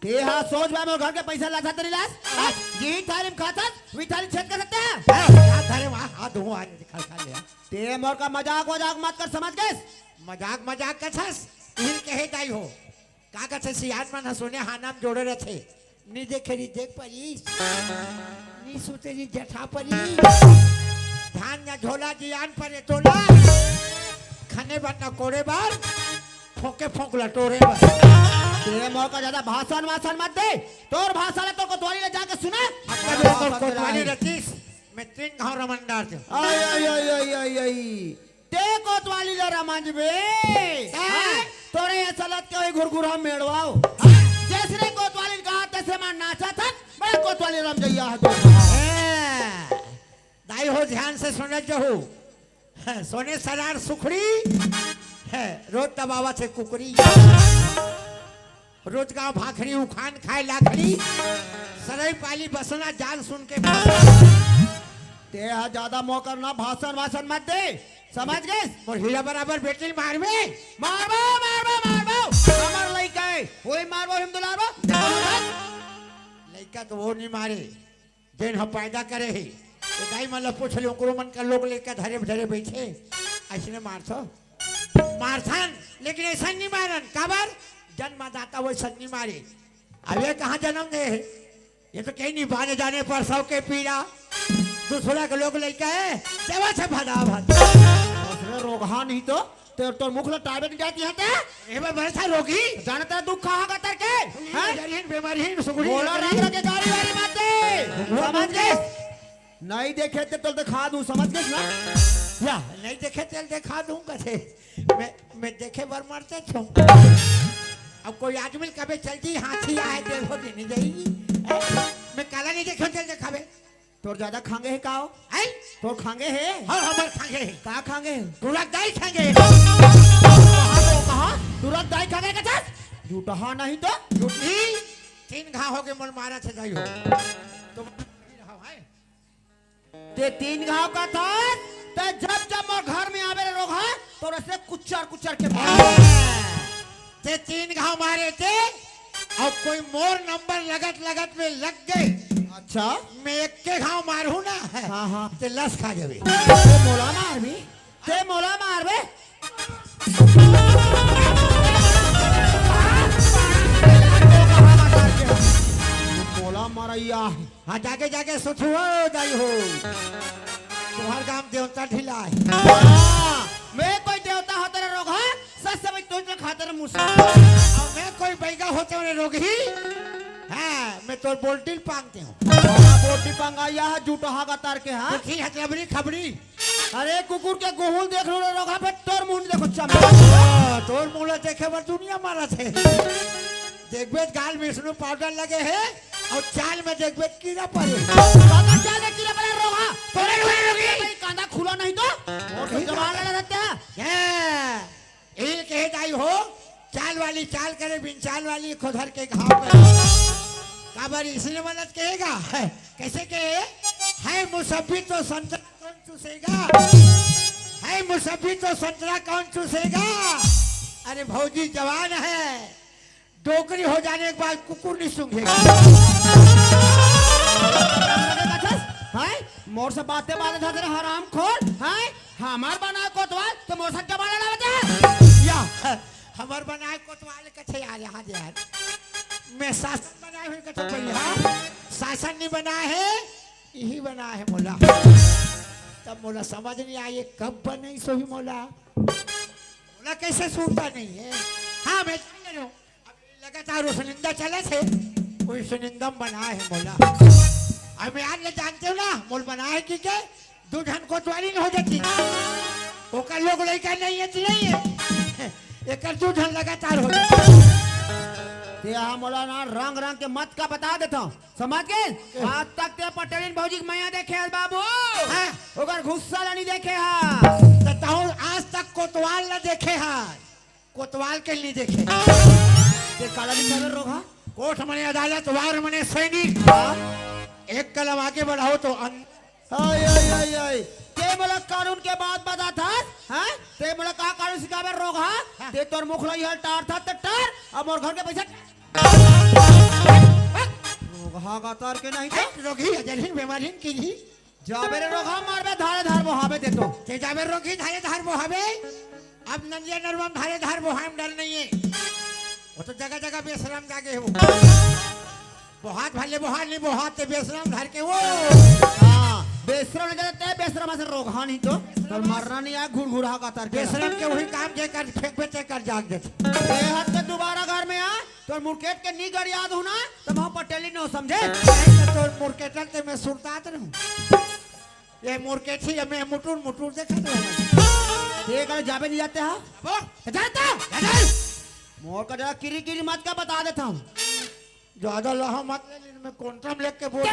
ते हा सोच बा मोर घर के पैसा लाथा तरी लास? हाँ। ये थारी में खाता, वी थारी छेद कर सकते हैं? हाँ, हाँ, थारी में, हाँ, हाँ, दो आ रहे, खा, खा लिया। ते मोर का मजाक वजाक मत कर, समझ गए? मजाक, मजाक का छस? इही कहे दाई हो। का कथे सियान मन ह सोने हाना म जोड़े रथे। नी देखे री देख परी। नी सुते री जठा परी। धान या झोला जियान परे तोला। खने बर न कोड़े बर। फोके फोक लटोरे बर। ते मोर का ज्यादा भाषण वाषण मत दे। तोर भाषा ले तोर कोतवाली ले जाके सुना। अब तक तोर कोतवाली रतीस, मैं तीन घाव रमन डार दे। आई, आई, आई, आई, आई, आई। ते कोतवाली ले रमन बे। हाँ। हैं? तोरे ये सलत के वही घुरघुरा मेड़वाओ। हाँ। जैसने कोतवाली कहा तैसे मार नाचा था, बड़ा कोतवाली रम जइया है तो। हाँ। दाई हो ध्यान से सुनत जहू। हैं, सोने सरार सुखड़ी, हैं, रोज दबावत हे कुकरी। रोज गाँव भाखरी उखान खाए लाखड़ी, सरई पाली बसना जान सुन के भाषा। ते हा ज्यादा मोकर ना भाषण वाषण मत दे, समझ गए? मोर हीरा बराबर बेटी मारबे। मारबो, मारबो, मारबो। हमर लइका है, वही मारबो, हिम दुलारबो। लइका तो वो नहीं मारे। जेन ह पैदा करे हे, ये दाई मन ल पूछ ले, ओकरो मन का लोग लेके धरे धरे बैठे, अइसने मारथो? मारथन, लेकिन अइसन नहीं मारन। काबर? जन्मदाता वइसन नहीं मारे। अब ये कहाँ जन्म दे हे? ये तो कहीं नहीं, बाने जाने पर सबके पीरा। दूसरा के लोग लइका हे, सेवा से भदा भद। दूसरे रोगहा नहीं तो, ते तोर मुख ला टाबे नहीं जाती है ते? ए बे, बड़े सा रोगी। जानता दुख कहाँ का तर के? हैं? जरहीन, बेमारीहीन, सुगड़ी बोला नहीं। राम रखे गाड़ी वाली बात है। वो समझ गए? नहीं देखे ते तोल दिखा दूं, समझ गए ना? या, नहीं देखे तेल दिखा दूं कथे। मैं, मैं देखे बर मरते छो। अब कोई आदमी कबे चलती हाथी आए, देखो दिन नहीं जाएगी। मैं काला नहीं देखे तेल दिखावे। तोर ज्यादा खांगे हे का हो? हैं? तोर खांगे हे? हाँ, हमर खांगे हे। का खांगे हे? टुरक दाई खांगे हे। कहाँ तो कहाँ? टुरक दाई खांगे का था? झूठहा नहीं तो? झूठी। तीन घाव हो गए मोल मारा छे दाई हो। तो ते तीन घाव का था, ते जब जब मोर घर में आवे रे रोगहा, तोर से कुचर कुचर के मारे। ते तीन घाव मारे ते, अउ कोई मोर नंबर लगत लगत में लग गए। अच्छा। मैं एक के घाव मारहूं ना, हाँ, हाँ। ते लस खा जावे। ते मोला मारबे, ते मोला मारबे। मोला मारैया। हाँ, जाके, जाके सुतहू हो, दाई हो। तुम्हार गांव देवता ढीला हे। हाँ, मैं कोई देवता होते रे रोगहा, सच समझ तू तो खाते रे मुसा। अउ मैं कोई बैगा होते रे रोगही। हाँ, मैं तोर बोल्टिल पांगते हूँ। बोल्टिल पांगा या है, झूठहा का तार के, हाँ? देखी हथलबरी खबरी। अरे कुकुर के गुहुल देख लो रे रोगहा, पे तोर मुंह देखो चमड़ा। हाँ, तोर मुंह ला देखे बर दुनिया मारा थे। देखबे गाल में स्नो पाउडर लगे हे अउ चाल में देखबे कीड़ा परे। काकर चाल में कीड़ा परे रोगहा? तोरे हुए रोगी। भाई कांदा खुला नहीं तो? और तो जवान लड़ा रहते हैं। ये, ये कहे दाई हो, चाल वाली चाल करे, बिन चाल वाली खोधर के घाव करे। काबर इसने मदद कहेगा? कैसे कहे? है मुसब्बी तो संतरा कौन चूसेगा? है मुसब्बी तो संतरा कौन चूसेगा? अरे भौजी जवान है, डोकरी हो जाने के बाद कुकुर नहीं सूंघेगा। हैं? मोर से बातें बातें था तेरे हराम खोर, हैं? हमार बनाए कोतवाल तो मोर से जबान लड़ावत है। या, हमार बनाए कोतवाल कथे यार, यहाँ दे यार। मैं शासन बनाए हुए कथे भैया, शासन नहीं बना है, यही बना है मोला। तब मोला समझ नहीं आई, ये कब बनई सोही मोला? मोला कैसे सूझता नहीं है? हाँ, मैं जान रहा हूँ। अब लगातार वो सुनिंदा चले थे, कोई सुनिंदम बना है मोला। अब मैं आज ले जानते हो ना, मोल बना है कि के दू झन कोतवाली हो जाती। ओकर लोग लइका नहीं है, तो नहीं है। एकर दू झन लगातार हो जाती। ते हा मोला ना रंग रंग के मत का बता देता हूँ। समझ गए? आज तक ते पटेलिन भौजी के मया देखे हस बाबू? हाँ। ओकर गुस्सा ला नहीं देखे हा। त तहूँ आज तक कोतवाल ला देखे हा। कोतवाल के नहीं देखे। ते काला नहीं करे रोगहा? कोर्ट मने अदालत, वार मने सैनिक। हाँ। एक कदम आगे बढ़ाओ तो अन- आय, आय, आय, आय। ते मोला कानून के बात बता था, हाँ? ते मोला का कानून सिखावे रोगहा? हाँ। ते तोर मुख ला इहल टार था, ते टार, अब मोर घर के पैसा रोगहा का तार के नहीं था? रोगही, अजरहीन, बेमारहीन, किरही। जाबे रे रोगहा मारबे, धारे धार बोहाबे ते तो। ते जाबे रोगही, धारे धार बोहाबे। अब नंदिया नरवा म धारे धार बोहाय म डर नहीं है। वो तो जगह जगह बेसरम जागे हो। बोहात भले बोहात नहीं बोहात ते बेसरम धर के वो। हाँ, बेसरम नहीं जाते, बेसरम से रोगहा नहीं तो। तो मरना नहीं आय, घुड़घुड़ा का तर के। बेसरम के वही काम जे कर फेंकबे ते कर जाग देते। ए हाथ के दोबारा घर में आ, तोर मुरकेट के नी गड़ियात हूँ ना, त महूँ पटेली नो समझे। नहीं तो तोर मुरकेटन ते मैं सुरतात रहूँ। ये मुरकेट ही, मैं मुटुर मुटुर देखत रहूँ। ये कर जाबे नहीं जाते हा? वो? जाता? जाता? मोर का जरा किरी किरी मत का बता देता हूँ। ज्यादा लहा मत ले, नहीं मैं कोंटम लेके बोल दूँ।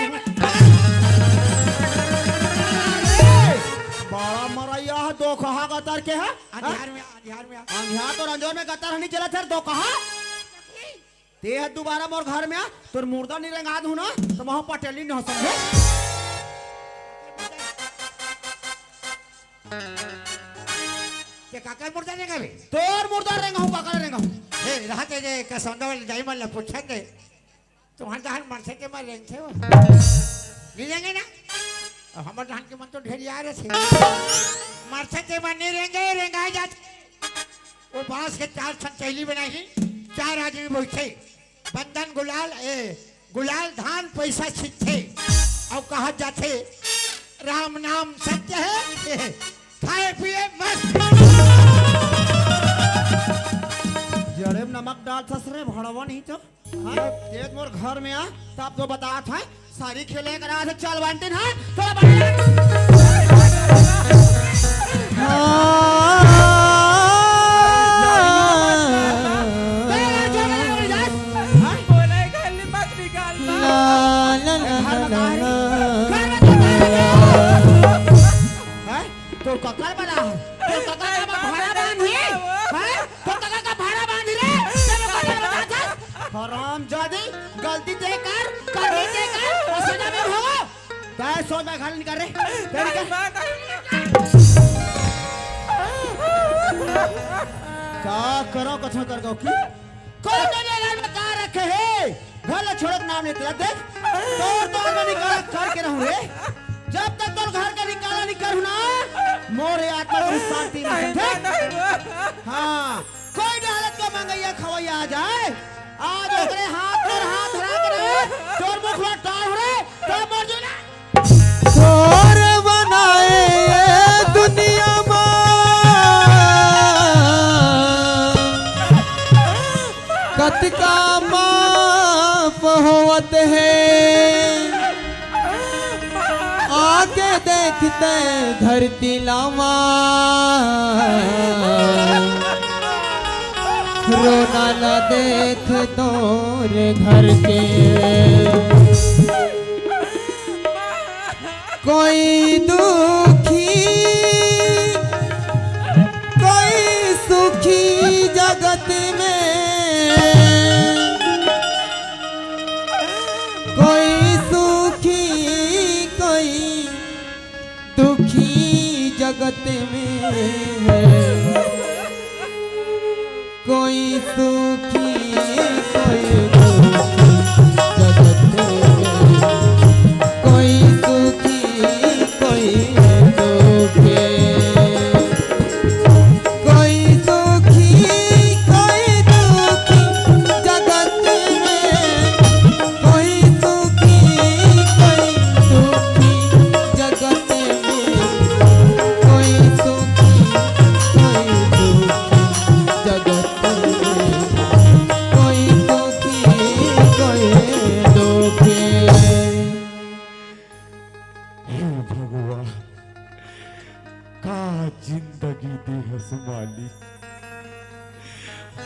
बड़ा मरैया है, दो कहा का तर के है? अंधियार में, अंधियार में। अंधियार तो रंजोर में गतर नहीं चला सर, दो कहा? ते ह दोबारा मोर घर में आ, तोर मुर्दा नहीं रेंगा दूं ना, त महूँ पटेली न हो समझे। ते काकर मुर्दा रेंगाबे? तोर मुर्दा रेंगाहूँ, काकर रेंगाहूँ? ए, रहा ते जे कसौंदा वाले दाई मन ला पूछन दे। तुम्हार डहन मरथे ते मन रेंगथे हो। नहीं रेंगे ना? अब हमर डहन के मन तो ढेरिया रथे। मरथे ते मन नहीं रेंगे, रेंगाए जाथे। वो बांस के चार ठन चैली बनाही, चार आदमी बइठे। बंदन गुलाल, ए, गुलाल धान पैसा छिटथे। अउ कहत जाथे, राम नाम सत्य हे, खाए पिए मस्त। जड़े में नमक डालथस रे, भड़वा नहीं तो। हाँ, तेज मोर घर में आ, तब तो बतात हे, सारी खेले करा थे, चल बंटिन, हाँ, थोड़ा बड़ा। हाँ। बोले खाली मत निकाल। ला, ला, ला, ला, ला। हैं? तोर कका बना है? तोर कका का भाड़ा बांधी? हैं? तोर कका का भाड़ा बांधी रे? तेरे को नहीं बता था? हरामजादी, गलती ते कर, करनी ते कर, और सजा में भोगो। तय सोच में घर निकाल रे। तेरी का? का करो, कथो कर गो की? कोई तो ये घर में का रखे हे? घर ला छोड़े के नाम नहीं लेत। देख, तोर तो घर में निकाला करके रहूं रे। जब तक तोर घर के निकाला नहीं करूं ना, मोर ये आत्मा को शांति नहीं, ठीक? हाँ, कोई भी हालत का मंगैया खवैया आ जाए, आज ओकरे हाथ पर हाथ रख रे, तोर मुख ला टाल रे, तब मर जो ना। तोर बनाए दुनिया मा कतका माप होवत हे, आके देखते धरती लामा, रोना न देख तोर घर के। कोई दुखी, कोई सुखी जगत में, कोई सुखी, कोई दुखी जगत में। कोई सुखी, कोई दुखी जगत में, कोई सुखी, कोई दुखी, कोई सुखी, कोई दुखी जगत में, कोई सुखी, कोई दुखी जगत में, कोई सुखी, कोई दुखी जगत में, कोई सुखी, कोई दुखी। हे भगवान, का जिंदगी दे हस मालिक।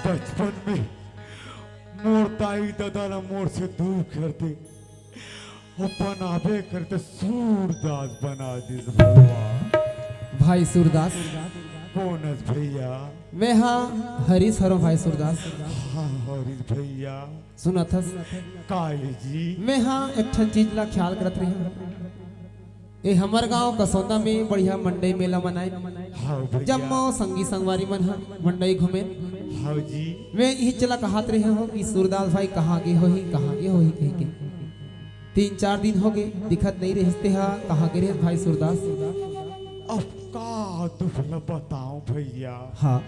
बचपन में मोर दाई ददा ला मोर से दूर कर दे, अउ बनाबे कर दे सूरदास बना दिस भगवान। भाई सूरदास। कोन हस भैया? मैं हा हरीश हरों भाई सूरदास। हाँ, हरीश भैया। सुनत हस? का हे जी? मैं हा एक ठन चीज ला ख्याल करत रहे हूँ। ए हमर गांव कसौंदा में बढ़िया मंडई मेला मनाए। हाँ भैया। जम्मो संगी संगवारी मन ह मंडई घूमे। हाँ जी। मैं इही चला कहत रहे हूँ कि सूरदास भाई कहाँ गे होही, कहाँ गे होही कहिके। तीन चार दिन हो गे, दिखत नहीं रहिस ते हा, कहाँ गे रहे भाई सूरदास? अब का दुख ल बताओ भैया। हाँ।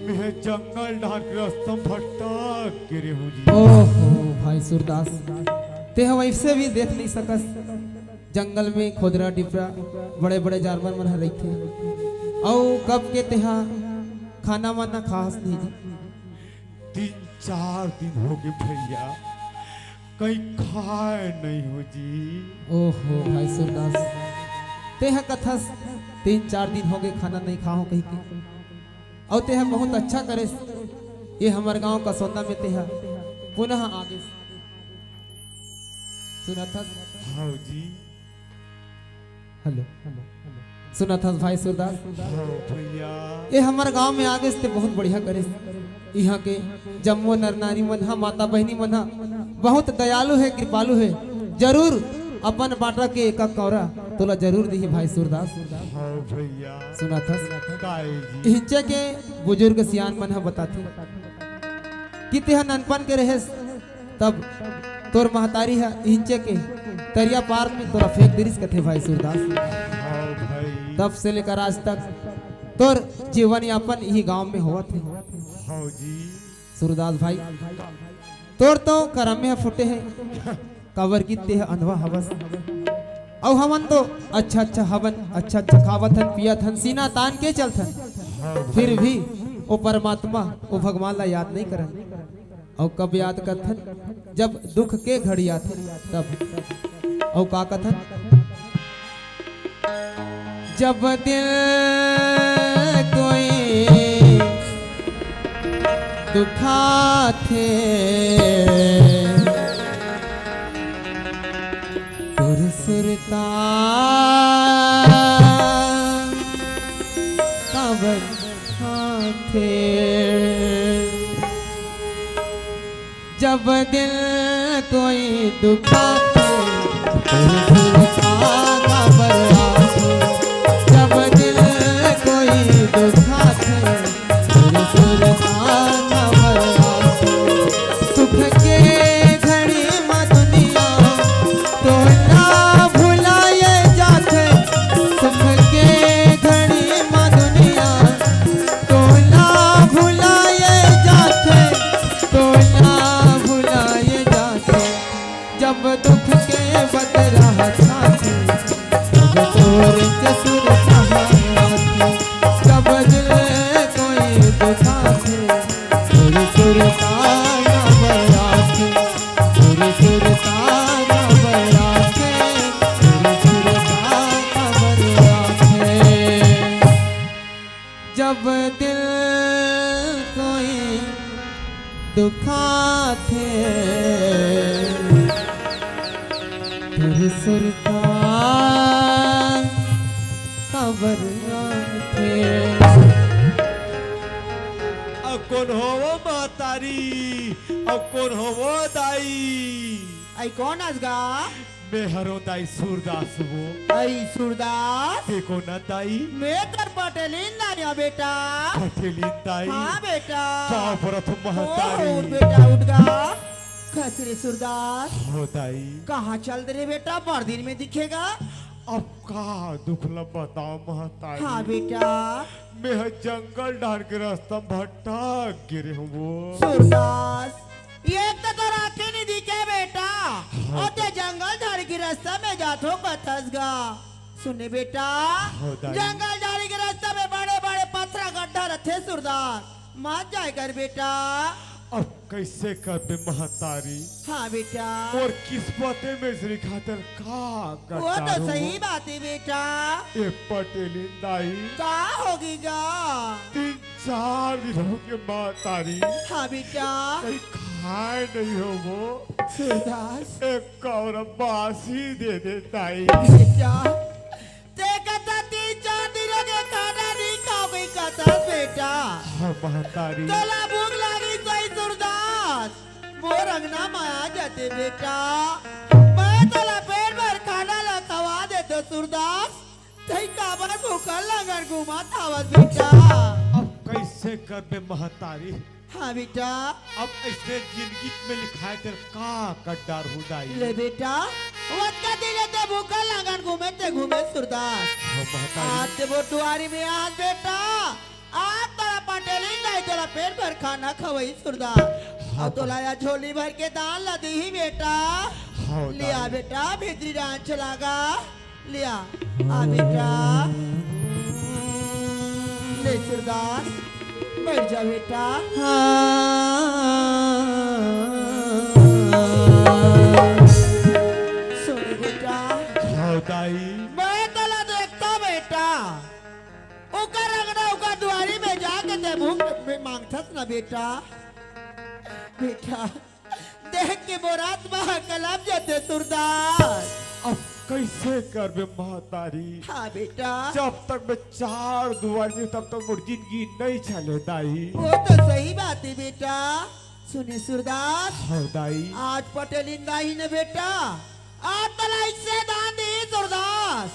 मैं जंगल डाहर के रस्ता म भटक गे रेहूं जी। ओहो भाई सूरदास, ते ह वैसे भी देख नहीं सकस। जंगल में खोदरा डिपरा बड़े बड़े जानवर मन ह रहिथे। अउ कब के ते हा खाना वाना खास नहीं जी। तीन चार दिन हो गे भैया, कहीं खाए नहीं हो जी। ओहो भाई सूरदास, ते ह कथस तीन चार दिन हो गे खाना नहीं खाहो कहिके, अउ ते ह बहुत अच्छा करेस। ये हमर गांव कसौंदा में ते ह पुनः आ गेस। सुनत हस? हाँ जी। हेलो। सुनत हस भाई सूरदास? हाँ भैया। ये हमर गांव में आ गेस ते बहुत बढ़िया करेस। इहाँ के जम्मो नर नारी मन हा, माता बहिनी मन हा बहुत दयालु हे, कृपालु हे। जरूर अपन बांटा के एक कौरा तोला जरूर दिही भाई सूरदास। हाँ भैया। सुनत हस? काय जी? इहिंचे के बुजुर्ग सियान मन हा बताथे कि तेहा ननपन के रहेस तब तोर महतारी ह इहिंचे के तरिया पार में तोला फेंक दिरिस कथे भाई सूरदास। हाँ भाई। तब से लेकर आज तक तोर जीवन यापन इही गांव में होवत हे। हाँ जी। सूरदास भाई, तोर तो करम में फूटे हे, काबर कि तेह अंधवा हवस। अउ हमन तो अच्छा अच्छा हवन, अच्छा अच्छा खावत हन, पियत हन, सीना तान के चलथन। फिर भी ओ परमात्मा, ओ भगवान ला याद नहीं करन। अउ कब याद करथन? जब दुख के घड़ी आथे तब। अउ का कथन? जब दिल कोई दुखाथे, तोर सुरता काबर आथे। जब दिल कोई दुखाथे, तोर सुरता काबर आथे। जब दिल कोई दुखाथे, तोर सुरता काबर आथे। सुख के घड़ी म दुनिया तोला भुलाए जाथे। सुख के घड़ी म दुनिया तोला भुलाए जाथे, तोला भुलाए जाथे। जब दुख के बदरा छाती, तब तोर जसुर कहाती। जब दिल कोई दुखाथे, तोर सुरता नवराथे, तोर सुरता नवराथे, तोर सुरता नवराथे। जब दिल कोई दुखाथे, तोर सुरता काबर आथे। अउ कोन हो वो महतारी, अउ कोन हो वो दाई? अई कोन अस गा? मैं हरों दाई सूरदास वो। अई सूरदास? ते कोन अस दाई? मैं तोर पटेलिन दाई हंव बेटा। पटेलिन दाई? हाँ बेटा। पाँव परत हों महतारी। ओ, बेटा उठ गा। कइसे रे सूरदास? हो दाई। कहाँ चल दे रे बेटा, बड़ दिन में दिखे गा। अब का दुख ल बतावं महतारी। हाँ बेटा। मैं ह जंगल डहर के रस्ता म भटक गे रेहेंव वो। सूरदास, एक तो तोर आँखी नइ दिखे बेटा, हाँ। अउ ते जंगल झाड़ी के रस्ता में जाथों कथस गा। सुन बेटा, हाँ दाई। जंगल झाड़ी के रस्ता में बड़े-बड़े पथरा गड्ढा रथे सूरदास, मत जाए कर बेटा। अब कइसे करबे महतारी? हाँ बेटा। मोर किस्मते में अइसे लिखाय तेला का वो तो करहूँ? सही बात हे बेटा। ए पटेलिन दाई। का होगे गा? तीन चार दिन होगे महतारी। हाँ बेटा। कहीं खाय नइ हों वो। सूरदास। एक कौरा बासी दे दे दाई। बेटा, ते कथस तीन चार दिन होगे खाना नइ खाव कहि कथस बेटा। हाँ महतारी। तोला भूख लागिस होही सूरदास, मोर अंगना म आ जाते बेटा, मैं तोला पेट भर खाना ला खवा देतेंव सूरदास। तहीं काबर भूखा लंगड़ घूमत हवस बेटा? अब कइसे करबे महतारी? हाँ बेटा। अब अइसने जिनगी में लिखाय तेला का कर डारहूँ दाई? ले बेटा, अतका दिन ले ते भूखा लंगड़ घूमे ते घूमे सूरदास। हाँ महतारी। आज ते मोर दुवारी में आस बेटा, आज तोला पटेलिन दाई तोला पेट भर खाना खवाही सूरदास। हाँ अउ तोला या झोली भर के दान ला दिही बेटा। हाँ लिया दाई। बेटा, भीतरी डाहन चला गा। लिया, आ बेटा। ले सूरदास, बइठ जा बेटा। सुन बेटा। हाँ दाई। मैं तोला देखथों बेटा, ओकर अंगना ओकर दुवारी में जाके ते भूख मांगथस ना बेटा। बेटा, देख के मोर आत्मा ह कलप जाथे सूरदास। अब कइसे करबे महतारी? हाँ बेटा। जब तक मैं चार दुवारी में, तब तक मोर जिनगी नइ चले दाई। वो तो सही बात हे बेटा। सुने सूरदास। हाँ दाई। आज पटेलिन दाई न बेटा, आज तोला अइसे दान दिही सूरदास,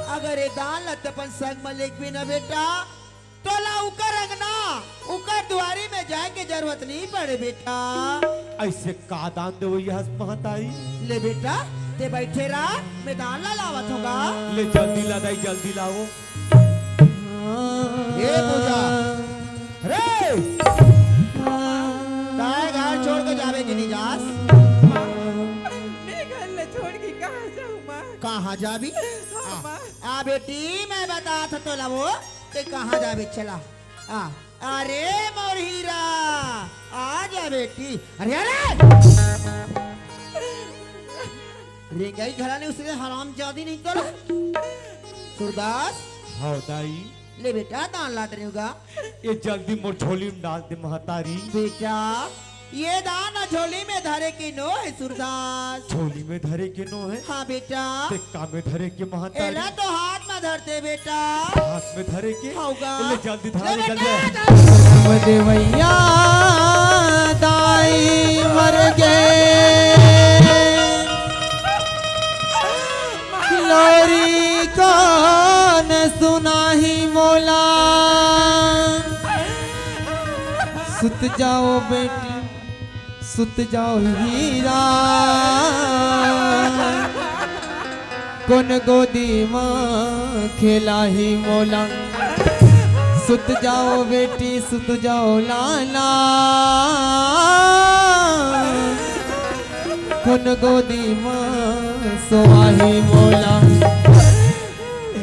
अगर ए दान ला ते अपन संग म लेगबे न बेटा, तोला उकर अंगना, उकर दुवारी में जाय के जरूरत नइ पड़े बेटा। अइसे का दान देवइया हस महतारी? ले बेटा, ते बइठे रह, मैं दान ला लावत हों गा। ले जल्दी ला दाई, जल्दी लावो। ए पूजा, रे, ताय घर छोड़ के जाबे कि नइ जा? कहाँ जाबे? आ, आ बेटी, मैं बतात हँव तोला वो, ते कहाँ जाबे? चला। आ, अरे मोर हीरा, आ जा बेटी। अरे, अरे! रेंगई घला नहीं उसने, हरामजादी नहीं तोला। सूरदास। हाँ दाई। ले बेटा, दान लात रही होगा। ये जल्दी मोर झोली में डाल दे महतारी। बेटा, ये दान झोली में धरे के नो हे सूरदास। झोली में धरे के नो हे? हाँ बेटा। ते का में धरे के महतारी? एला तो हाथ में धरते बेटा। हाथ में धरे के? होगा। ले जल्दी धरा ले ले, जल्दी। बेटा, देवैया दाई मर गे। लोरी कोन सुनाही मोला। सुत जाओ बेटी, सुत जाओ हीरा। कोन गोदी म खेलाही मोला। सुत जाओ बेटी, सुत जाओ लाला। कोन गोदी म सोवाही मोला।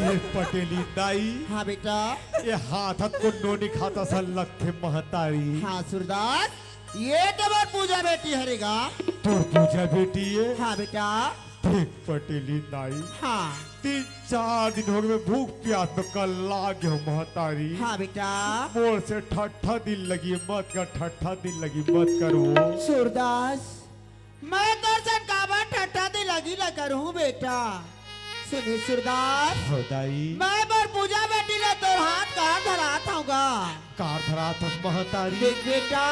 ए पटेली दाई। हाँ बेटा। ये हाथ हाथ को नोनी खाता सा लगथे महतारी। हाँ सूरदास, ये तो मोर पूजा बेटी हरे गा। तोर पूजा बेटी हे? हाँ बेटा। देख पटेली दाई। हाँ। तीन चार दिन होगे, मैं भूख प्यास में कल्ला गे हँव महतारी। हाँ बेटा। मोर से ठट्ठा दिल लगी मत कर, ठट्ठा दिल लगी मत कर वो। सूरदास, मैं तोर सन काबर ठट्ठा दिल लगी ला करहूँ बेटा। सुने सूरदास। हाँ दाई। मैं मोर पूजा बेटी ला तोर हाथ कार धरात हँव गा। कार धरात हस महतारी। देख बेटा,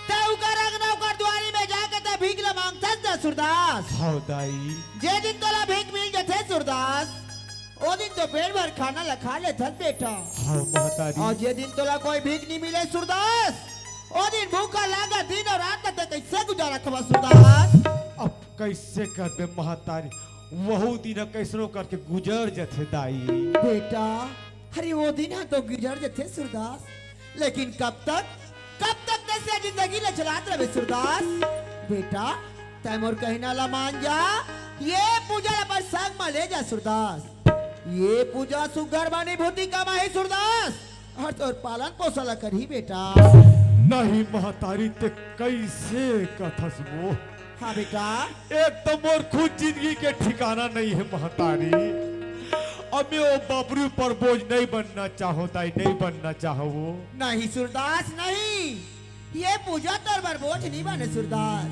ते उकर अंगना उकर दुआरी में जाके ते भीख ला मांगथस ना सूरदास। हाँ दाई। जे दिन तोला भीख मिल जथे सूरदास, ओ दिन तो पेट भर खाना ला खा लेथस बेटा। हाँ महतारी। अउ जे दिन तोला कोई भीख नहीं मिले सूरदास, ओ दिन भूखा लागा दिन अउ रात ला ते कइसे गुजारा करबे सूरदास? अब कइसे करबे महतारी, वहू दिन ह कइसनो करके गुजर जथे दाई। बेटा, अरे वो दिन ह तो गुजर जथे सूरदास, लेकिन कब तक, कब तक तैं ए जिंदगी ला चलात रहबे सूरदास? बेटा, तैं मोर कहना ला मान जा, ये पूजा ला अपन संग मा ले जा सूरदास। ये पूजा सुग्घर भूती कमाही सूरदास, अउ तोर पालन पोषण ला करही बेटा। नहीं महतारी, ते कइसे कथस वो? हाँ बेटा। एक तो मोर खुद जिंदगी के ठिकाना नहीं हे महतारी, अउ मैं वो बबरू पर बोझ नहीं बनना चाहँव दाई, नहीं बनना चाहँव वो। नहीं सूरदास नहीं, ये पूजा तोर बर बोझ नहीं बने सूरदास।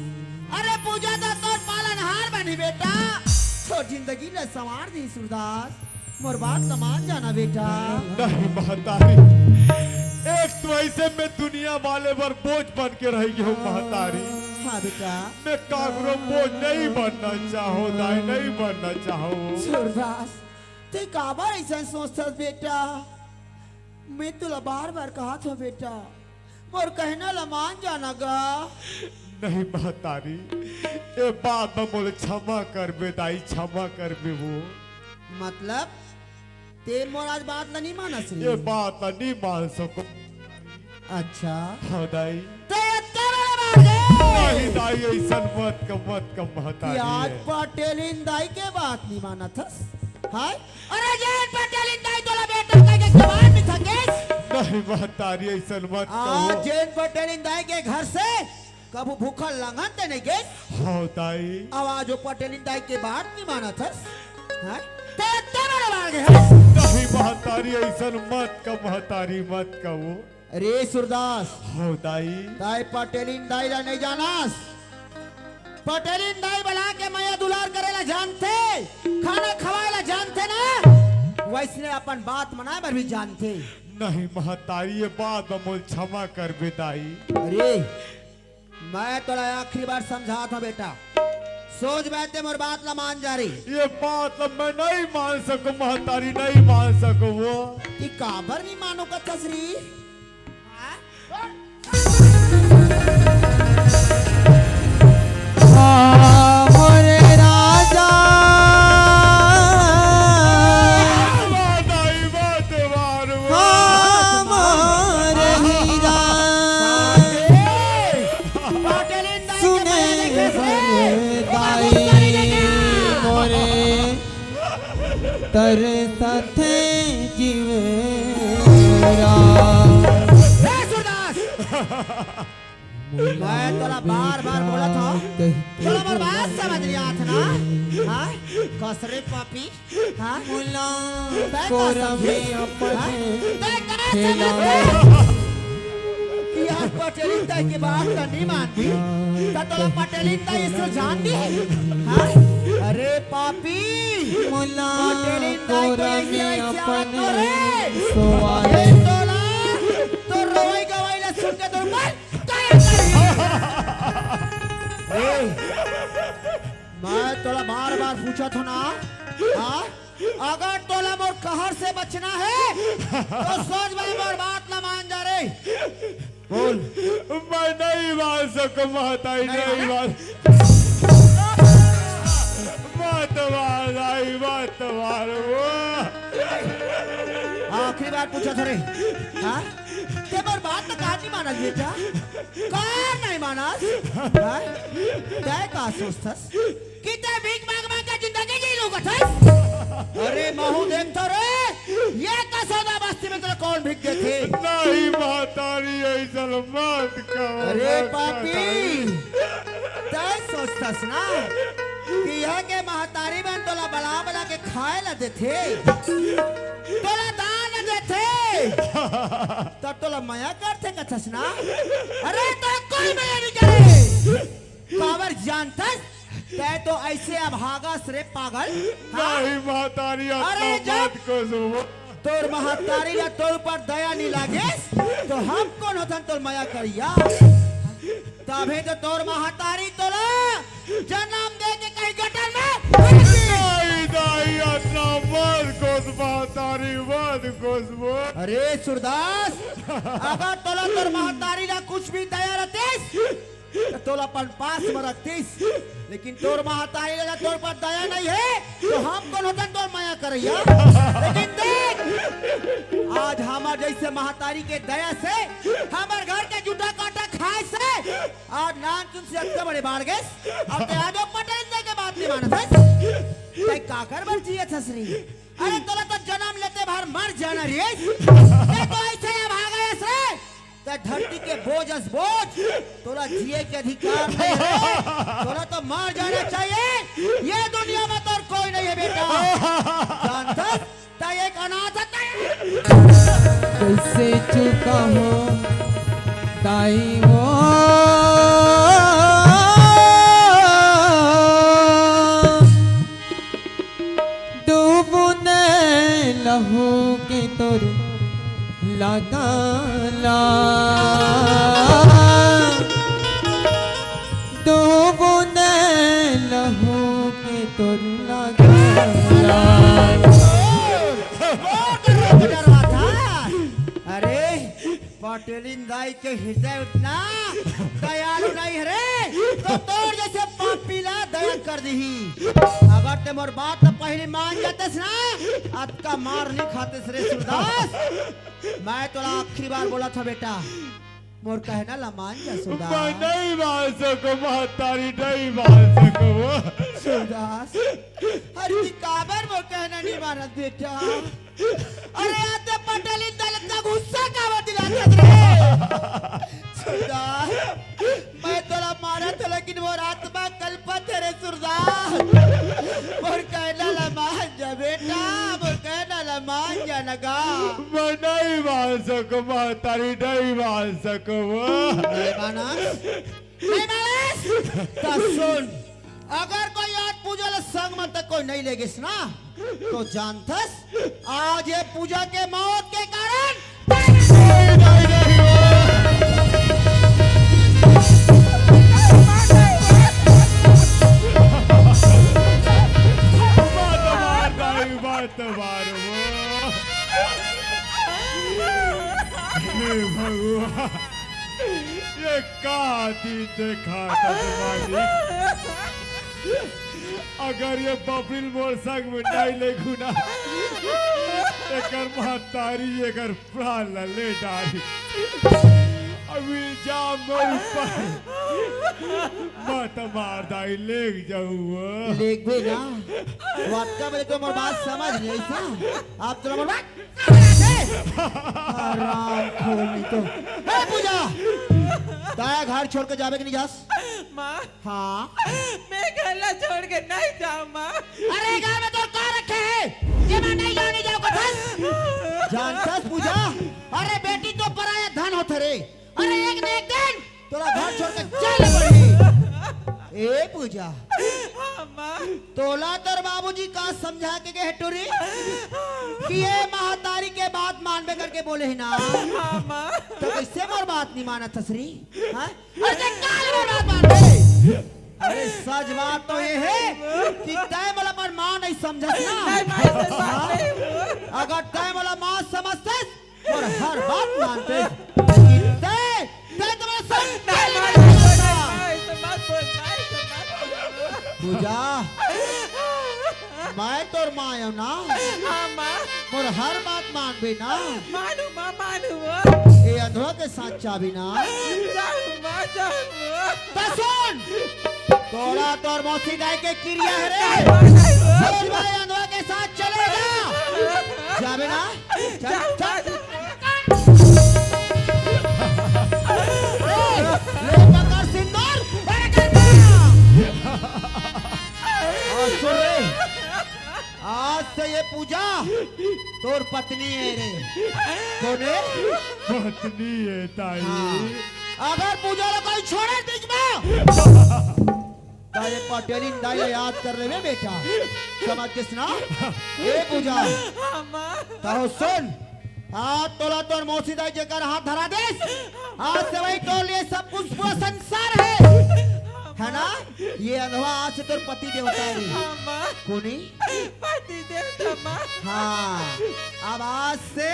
अरे पूजा तो तोर पालनहार बनही बेटा, तोर जिंदगी ला संवार दिही सूरदास। मोर बात ला मान जाना बेटा। नहीं महतारी, एक तो अइसे मैं दुनिया वाले बर बोझ बन के रह गे हँव महतारी। हाँ बेटा। मैं काकरो बोझ नहीं बनना चाहँव दाई, नहीं बनना चाहँव। सूरदास, ते काबर अइसन सोचथस बेटा? मैं तोला बार बार कहत हँव बेटा, मोर कहना ला मान जाना गा। नहीं महतारी, ये बात ला मोला क्षमा करबे दाई, क्षमा करबे वो। मतलब ते मोर आज बात ला नहीं मानस रे? ये बात ला नहीं मान सकँव। अच्छा। हाँ दाई। ते अतका बड़ा बात हे? नहीं दाई, अइसन मत कह, मत कह महतारी। आज पटेलिन दाई के बात नहीं मानत हस? हाय? अरे जेन पटेलिन दाई तोला बेटा कहिके जवान नहीं थकेस? नहीं महतारी, अइसन मत कह। जेन पटेलिन दाई के घर से कभू भूखा लंघन ते नहीं गेस? हाँ दाई। अब आज वो पटेलिन दाई के बात नहीं मानत हस? हैं? ते अतका बड़ा बात हे? नहीं महतारी, अइसन मत कह महतारी, मत कह वो। अरे सूरदास। हाँ दाई। तैं पटेलिन दाई ला नहीं जानस? पटेलिन दाई बला के मया दुलार करे ला जानथे, खाना खवाए ला जानथे ना, वइसने अपन बात मनाए बर भी जानथे। नहीं महतारी, ये बात ला मोला क्षमा करबे दाई। अरे, मैं तोला आखिरी बार समझात हँव बेटा, सोच बैठे मोर बात ला मान जा रे। ये बात ला मैं नहीं मान सकँव महतारी, नहीं मान सकँव वो। कि काबर नहीं मानँव कथस रे? हमर राजा। हमर हीरा। सुने बर दाई मोरे। तरसथे जीवरा। ए सूरदास! मैं तोला बार-बार बोलत हंव, तोला मोर बात समझ नइ आत ना? हाँ? कस रे पापी, हाँ? मुला तैं का कोरा समझे? में अपन हाँ? तैं का खेला। समझे? यार पटेलिन दाई के बात त नइ मानबे, त तोला पटेलिन दाई अइसे जान दे? हाँ? अरे पापी, मुला पटेलिन दाई कोरा में अपन सोवा दे। ए तोला, तोर रोवई गवई ला सुन के तोर मन काया करही। ए, मैं तोला बार-बार पूछत हंव ना, हाँ? अगर तोला मोर कहर से बचना हे, त सोझ भाई मोर बात ला मान जा रे। बोल। मैं नइ मान सकंव महतारी, नइ नइ मान। मान। मत मार दाई, मत मार वो। आखिरी बार पूछत हंव रे। हाँ? तैं मोर बात ला काबर नइ मानस बेटा? काबर नइ मानस? हाँ? तैं का सोचथस? कि तैं भीख मांग मांग के जिंदगी जी लूं कथस? अरे महूं देखथंव रे, ये कसौदा बस्ती में तोला कोन भीख देथे? नहीं महतारी, अइसन मत कहो, अरे मत पापी, महतारी। तैं सोचथस ना कि इहां के महतारी मन तोला बला बला के खाय ला देथे, तोला दान देथे, त तोला मया करथे कथस ना? अरे त कोई मया नइ करे। काबर जानथस? तैं तो अइसे अभागास रे पागल, हाँ? नहीं महतारी, अतना अरे जब मत कहो। तोर महतारी ला तोर ऊपर दया नइ लागिस, त हम कोन होथन तोर मया करइया? तभे तो तोर महतारी तोला जनम दे के कहीं गटर में फेंक दी। नहीं दाई, अतना मत कहो महतारी, मत कहो। अरे सूरदास, अगर तोला तोर महतारी ला कुछ भी दया रहतिस, त तोला अपन पास में रखतिस, लेकिन तोर महतारी ला तोर पर दया नइ हे, त हम कोन होथन तोर मया करइया? लेकिन देख, आज हमर जइसे महतारी के दया से, हमर घर के जूठा कांटा खाय से, आज नानचुन से अतका बड़े बाढ़ गेस, अब तैं आजो पटेलिन दाई के बात नइ मानत हस। तैं काकर बर जियत हस रे? अरे तोला तो जनम लेते भर मर जाना रे। तैं तो अइसे अभागा अस रे। तैं धरती के बोझ अस बोझ, तोला जिये के अधिकार नइ हे। तोला तो मर जाना चाहिए। ये दुनिया में तोर कोई नइ हे बेटा। जानथस, तैं एक अनाथ हस। कइसे चुकाहूं दाई वो? दू बूंद लहू के तोर लगा ला, दू बूंद लहू के तोर लगा ला। अरे, पटेलिन दाई के हृदय उतना दयालु नइ हे रे, त तोर जइसे पापी ला दया कर दिही। अगर तैं मोर बात ला पहिली मान जातेस ना, अतका मार नइ खातेस रे सूरदास। मैं तोला आखिरी बार बोलत हंव बेटा, मोर कहना ला मान जा सूरदास। मैं नइ मान सकंव महतारी, नइ मान सकंव। सूरदास, अरे तैं काबर मोर कहना नइ मानस बेटा? अरे, आज तैं पटेलिन दाई ला अतना गुस्सा काबर दिलाथस रे? सूरदास, मैं तोला मारत हंव, लेकिन मोर आत्मा कलपत हे रे सूरदास। मोर कहना ला मान जा बेटा, मोर कहना ला मान जा ना गा। मैं नइ मान सकंव महतारी, नइ मान सकंव। नइ मानस? नइ मानस? त सुन, अगर कोई आज पूजा ला संग में तक कोई नइ लेगेस ना, त जानथस, आज ये पूजा के मौत के कारण नहीं, नहीं, नहीं, वो। मत मार, नहीं, मत मार, वो। हे भगवान। ये का दिन देखाथस मालिक? अगर ये बबरी ल मोर संग में नइ लेगहूं ना, एकर महतारी एकर प्राण ला ले डारही। अउ मिल जा मोर ऊपर। मत मार दाई, लेग जाऊँ। लेगबे ना। वाटका बोले तो मोर बात समझ नहीं ऐसा। आप तो मोर बात समझ नहीं। हराम खोर नहीं तो। हे पूजा, ताया घर छोड़ के जाबे कि नहीं जास? माँ, हाँ। मैं घर ला छोड़ के नहीं जाऊँ माँ। अरे घर में तोर का रखे है? जे मैं नहीं जाऊँ, नहीं जाऊँ कथस। जानथस पूजा? अरे बेटी तो पराया धन होथे रे। अरे एक न एक दिन तोला घर छोड़ के चल पड़ी। ए पूजा, हाँ माँ। तोला तोर बाबूजी का समझा के गए टूरी कि ये महतारी के बात मानबे करके बोले ही ना। हाँ माँ। तो कैसे मोर बात नहीं मानत हस री? हाँ? अरे ते काल मोर बात मान ले। अरे सच बात तो ये है कि तय मोला अपन माँ नहीं समझस ना। नहीं माँ, ऐसे बात नहीं हुआ। अगर तय मोला माँ समझते और हर बात मानते, लेकिन तय, तय तो मोला समझ नहीं माँ, नहीं माँ, माँ। ऐसे मत बोल माँ, ऐसे मत बोल। पूजा, मैं तोर माँ हूँ ना। हाँ माँ। मोर हर बात मानबे ना। मानू माँ, मानू वो। ए अंधवा के साथ चाबी ना। जाऊ माँ, जाऊ। त सुन, तोला तोर मौसी दाई के किरिया है रे। नहीं माँ, नहीं वो। बोल भाई, अंधवा के साथ चलेगा। जाबे ना? चल, जाऊ चल। माँ, जाऊ। ए, ले पकड़ सिंदूर, बड़े कर दे। और सुन रे, आज से ये पूजा तोर पत्नी है रे। कोने? पत्नी है ताई। हाँ। अगर पूजा ला कोई छोड़े दिख में, तो ये पटेलिन दाई ला याद कर लेबे बेटा। समझ गिस ना? ए पूजा। हाँ माँ। ताहू सुन, आज तोला तोर मौसी दाई जेकर हाथ धरा देस, आज से वही तोर लिए सब कुछ पूरा संसार है, है ना? ये अंधवा आज से तोर पति देवता है। हाँ माँ। कोनी? पति देवता माँ। हाँ, अब आज से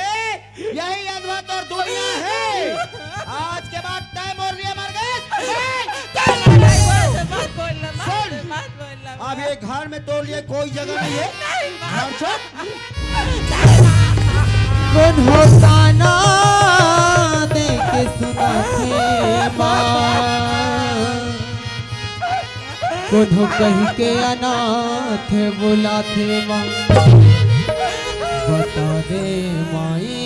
यही अंधवा तोर दुनिया है। आज के बाद तय मोर लिए मर गए। ए, चल। मत बोलना, मत बोलना, मत सुन, बोलना, मत बोलना। अब ये घर में तोर लिए कोई जगह नहीं है। नहीं माँ। घर छोड़। कोन हो ताना दे के सुनाथे माँ, कोन हो कहि के अनाथ बुलाथे माँ, बता दे माई,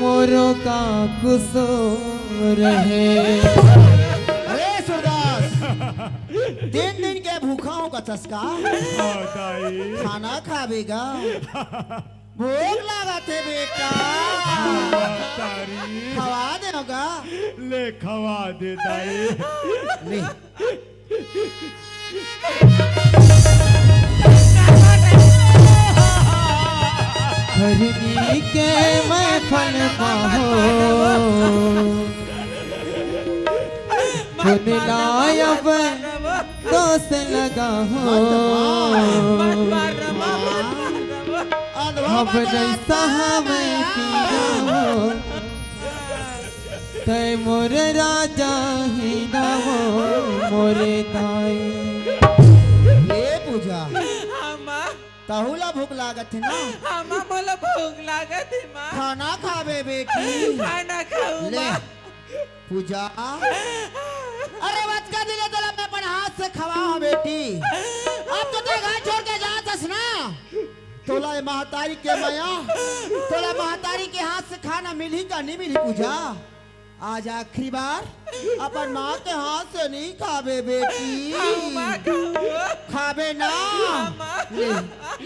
मोरो का कुसूर है। अरे सूरदास, तीन दिन के भूखा हूँ कथस का? हाँ, दाई। खाना खाबे गा? भूख लागत है बेटा। हाँ, तारी। खवा दे होगा। ले खवा दे दाई। ले। हरनी के महफल पाहो, सुन लायब दोष लगा हो। मत मार, मत मार, मत मार। अब नहीं सहा मैं पीना हो, तय मोर राजा ही ना हो, मोरे दाई। ए पूजा, हाँ माँ। तहू ला भूख लागत है ना? हाँ माँ, मोला भूख लागत है माँ। खाना खाबे बेटी। खाना खाऊ ले। माँ। पूजा, अरे बचका दिले तोला मैं अपन हाथ से खवाओ बेटी। अब तो ते घर छोड़ के जात हस ना, तोला ये महतारी के मया, तोला महतारी के हाथ से खाना मिलही का नहीं मिलही पूजा? आज आखिरी बार अपन माँ के हाथ से नहीं खाबे बेटी। खाऊ माँ, खाऊ। खाबे ना? हाँ माँ। ले,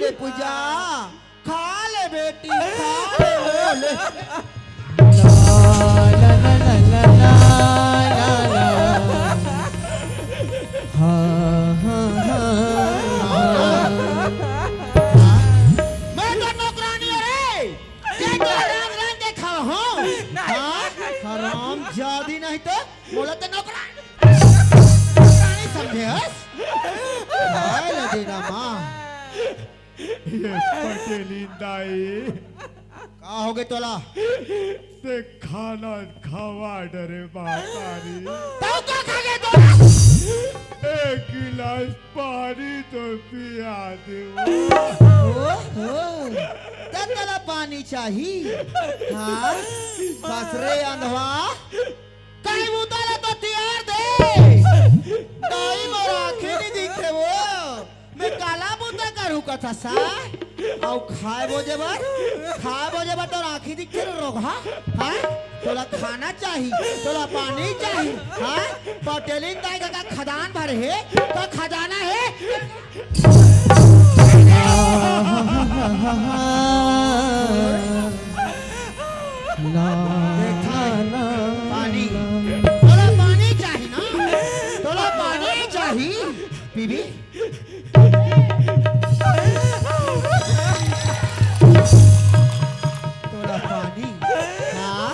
ले पूजा। खा ले बेटी, खा ले, ओ ले। ला, ला, ला, ला, ला, ला, ला, ला। हाँ, हाँ, हाँ, हाँ। मैं तो नौकरानी हूँ रे। ये तो रंग रंग के खावा हूँ। नहीं, हाँ, नहीं। हराम जादी नहीं तो बोला तो नौकरानी। नौकरानी समझे हस? हाय लगे ना माँ। ये पटेलिन दाई। का हो गे तोला? ते खाना खवा डरे महतारी। तू का खा गे तोला? एक गिलास पानी तो पिया दे। ओहो, त तोला पानी चाही? हाँ? बस रे अंधवा, कहीं बुता ला तो तियार दे। दाई मोर आँखी नहीं दिखते वो। मैं काला बुता करूँ कथा सा? अउ खाए बोजे बर, खाए बोजे बर तोर आँखी दिखते रे रोगहा? हाँ? तोला खाना चाही, तोला पानी चाही, हाँ? पटेलिन दाई का खदान भर हे, का खजाना हे? ना, देखा है? ना, पानी। ना। तोला पानी चाही ना? तोला पानी चाही। पीबी? तोला पानी। हाँ?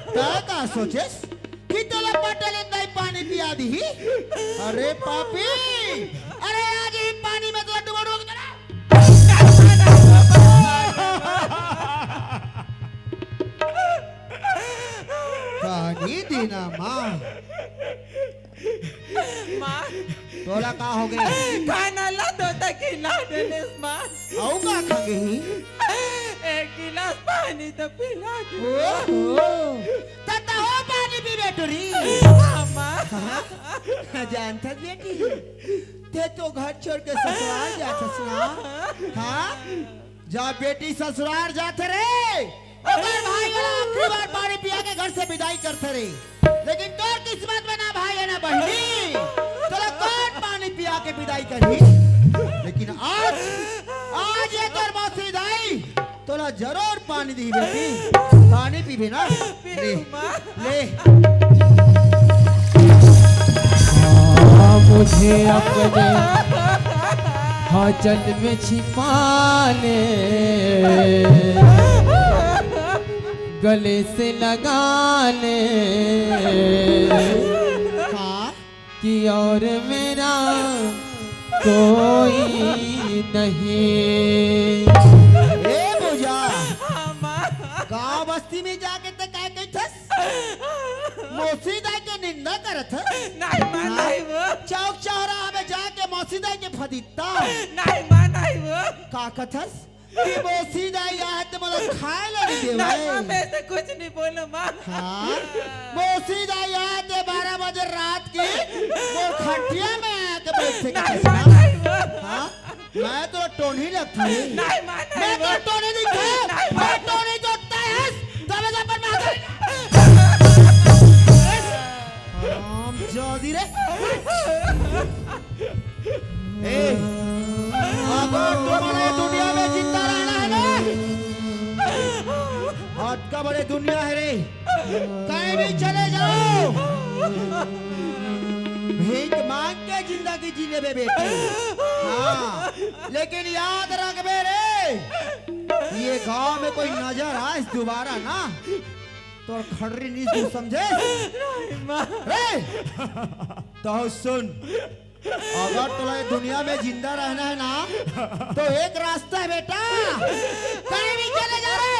तैं का सोचेस? कि तोला पटेलिन दाई पानी पिया दिही। अरे पापी, अरे आज ही पानी में तोला डुबो डुबो के तोला। पानी देना माँ। माँ। तोला का होगे? खाना ला दो तक खिला देने माँ। अउ का खा गे ही? एक गिलास पानी तो पिला दे। ओहो, त तहूँ पानी पीबे टुरी। हाँ, माँ। हाँ? जानथस बेटी, तैं तो घर छोड़ के ससुराल जाथस ना? हाँ? जब बेटी ससुराल जाथे रे, ओकर भाई ओला आखिरी बार पानी पिया के घर से विदाई करथे रे। लेकिन तोर किस्मत में ना भाई हे ना बहिनी, तोला कोन पानी पिया के विदाई करही? लेकिन आज, आज ये तोर मौसी दाई तोला जरूर पानी दिही बेटी। पानी पीबे ना? ले, ले। हाँ, मुझे अपने हाँ जल में छिपा ले, गले से लगा ले। हाँ? कि और मेरा कोई नहीं। ए भुजा, हाँ, माँ। गाँव बस्ती में जाके तैं काय कहिथस? मौसी दाई के निंदा करत हस? नहीं, माँ, हाँ? नहीं वो। चौक चौराहा में जाके मौसी दाई के फदित्ता। नहीं, माँ, नहीं वो। का कथस? कि मौसी दाई आए त मोला खाए ला नहीं देवय। नहीं, माँ, मैं ऐसे कुछ नहीं बोलूँ, माँ। हाँ? मौसी दाई आए त बारह बजे रात के मोर खटिया में आके बैठे नहीं, कथस माँ, ना? नहीं, माँ। हाँ? मैं तो टोनी लगता हूँ। नहीं, माँ, नहीं, मैं तो माँ। टोनी दिखता हूँ। नहीं, माँ। मैं टोनी जोतता है। तबे तो अपन माँ का हरामजादी रे। ए, अगर तुम्हारे दुनिया में जिंदा रहना है ना, अतका बड़े दुनिया है रे, कहीं भी चले जाओ, भीख मांग के जिंदगी जी लेबे बेटी। हाँ, लेकिन याद रखबे रे, ये गांव में कोई नजर आए दोबारा ना, तोर खड़री नीस दूँ, समझे? नहीं, माँ। रे, तो सुन, अगर तोला ये दुनिया में जिंदा रहना है ना, तो एक रास्ता है बेटा, कहीं भी चले जा रे,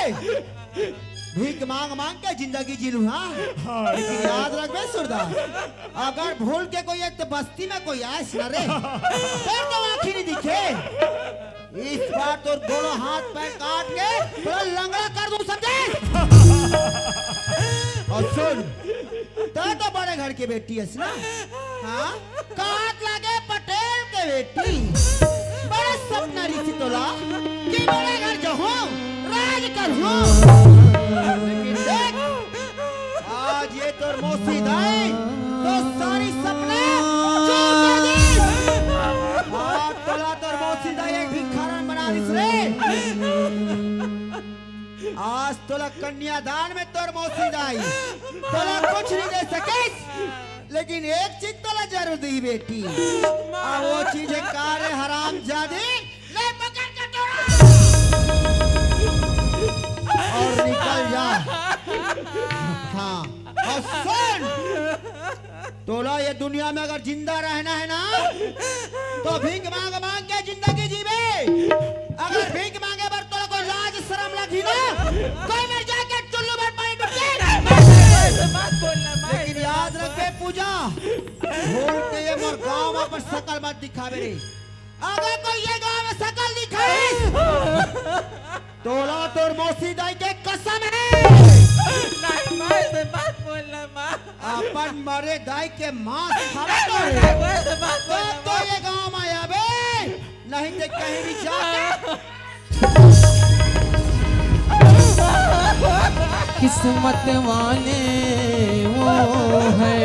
भीख मांग मांग के जिंदगी जी लूँ, हाँ? हाँ, लेकिन याद रखबे सूरदास, अगर भूल के कोई एक बस्ती में कोई आए ना रे, फिर तो आँखी नहीं दिखे। इस बार तोर दोनों हाथ पैर काट के पूरा लंगड़ा कर दूँ, समझे? और सुन, तैं तो बड़े घर के बेटी हस ना? हाँ? कहत लागे पटेल के बेटी। बड़ा सपना रहिस तोला कि बड़े घर जाहूँ, राज करहूँ। लेकिन देख, आज ये तोर मौसी दाई, तोर सारी सपना चूर कर दिस। आज तोला तोर मौसी दाई एक भिखारन बना दिस रे। आज तोला कन्यादान में तोर मौसी दाई तोला कुछ नहीं दे सकिस, लेकिन एक चीज तोला जरूर दिही बेटी। आ वो चीज है का रे हरामजादी, ले पकड़ के दौड़ा और निकल जा। हाँ, और सुन, तोला ये दुनिया में अगर जिंदा रहना है ना, तो भीख मांग मांग के जिंदगी जीबे। अगर भीख मांगे बर तोला कोई लाज शरम लगही ना, कोई मेर जाके चुल्लू भर पानी डुबके। ऐसे मत बोलना, माँ, लेकिन ऐसे याद मत बोल। रखबे पूजा, भूल के ये मोर गाँव में अपन शकल मत दिखाबे रे। अगर कोई ये गाँव में शकल दिखाइस, तोला तोर मौसी दाई के कसम हे। नहीं माँ, ऐसे मत बोलना माँ। अपन मरे दाई के मांस खावे तो नहीं, रे। माँ, ऐसे मत तो, बोलना तो माँ। ये गांव में आबे, नहीं ते कहीं भी जाके। किस्मत वाले वो है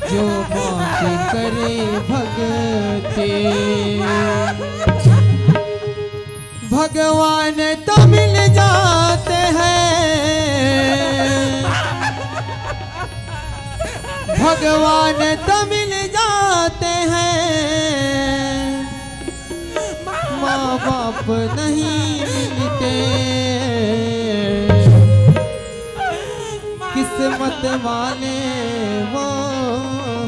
जो माँ के करे भगते। भगवान तो मिल जाते हैं, भगवान तो मिल जाते हैं, माँ बाप नहीं मिलते। किस्मत वाले वो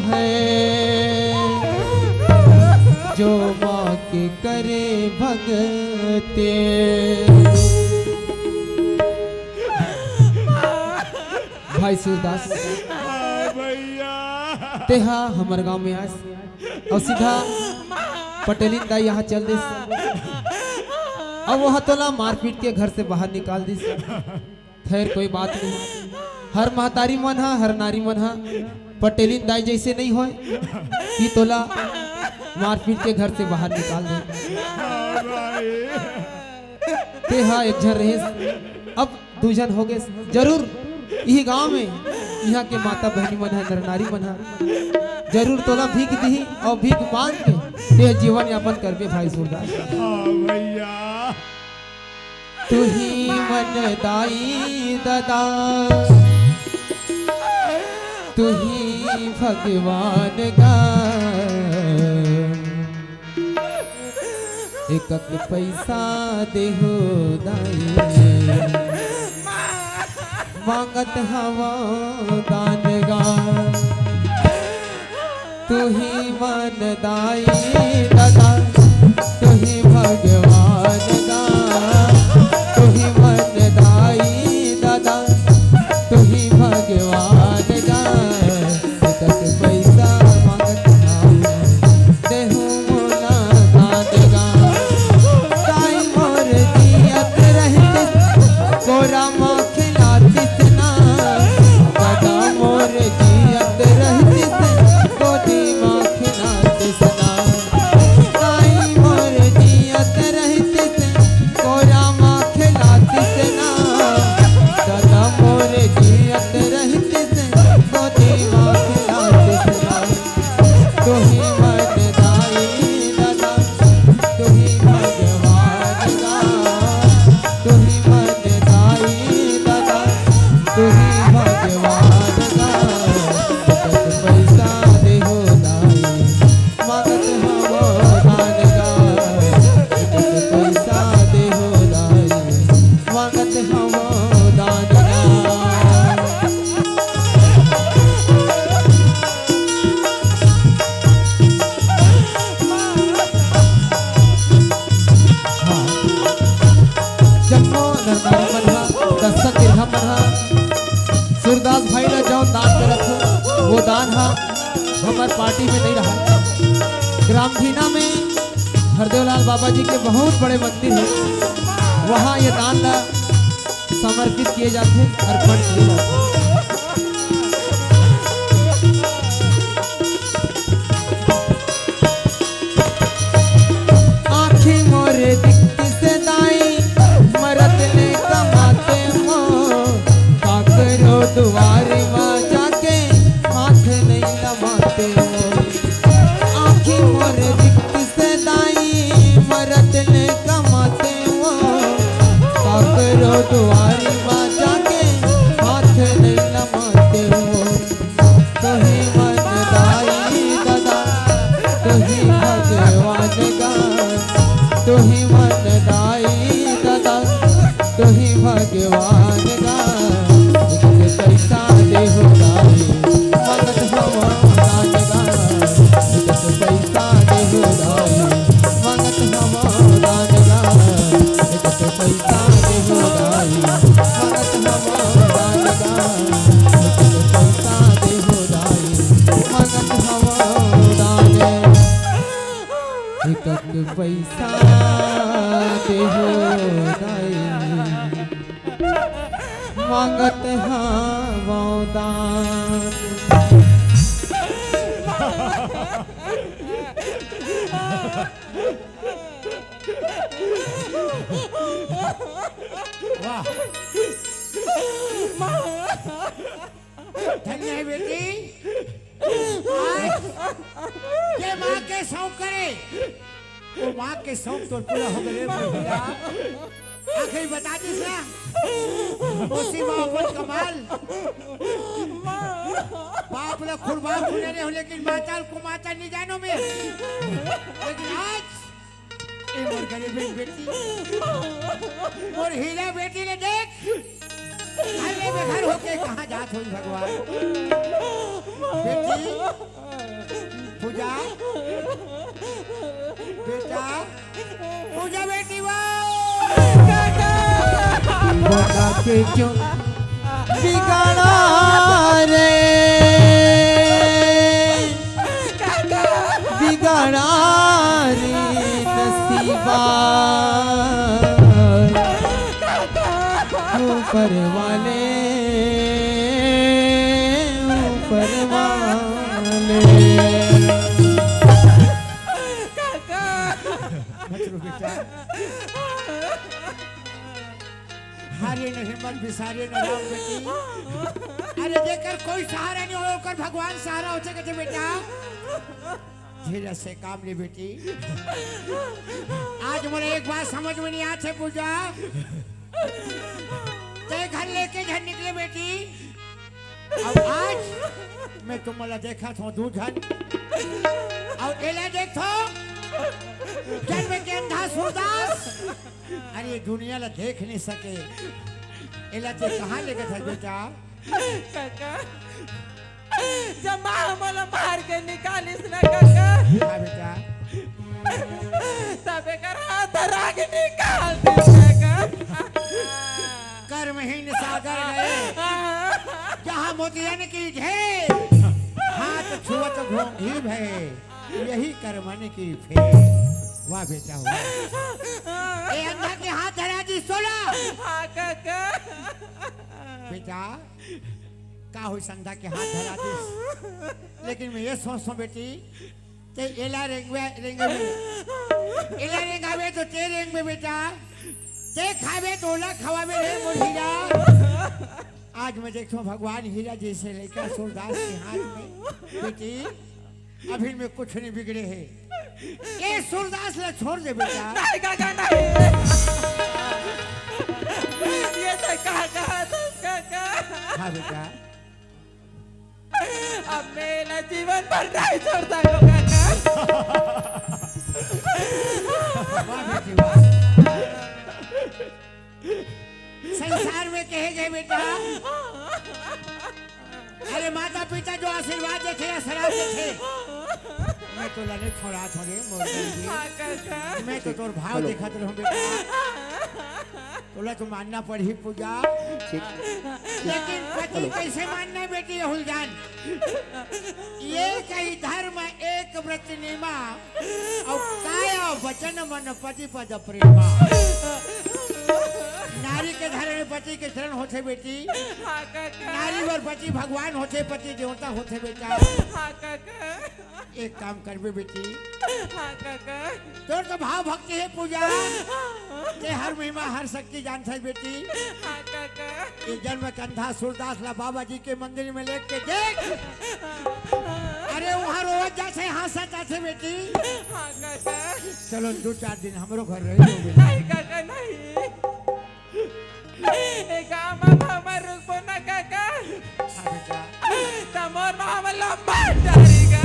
है जो माँ के करे भगते। भाई सूरदास, हाँ भैया। तेहा हमर गांव में आस और सीधा पटेलिन दाई यहाँ चल दिस। अब वह तोला मारपीट के घर से बाहर निकाल दिस। खैर, कोई बात नहीं। हर महतारी मन हा, हर नारी मन हा पटेलिन दाई जैसे नहीं होय कि तोला मारपीट के घर से बाहर निकाल दे। हाँ भाई। तेहा एक झन रहिस, अब दू झन हो गए। जरूर इही गांव में इहाँ के माता बहनी मन हा, नर नारी मन हा जरूर तोला भीख दिही और भीख मांग के तेह जीवन यापन करबे भाई सूरदास। हाँ भैया। तुही मन दाई ददा, तुही भगवान गा। एकक पैसा देहु दाई, मांगत हवं दान गा। तुही मन दाई ददा, तुही भगवान गा। तुही मन दाई ददा, तुही भगवान गा। एकक पैसा मांगत हवं, देहु मोला दान गा। दाई मोर जियत रहते, कोरा मा खिलातिस ना, ददा मोर जियत रहतिस, गोदी मा खिलातिस ना। दाई मोर जियत रहतिस, कोरा मा खिलातिस ना, ददा मोर जियत रहतिस, गोदी मा खिलातिस ना। तुही मन दाई ददा, तुही भगवान गा। तुही मन दाई ददा, तुही भगवान गा। एकक पैसा देहु दाई, मांगत हवं दान गा। एकक पैसा देहु दाई, मांगत हवं दान गा। हाँ। जम्मो नरनारी मन हा, दर्शक दीर्घा मन हा, सूरदास भाई ला जौन दान करत हो, वो दान हा हमर पार्टी में नहीं रहा। ग्राम घीना में हरदेवलाल बाबा जी के बहुत बड़े मंदिर है, वहाँ ये दान ला समर्पित किए जाते, अर्पण किए जाते। आँखी मोर दिखतिस दाई, मरत ले कमाते हो, काकरो दुआरे मा जाके हाथ नहीं लमाते हो। आँखी मोर दिखतिस दाई, मरत ले कमाते हो, काकरो दुआरी मा जाके हाथ नहीं लमाते हो। तुही मन दाई ददा, तुही भगवान गा। तुही मन दाई ददा, तुही भगवान गा। एकक पैसा देहु दाई, मांगत हवं दान गा। एकक पैसा देहु दाई, मांगत हवं दान गा। एकक पैसा देहु दाई, मांगत हवं दान गा। एकक पैसा देहु दाई, मांगत हवं दान। एकक पैसा हो दाई, मांगत हवं दान। वाह। धन्य हे बेटी। आज जे माँ के शौक करे, वो माँ के शौक तोर पूरा हो गए, भैया। आखिरी बता दिस ना, मौसी माँ अपन कमाल। बाप ला खुरबाप सुने रहे हो, लेकिन माता को माता नहीं जानो मैं। लेकिन आज ए मोर गरीबी बेटी, मोर हीरा बेटी ले देख, घर ले बेघर होके कहाँ जात होई भगवान। बेटी, पूजा, बेटा, पूजा बेटी वो। बता के क्यों बिगाड़ा रे, बिगाड़ा रे नसीबा। ऊपर वाले, ऊपर वाले। मत रो बेटा। हारे नहीं मत बिसारे न राम बेटी। अरे जेकर कोई सहारा नहीं हो, ओकर भगवान सहारा होथे कथे बेटा। धीरे से काम ले बेटी। आज मोला एक बात समझ में नहीं आथे पूजा। तैं घर लेके झन निकले बेटी। अउ आज मैं तुमला देखत हंव दू झन। अउ एला देखथंव, जन्म के अंधा सूरदास। अरे ये दुनिया ला देख नहीं सके। एला तैं कहाँ लेगत हस बेटा? काका, जब माँ मोला मार के निकालिस ना काका, हाँ बेटा। तब एकर हाथ धरा के निकाल दिस काका। कर्महीन सागर गए, जहाँ मोतियन की ढेर, हाथ छुअत घोंघी भय, यही कर्मन की फेर। वाह बेटा, वाह। ए अंधा के हाथ धरा दिस तोला। हाँ काका। बेटा, का होइस अंधा के हाथ धरा दिस? लेकिन मैं ये सोचथंव बेटी, तैं एला रेंगवे, रेंगवे। एला रेंगावे तो तैं रेंगबे बेटा। तैं खाबे तो ओला खवाबे रे मोर हीरा। आज मैं देखथंव भगवान हीरा जइसे लइका सूरदास के हाथ में। बेटी, अभी में कुछ नहीं बिगड़े हे। ये सूरदास ला छोड़ दे बेटा। नहीं काका, नहीं। ये तो काका, तो काका। हाँ बेटा। अब मैं एला जीवन भर नहीं छोड़ सकंव काका। वाह बेटी, वाह। संसार में कहे गए बेटा, अरे माता पिता जो आशीर्वाद देथे या श्राप देथे, मैं तोला नहीं छोड़ाथंव रे मोर बहिनी। हाँ काका। मैं तो तोर भाव देखत रहूं बेटा। तोला तो मानना पड़ही पूजा। ठीक। लेकिन पति हेलो। कैसे मानना है बेटी, ये हुल जान। एक ही धर्म एक व्रत नेमा, अउ काया वचन मन पति पद प्रेमा। नारी के धर्म में पति के शरण होथे बेटी। हाँ काका। नारी बर पति भगवान होथे, पति देवता होथे बेटा। हाँ काका। एक काम करबे बेटी। हाँ काका। तोर तो भाव भक्ति हे पूजा। तैं हर महिमा हर शक्ति जानथस बेटी। हाँ काका। ये जन्म के अंधा सूरदास ला बाबा जी के मंदिर में लेके देख। अरे वहाँ रोवत जाथे, हंसत आथे बेटी। हाँ काका। चलो दो चार दिन हमरो घर रह लो बेटी। नहीं काका, नहीं। ए गाँव म हमर रुकबो ना काका। हाँ बेटा। त मोर म हमर लंबा डारी गा।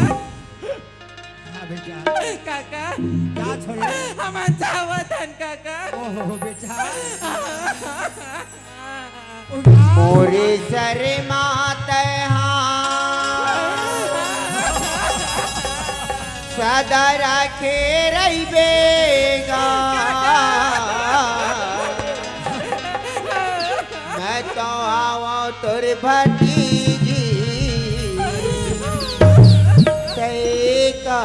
हाँ बेटा। काका। का छोड़े? हमन जावत हन काका। ओहो बेटा। उठा। मोरे सर मात हा सदा रखे रहिबे गा। मैं तो आवंव तोर भतीजी, तैं का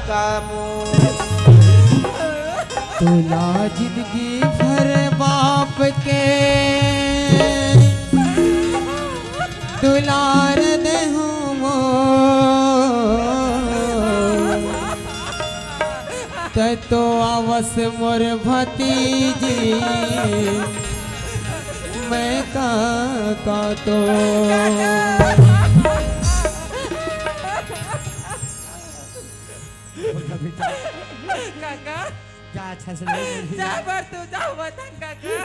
कामो। तोला जिंदगी भर बाप के दुलार देहूं मोर, तैं तो आवस मोर भतीजी, मैं का, का तो। काका। जा, अच्छा से नहीं बोली। जा बर तू, जा वतन काका।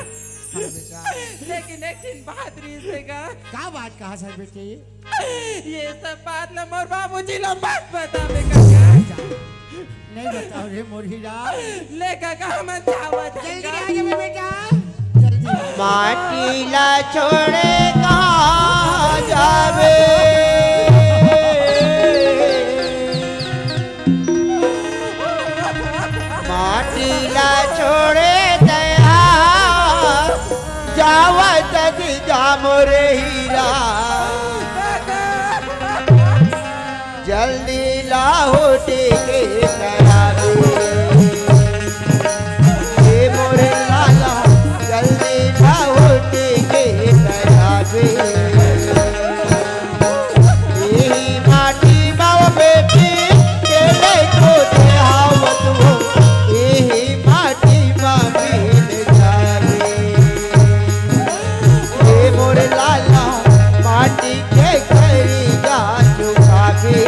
हाँ बेटा। लेकिन एक ठिन बात रहिस हे गा। का बात कहा सर बेटी? ये सब बात ला मोर बाबूजी ला मत बताबे काका। जा। नहीं बताओ रे मोर हीरा। ले काका, हमन जावत हन जल्दी गा। आ जाबे बेटा। जल्दी आ। माटी ला छोड़े कहाँ जाबे? माटी ला छोड़े दया, जावत दीजा मोरे हीरा। जल्दी लाहो टिके करावे। ए मोरे लाला, जल्दी लाहो टिके करावे। एही माटी मा बेटी के लइको देहावत हो, एही माटी मा मिल जावे। ए मोर लाला, माटी के करी जा चुकावे।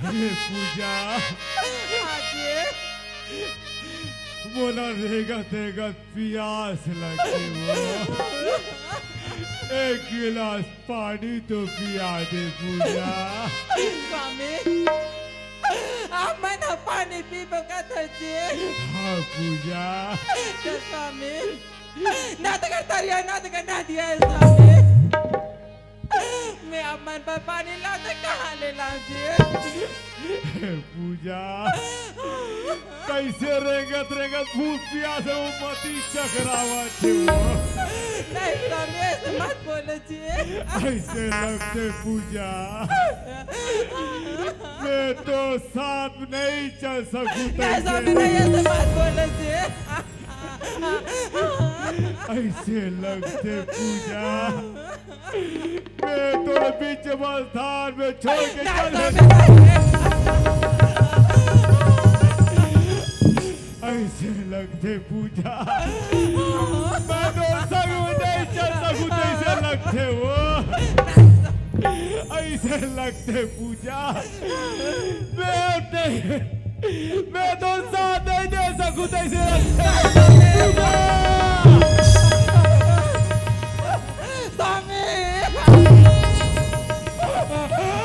हे पूजा, हाँ जी। मोला रेंगत रेंगत पियास लगे वो। एक गिलास पानी तो पिया दे पूजा। स्वामी, आप मन ह पानी पीबो का जी? हाँ पूजा। तो स्वामी, ना तो कर तरिया, ना तो कर नदिया हे स्वामी। मैं आप मन बर पानी लाऊं तो कहाँ ले लाऊं जी? पूजा, कइसे रेंगत रेंगत भूख पियास हे वो मती चकरावत हे वो। नहीं स्वामी, ऐसे मत बोलो जी। अइसे लगथे पूजा, मैं तो साथ नहीं चल सकूं नहीं तइसे। स्वामी, नहीं ऐसे मत बोलो जी। अइसे लगथे पूजा, मैं तोर बीच मझधार में छोड़ के नहीं चल स्वामी, नहीं। अइसे लगथे पूजा, मैं तोर संग में नहीं चल सकूं तइसे लगथे वो। अइसे लगथे पूजा, मैं नहीं, मैं तोर साथ नहीं दे सकूं तइसे लगथे। स्वामी।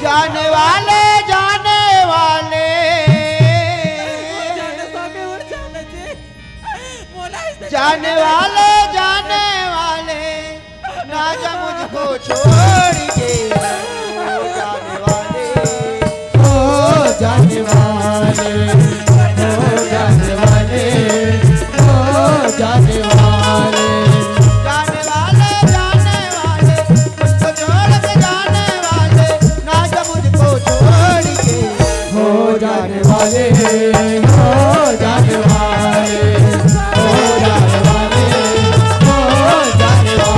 जाने वाले, जाने वाले। जाने स्वामी, उठ जाना जी। मोला इसे जाने वाले, जाने वाले। ना जा मुझको छोड़ के, ओ जाने वाले, ओ जाने वाले, ओ जाने वाले, ओ जाने वाले। जाने वाले, जाने वाले, मुझको छोड़ के जाने वाले, ना जा मुझको छोड़ के। हो जाने वाले, हो जाने वाले, हो जाने वाले, हो जाने वाले, हो जाने वाले,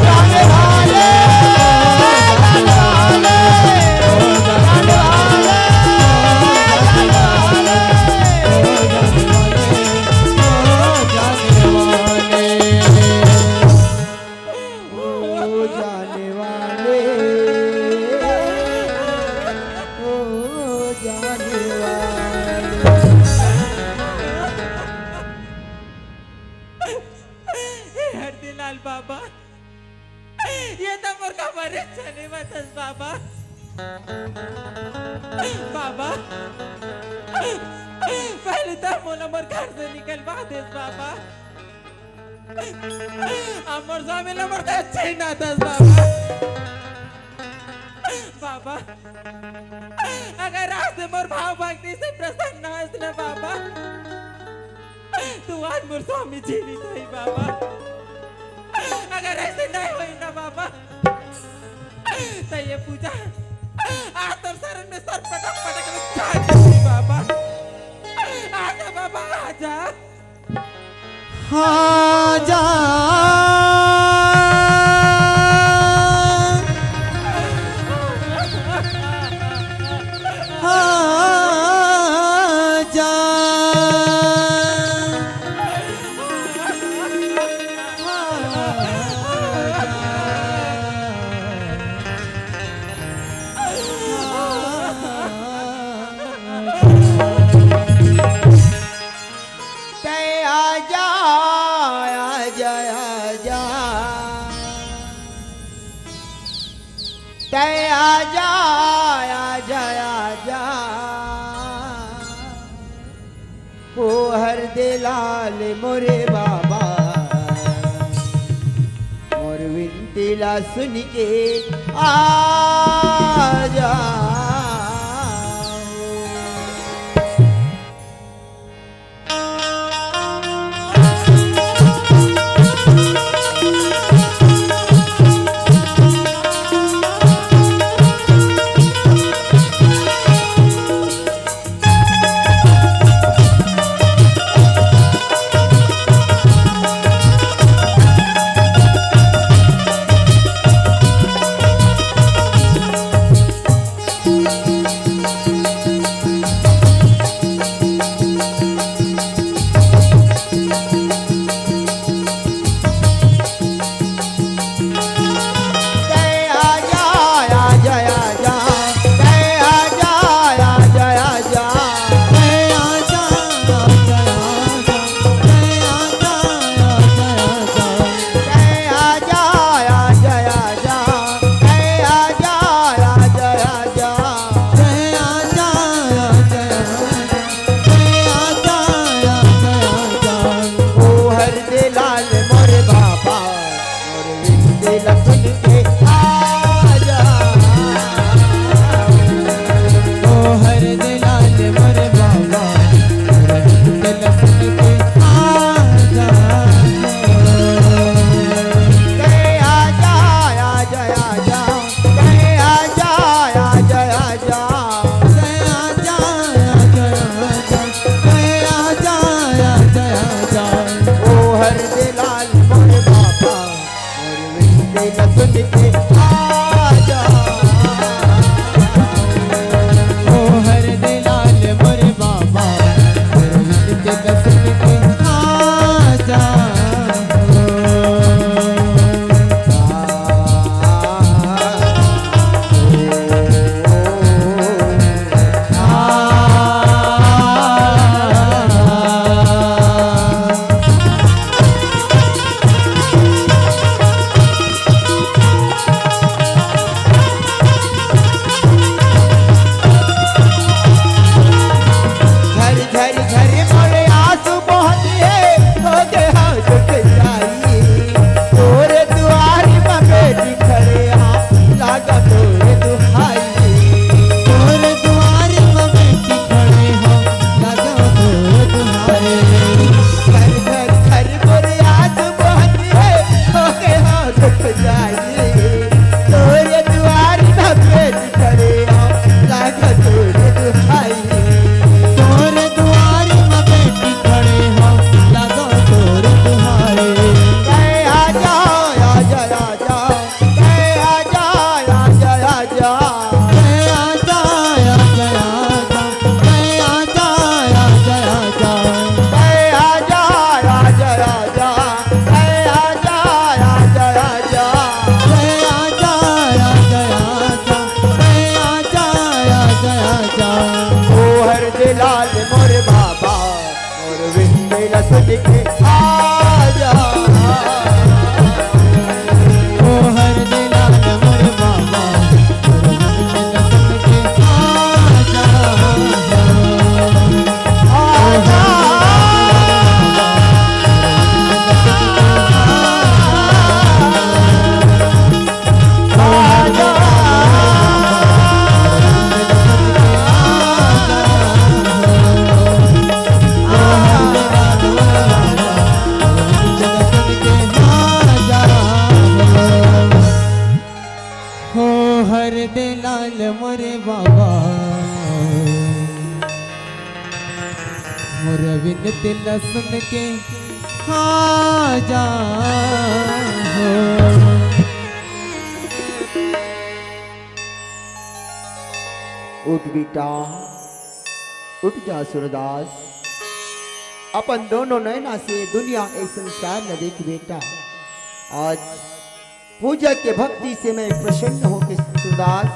जाने वाले, जाने वाले, जाने वाले, जाने वाले, जाने वाले। ओ जाने वाले, ओ जाने वाले। हे हरदीलाल बाबा, ये तो मोर कमरे चले मतस बाबा। बाबा, पहले तो मोला मोर घर से निकलवा देस बाबा। अब मोर स्वामी ल मोर का अच्छे ही ना दस बाबा। बाबा, बाबा, अगर आज से मोर भाव भक्ति से प्रसन्न हस न बाबा, त आज मोर स्वामी जीवित होही बाबा। अगर अइसे नहीं होही न बाबा, त ये पूजा आज तोर शरण में सर पटक पटक के झाड़ देही बाबा। आजा बाबा, आजा। आजा, आजा, आजा। तैं आजा, आजा, आजा। तैं आजा, आजा, आजा। ओ हरदे लाल मोरे बाबा, मोर विनती ला सुन के आजा। हर दे लाल मोरे बाबा, मोर विनती ल सुन के आ जा हो। उठ बेटा, उठ जा सूरदास, अपन दोनों नैना से दुनिया ए संसार ल देख बेटा। आज पूजा के भक्ति से मैं प्रसन्न होके सूरदास,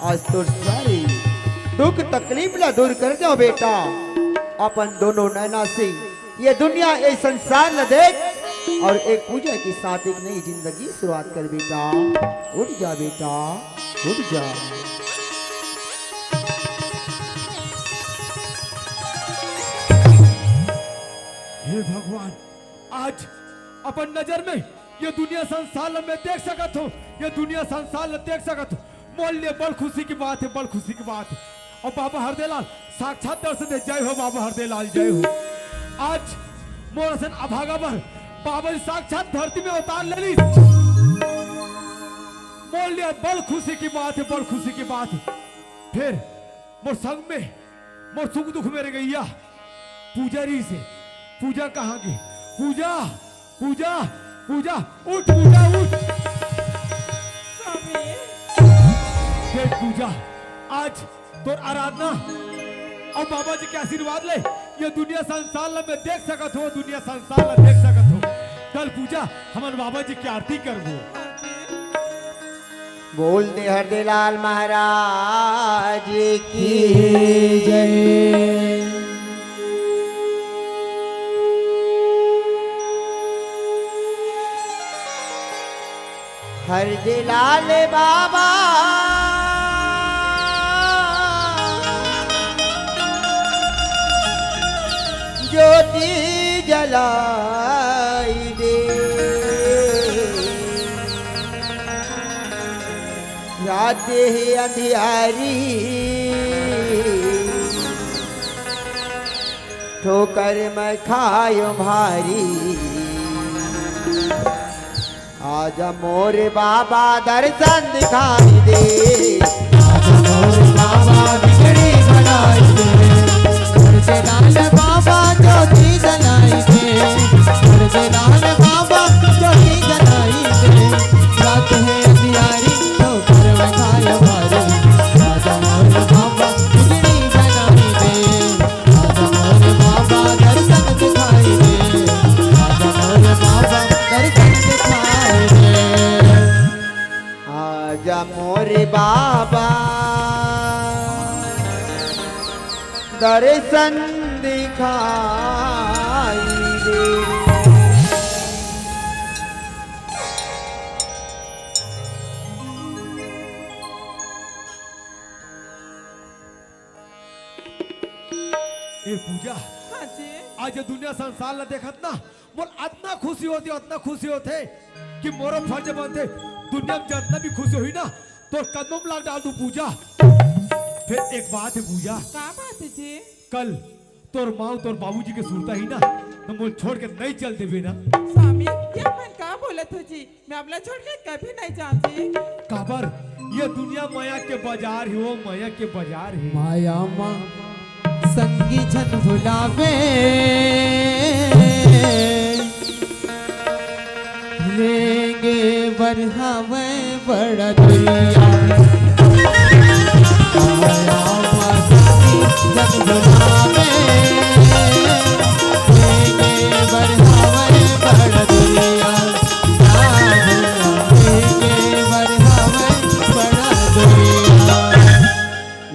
आज तोर सारे दुख तकलीफ ला दूर कर दो बेटा। अपन दोनों नैना से ये दुनिया, ये संसार ला देख और एक पूजा के साथ एक नई जिंदगी शुरुआत कर बेटा। उठ जा बेटा, उठ जा। हे भगवान, आज अपन नजर में ये दुनिया संसार ल मैं देख सकत हूँ, ये दुनिया संसार ल देख सकत हूँ। मोर लिए बड़ खुशी की बात है, बड़ खुशी की बात है। और बाबा हरदेलाल साक्षात दर्शन दे, जय हो बाबा हरदेलाल, जय हो। आज मोर असन अभागा बर बाबा जी साक्षात धरती में अवतार ले लीस। मोर लिए बड़ खुशी की बात है, बड़ खुशी की बात है। फिर मोर संग में मोर सुख दुख में रह गईया पूजा रहिसे। पूजा कहाँ गे? पूजा, पूजा, पूजा, उठ पूजा, उठ। स्वामी। देख पूजा, आज तोर आराधना और बाबा जी के आशीर्वाद ले ये दुनिया संसार ला मैं देख सकत हो, दुनिया संसार ला देख सकत हो। कल पूजा हमन बाबा जी की आरती करबो। बोल दे हरदेलाल महाराज की जय। हरदेलाल बाबा ज्योति जलाई दे। रात हे अंधियारी, ठोकर मैं खायो भारी। आजा मोर बाबा दर्शन दिखाई दे। आजा मोर बाबा बिगड़ी बनाई दे। हरदेलाल बाबा ज्योति जलाई दे। हरदेलाल बाबा ज्योति जलाई दे। रात हे अंधियारी, ठोकर मैं खायो भारी। आजा मोर बाबा बिगड़ी बनाई दे। आजा मोर बाबा दर्शन दिखाई दे। आजा मोर बाबा दर्शन दिखाई दे। आजा मोर बाबा दर्शन दिखाई दे। ए पूजा, हाँ जी। आज ये दुनिया संसार ला देखत ना, मोर अतना खुशी होथे, अतना खुशी होथे कि मोरो फर्ज बनथे, दुनिया में जतना भी खुशी होही ना, तोर कदमों में लाग डाल दूं पूजा। फिर एक बात है पूजा, का बात है जी? कल तोर माँ, तोर बाबूजी के सुरता ही ना, तो मोल छोड़ के नहीं चल देबे ना। स्वामी, ये मन का बोलत हो जी? मैं आपला छोड़ के कभी नहीं जाऊंगी। काबर? ये दुनिया माया के बाजार हे, वो माया के बाजार हे। माया मा संगी झन भुलावे, लेगे बर हवय बड़ा दुरिया। माया मा संगी झन भुलावे, लेगे बर हवय बड़ा दुरिया।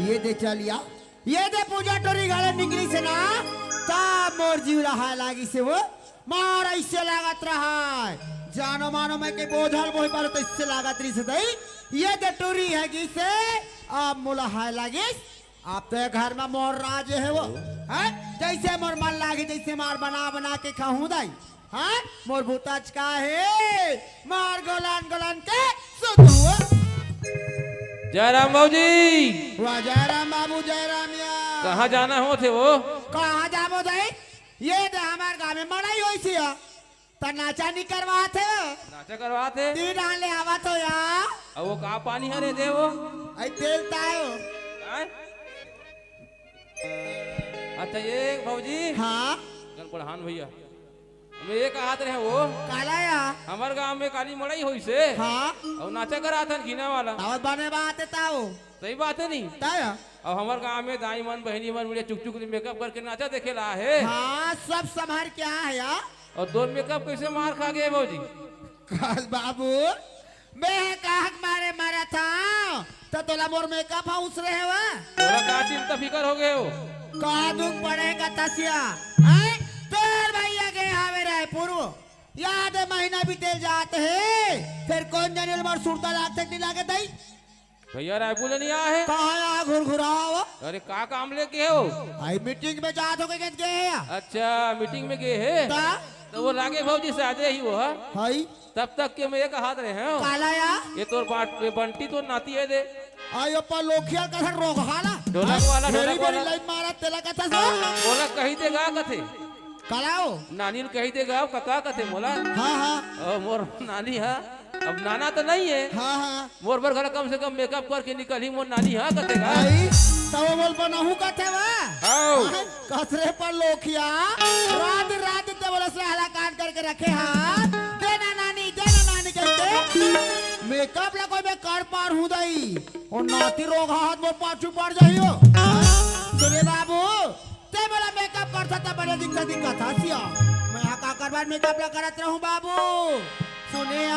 ये दे चलिया, ये दे पूजा टोरी गाड़े निकली से ना, तब मोर जीव रहा लागी से वो, मार ऐसे लागत रहा है। जानो मानो मैं के बोझल बोही पारो तो इससे लागत रही से दई, ये दे टोरी है कि से, अब मोला हाय लागिस, अब तो ये घर में मोर राज है वो, हैं? जैसे मोर मन लागी, जैसे मार बना बना के खाहूं दाई। हाँ, मोर बुताच का हे, मार गोलान गोलान के सुधुआ। जयराम बाबूजी। वाह, जयराम बाबू, जयराम या। कहाँ जाना होथे वो? कहाँ जाबो दाई? ये दे हमार गाँव में मड़ई होइस या, त नाचा नी करवात हे। नाचा करवात हे? तीन आले आवत हो या। वो का पानी हरे दे वो? आई तेल तायो। आय? अच्छा, ये भौजी। हाँ। जन प्रधान भैया, मैं ये कहत रहे वो। काला या? हमर गांव में काली मड़ई होइसे। हाँ। अउ नाचा कराथन घिना वाला। तावत बने बात है ताओ। सही बात है नहीं? ताया। अउ हमर गांव में दाई मन, बहिनी मन, बढ़िया चुक चुक ले मेकअप करके नाचा देखे ला हे। हाँ, सब संभार के आय हे या। अउ तोर मेकअप कैसे मार खा गे भौजी? काल बाबू, मैं ह काहक मारे मरत हंव, त तोला मोर मेकअप ह उसरे हवय? तोला का चिंता फिकर हो गे हो? का दुख पड़े कथस या? हैं? तोर भैया गे हवे रायपुर। याद हे, महीना बीते ल जात हे, फेर कोन जनी ल मोर सुरता लागथे कि नइ लागे दई? भैया रायपुर ले नइ आय हे? कहाँ या घुरघुराव? अरे का काम लेके हो? आई मीटिंग में जात हो के गे हे या? अच्छा, मीटिंग में गे हे? ता? त वो लागे भौजी सादे ही वो, हाँ? हई। तब तक के मैं ये कहत रहे हंव। काला या? ये तोर बाट-, ये बंटी तोर नाती हे दे। आई ओपा लोखिया कथस रोगहा ला। ढोलक वाला, फेरी ढोलक बेरी वाला। लाइन मारा तेला कथस वो। बोला कही दे गा कथे। काला हो? नानी ल कही दे गा, कका कथे मोला। हाँ, हाँ। अउ मोर नानी ह, अब नाना त नइ हे। हाँ, हाँ। मोर बर घला कम से कम मेकअप करके निकलही मोर नानी ह कथे गा। आई, तब बोल बनाहूँ कथे वा। आओ। हाँ, कथरे पर लोखिया, रात रात ते बोले से हलाकान करके रखे हां। दे ना नानी, दे ना नानी करके। मेकअप ला कोई मैं कर पार हूँ दई। अउ नाती रोगहा हाथ मोर पाछू पड़ जाही हो। सुने बाबू, ते मोला मेकअप करथा त बने दिखता दिखत हस या। मैं हा काकर बर मेकअप ला करत रहूं बाबू। सुने आ,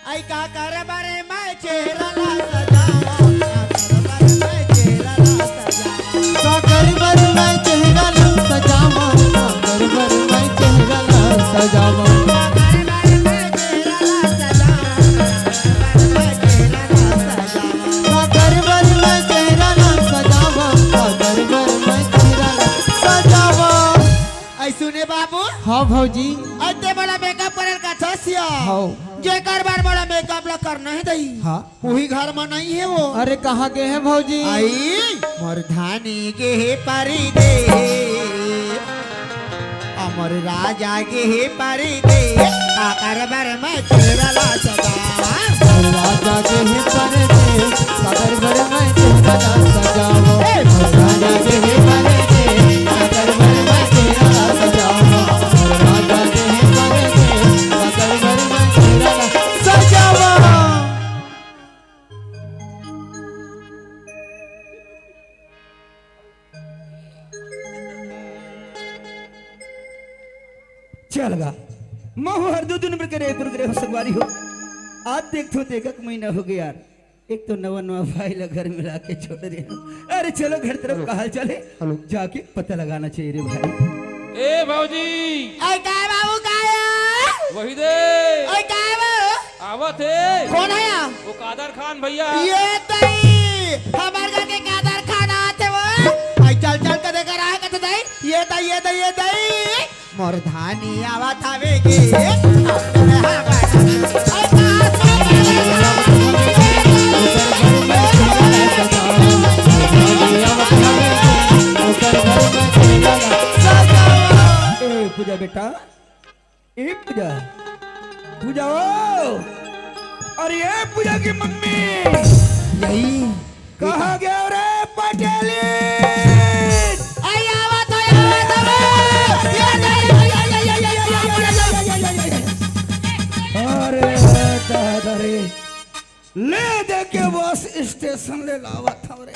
आई काकर बर मैं चेहरा ला सजावंव, काकर बर मैं चेहरा ला सजावंव। काकर बर मैं चेहरा ला सजावंव, काकर बर मैं चेहरा ला सजावंव। काकर बर मैं चेहरा ला सजावंव, काकर बर मैं चेहरा ला सजावंव। काकर बर मैं चेहरा ला सजावंव, काकर बर मैं चेहरा ला सजावंव। आई सुने बाबू। हाँ भौजी। आई ते मोला मेकअप करे ल कथस या। हाँ। जेकर बर मोला मेकअप ला करना हे दई। हाँ। उही घर म नइ हे वो। अरे कहाँ गे हे भौजी? आई, मोर धानी गे हे परदेस, अ मोर राजा गे हे परदेस, काकर बर मैं चेहरा ला सजावंव। मोर राजा गे हे परदेस, काकर बर मैं चेहरा ला सजावंव। ए, मोर राजा गे हे परदेस, काकर बर मैं चेहरा ला सजावंव। मोर राजा गे हे परदेस, काकर बर मैं चेहरा ला सजावंव। चल गा, महूं हर दू दिन बर के रइपुर गे रेहेंव संगवारी हो। आज देखथंव त एक महीना हो गे यार, एक तो नवा नवा भाई ला घर में लाके छोड़ रेहेंव। अरे चलो घर तरफ हेलो। का हाल चाल हे? हेलो। जाके पता लगाना चाहिए रे भाई। ए भौजी। अरे काय बाबू, काय हे? वही दे। अरे काय बाबू? आवत हे। कोन हे या? वो कादर खान भैया। ये दई, हमर घर के कादर खान आत हे वो। आई चल चल के देख रहा है कथे दई। ये दई, ये दई, ये दई। मोर धानी आवत हवे गे। ए, पूजा बेटा, ए पूजा, पूजा ओ, अरे ए पूजा की मम्मी, यही कहाँ गए रे पटेली? आई आवत हो, आवत हो रे। ये, ये, ये, अरे दादा रे, ले दे के बस स्टेशन ले लावत हव रे।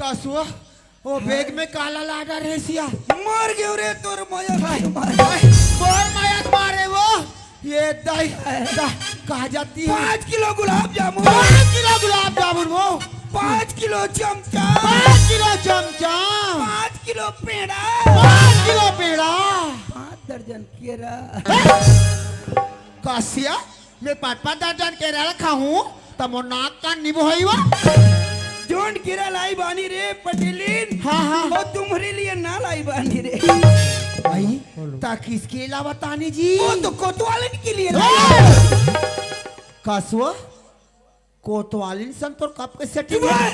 कसुआ, ओ बैग में काला लाडा रे सिया। मर गयो रे तोर मया हाय, के मारे। हाय, तोर मया के मारे वो। ये दाई, दा, कहाँ जाती है? पाँच किलो गुलाब जामुन। पाँच किलो गुलाब जामुन वो। पाँच किलो चमचम। पाँच किलो चमचम। पाँच किलो पेड़ा। पाँच किलो पेड़ा। पाँच दर्जन केरा। कसिया, मैं पाँच पाँच दर्जन केरा ला खाहूँ, त मोर नाक कान निबो होई वा। जोन केरा लाई बानी रे पटेलिन, हाँ, हाँ। वो तुम्हरे लिए ना लाई बानी रे। भाई, ता किसके लिए लावा तानी जी? वो तो कोतवालिन के लिए लाई। ए! कसुआ, कोतवालिन सन तोर कब के सेटिंग? चुप रह।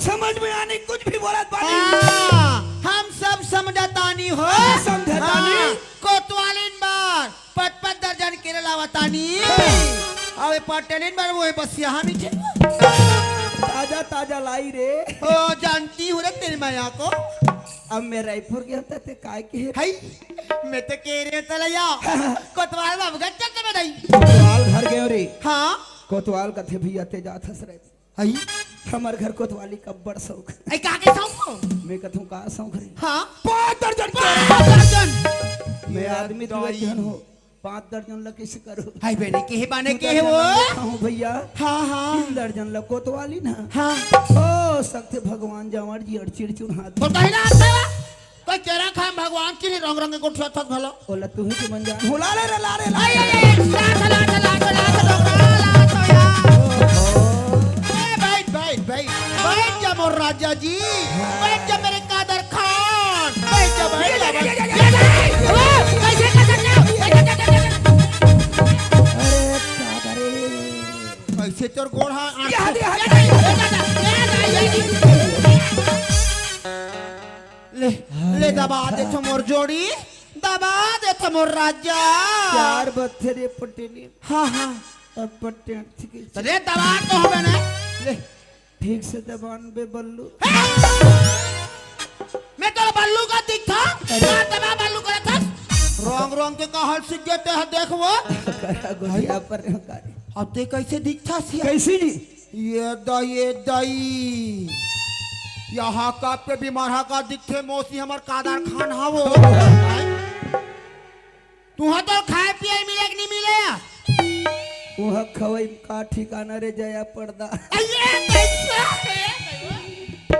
समझ में आने कुछ भी बोलत बानी। हाँ, हम सब समझतानी हो। हाँ, समझतानी। हाँ, कोतवालिन बार पचपन दर्जन केरा लावतानी। अबे पटेलिन बर वो बस यहाँ मीठे। ताजा ताजा लाई रे। ओ, जानती हूँ रे तेरी मैया को। अब मैं रायपुर गया था, ते काय के? हई, मैं तो कह रहे तलैया। कोतवाल बाबू घर चलते मैं नहीं। कोतवाल घर गए रे। हाँ। कोतवाल कथे भैया ते जात हस रे। हई। हमर घर कोतवाली कब्बड़ शौक। ऐ का के शौक हो? मैं कथूं का शौक रे? हाँ। पाँच दर्जन के। पाँच दर्जन। मैं आदमी दुए झन हो। पाँच दर्जन ला कइसे करो? हाय बे, नहीं केहे बाने केहे वो? हूँ भैया। हाँ, हाँ। तीन दर्जन ला कोतवाली ना। हाँ। ओ, सकथे भगवान जावड़ जी अड़चिड़ चुन हाथ। तो कहीं ना आता है? कोई केरा खाए भगवान की नहीं रंग रंग के गोठिया थक भला। ओला तू ही के मन जान। हो ला ले रे, ला रे, ला रे। ए, बैठ, बैठ, बैठ, बैठ जा मोर राजा जी, बैठ जा मेरे कादर खान, बैठ जा, बैठ जा, बैठ जा। अरे, कादर रे। कैसे तोर गोड़ हा? ले, ले दबा दे तो मोर जोड़ी, दबा दे तो मोर राजा। चार बत्थे रे पटेली। हाँ, हाँ। अब पटेल ठीक है। तो ले दबा तो हमें ना। ले। ठीक से दबान बे बल्लू। मैं तो बल्लू का दिखा। अरे। मार दबा बल्लू का था। रंग रंग के कहल सीख गए ते देख वो। करा गोलिया पर कारी। अब ते कैसे दिखता सिया? कैसी जी? ये दई, ये दई। यहाँ का पे बीमार हा का दिखे मौसी हमर कादर खान हा वो। तुहा तो खाए पिए मिले कि नहीं मिले या? उहा खवई का ठिकाना रे जया पर्दा। अये, कैसा है?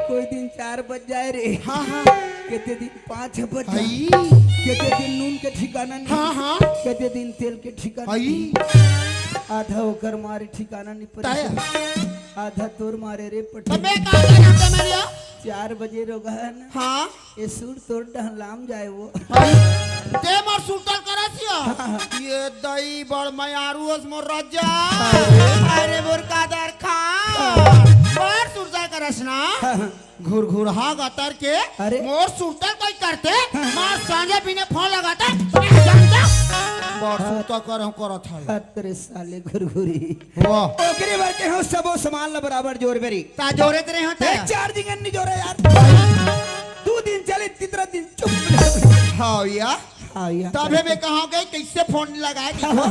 कोई दिन चार बज जाए रे। हाँ, हाँ। केते दिन पाँच बज जाए। आई। केते दिन नून के ठिकाना नहीं। हाँ, हाँ। केते दिन तेल के ठिकाना आई। नहीं। आधा ओकर मारे ठिकाना नहीं पड़े। ताया। आधा तोर मारे रे पटेल। तबे का करना था मेरे? चार बजे रोगा है ना। हाँ। ए सूर तोर डहलाम जाए वो। ते मोर सुरतल करस या? ये दई बड़ मयारू अस मोर राजा। अरे मोर कादर खान। मोर सुरतल करस ना। घुरघुरहा गतर के। अरे। मोर सुरतल कोई करते। मार सांझे पीने फोन लगाता। जानता? मोर सुरतल करहूं करत है। अतरे साले घुरघुरी। वाह। ओकरे बर के हम सबो सामान ला बराबर जोर बेरी। ता जोरे तेरे होते ए, हैं। चार दिन अन्नी जोरे यार। दू दिन चले, तीसरा दिन चुप। हाँ या। हाँ या। तबे मैं कहा गए, कैसे फोन लगाए देखो।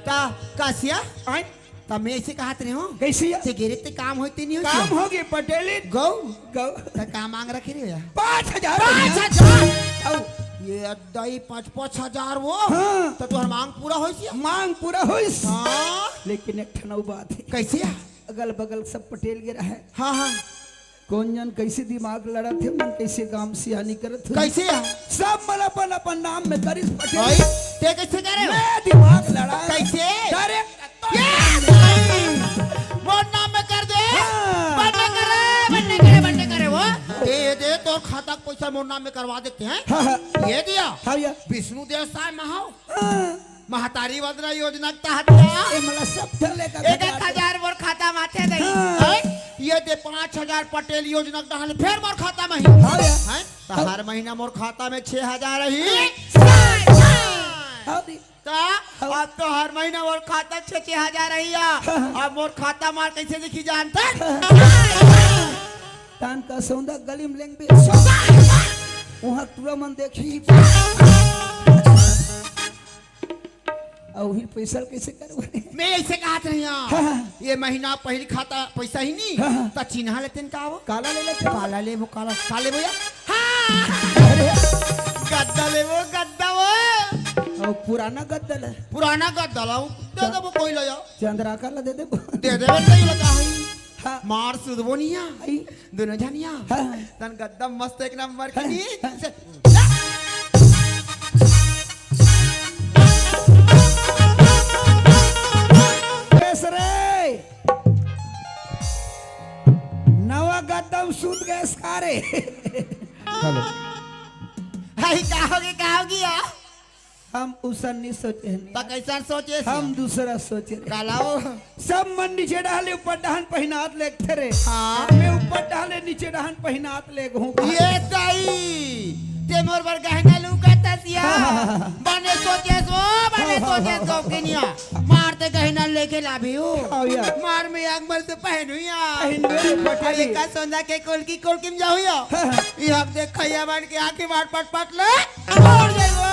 ता कासिया? आय? ता मैं ऐसे कहा तेरे हो? कैसे या? ते गिरे ते काम होते नहीं हो काम क्या? होगे पटेली। गौ? गौ। ता का मांग रखे रे भैया? पाँच हजार पाँच रुपया। हजार? औ। ये दई पाँच, पाँच हजार वो? हाँ। तो तुहर मांग पूरा होइस या? मांग पूरा होइस। हाँ। लेकिन एक ठन अउ बात है। कैसे या? अगल बगल सब पटेल गे रहे। हाँ, हाँ। कौन जन कैसे दिमाग लड़त हे, मन कैसे गाम सियानी करत हे। कैसे या? सब मन अपन अपन नाम में करिस पटेल। भाई, ते कैसे करे? मैं दिमाग लड़ा। कैसे? डायरेक्ट ये भाई, मोर नाम में कर दे। हाँ। बंद करे, बंद करे, बंद करे वो। दे दे, तोर खाता के पैसा मोर नाम में करवा देते हैं। हाँ, हाँ। ये दिया। हाँ, या। विष्णु देव साय महाव। हाँ। महतारी वंदना योजना के तहत या। ए, मला सब झन लेकर एक एक हजार मोर खाता में आथे नहीं। हाँ। हैं? ये दे पाँच हजार पटेल योजना के तहत फेर मोर खाता में ही। हाँ, या। हैं? तो हाँ। हर महीना मोर खाता में छह हजार ही। हाँ, दी। ता हाँ। अब तो हर महीना मोर खाता छह, छह हजार रही है। हाँ। अब मोर खाता मार कैसे देखी जानता? तान का सौंदा गली में लेंगे। वहाँ टूरा मन देखी। अउ ही पैसा कैसे करवाने? मैं ऐसे कहा था यहाँ। हाँ, हाँ। ये महीना पहली खाता पैसा ही नहीं। हाँ, हाँ। ता चिन्हा लेते हैं का वो? काला ले लेते हैं। काला ले वो काला। काले भैया। हाँ। अरे। गद्दा ले वो, गद्दा वो। और पुराना गद्दा ले। पुराना गद्दा लाओ। दे दे वो कोई ले जाओ। चंद्रा का ला दे दे। दे दे वो नहीं लगा है। हाँ। मार सुधबो नहीं है। आई। दोनों झनिया। हाँ। तन गद्दा मस्त एक नंबर की हाँ, नी। हाँ। से- बेस रे। नवा गद्दा में सूत गए सारे। हेलो। हाय, का होगे, का होगे या? हम उसन नहीं सोचे हन। त कैसन सोचे हस? हम दूसरा सोचे रहे। काला वो? सब मन नीचे डाले, ऊपर डाहन पहिनात लेगथे रे। हाँ। मैं ऊपर डाले, नीचे डाहन पहिनात लेगहूँ। ये दाई, ते मोर बर गहना लूका तस या, बने सोचे सो, बने सोचे सो, किनिया। मार ते गहना लेके लाभी हूँ। हाँ, या। मार में आग मल से पहनू या। पहनू या, पटेली। अरे का सोंधा के कोलकी, कोलकी में जाहू या। हाँ, हाँ। ये हम देख खैया बन के आँखी मार पट पट ले, छोड़ जाइबो।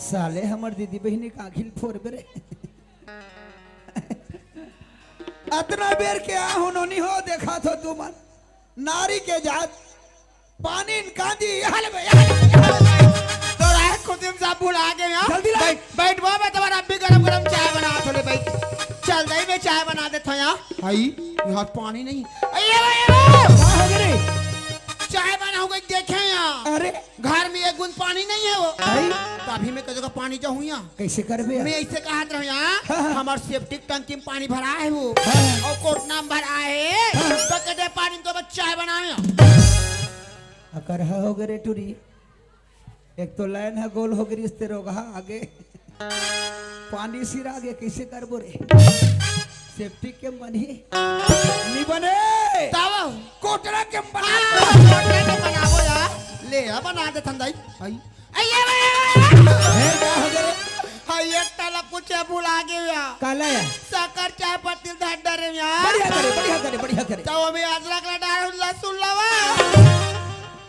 साले हमर दीदी बहिनी का आँखी ल फोरबे रे। अतना बेर के आहूँ नोनी हो, देखा थो तुमन। नारी के जात, पानी न कांदी, यहाँ ले बे, यहाँ ले बे, यहाँ ले बे। तो राय खुदिम साहब भुला गए यहाँ। जल्दी ला। बैठ, बैठ, वो मैं तुम्हारा अभी गरम गरम चाय बना थो ले बैठ। चल दई, मैं चाय बना देता हूँ यहाँ। भाई, यहाँ पानी नहीं। अरे, अरे, अरे। का हो गए रे? चाय बनाऊंगा, देखे यहाँ। अरे। घर में एक बूंद पानी नहीं है वो। भाई। तो अभी मैं कह दूंगा पानी जाऊँ यहाँ। कैसे करबे? मैं ऐसे कहत रहूं यहाँ, हाँ, हाँ। हमार सेप्टिक टंकी में पानी भरा है वो। हाँ। और कोटना में भरा है। हाँ। तो कहते पानी तो बस चाय बनाओ यहाँ। अकर हा हो गए रे टूरी। एक तो लाइन है गोल हो गई, इस तेरे रोगहा आगे। पानी सिरा आगे कैसे करबो रे? सेप्टिक के मनी। नी बने। तब? कोटरा के बना। हाँ, कोटरा के बनाबो यार। ले, अब बना दे थंदाई। आई। अइया रे, अइया रे। हे, का हो गए रे? हाँ, एक टाला पूछे भुला गए या। काला या? शक्कर चाय पत्ती धर डरे या। बढ़िया करे, बढ़िया करे, बढ़िया करे। तो अभी अदरक ला डाल, लहसुन लावा।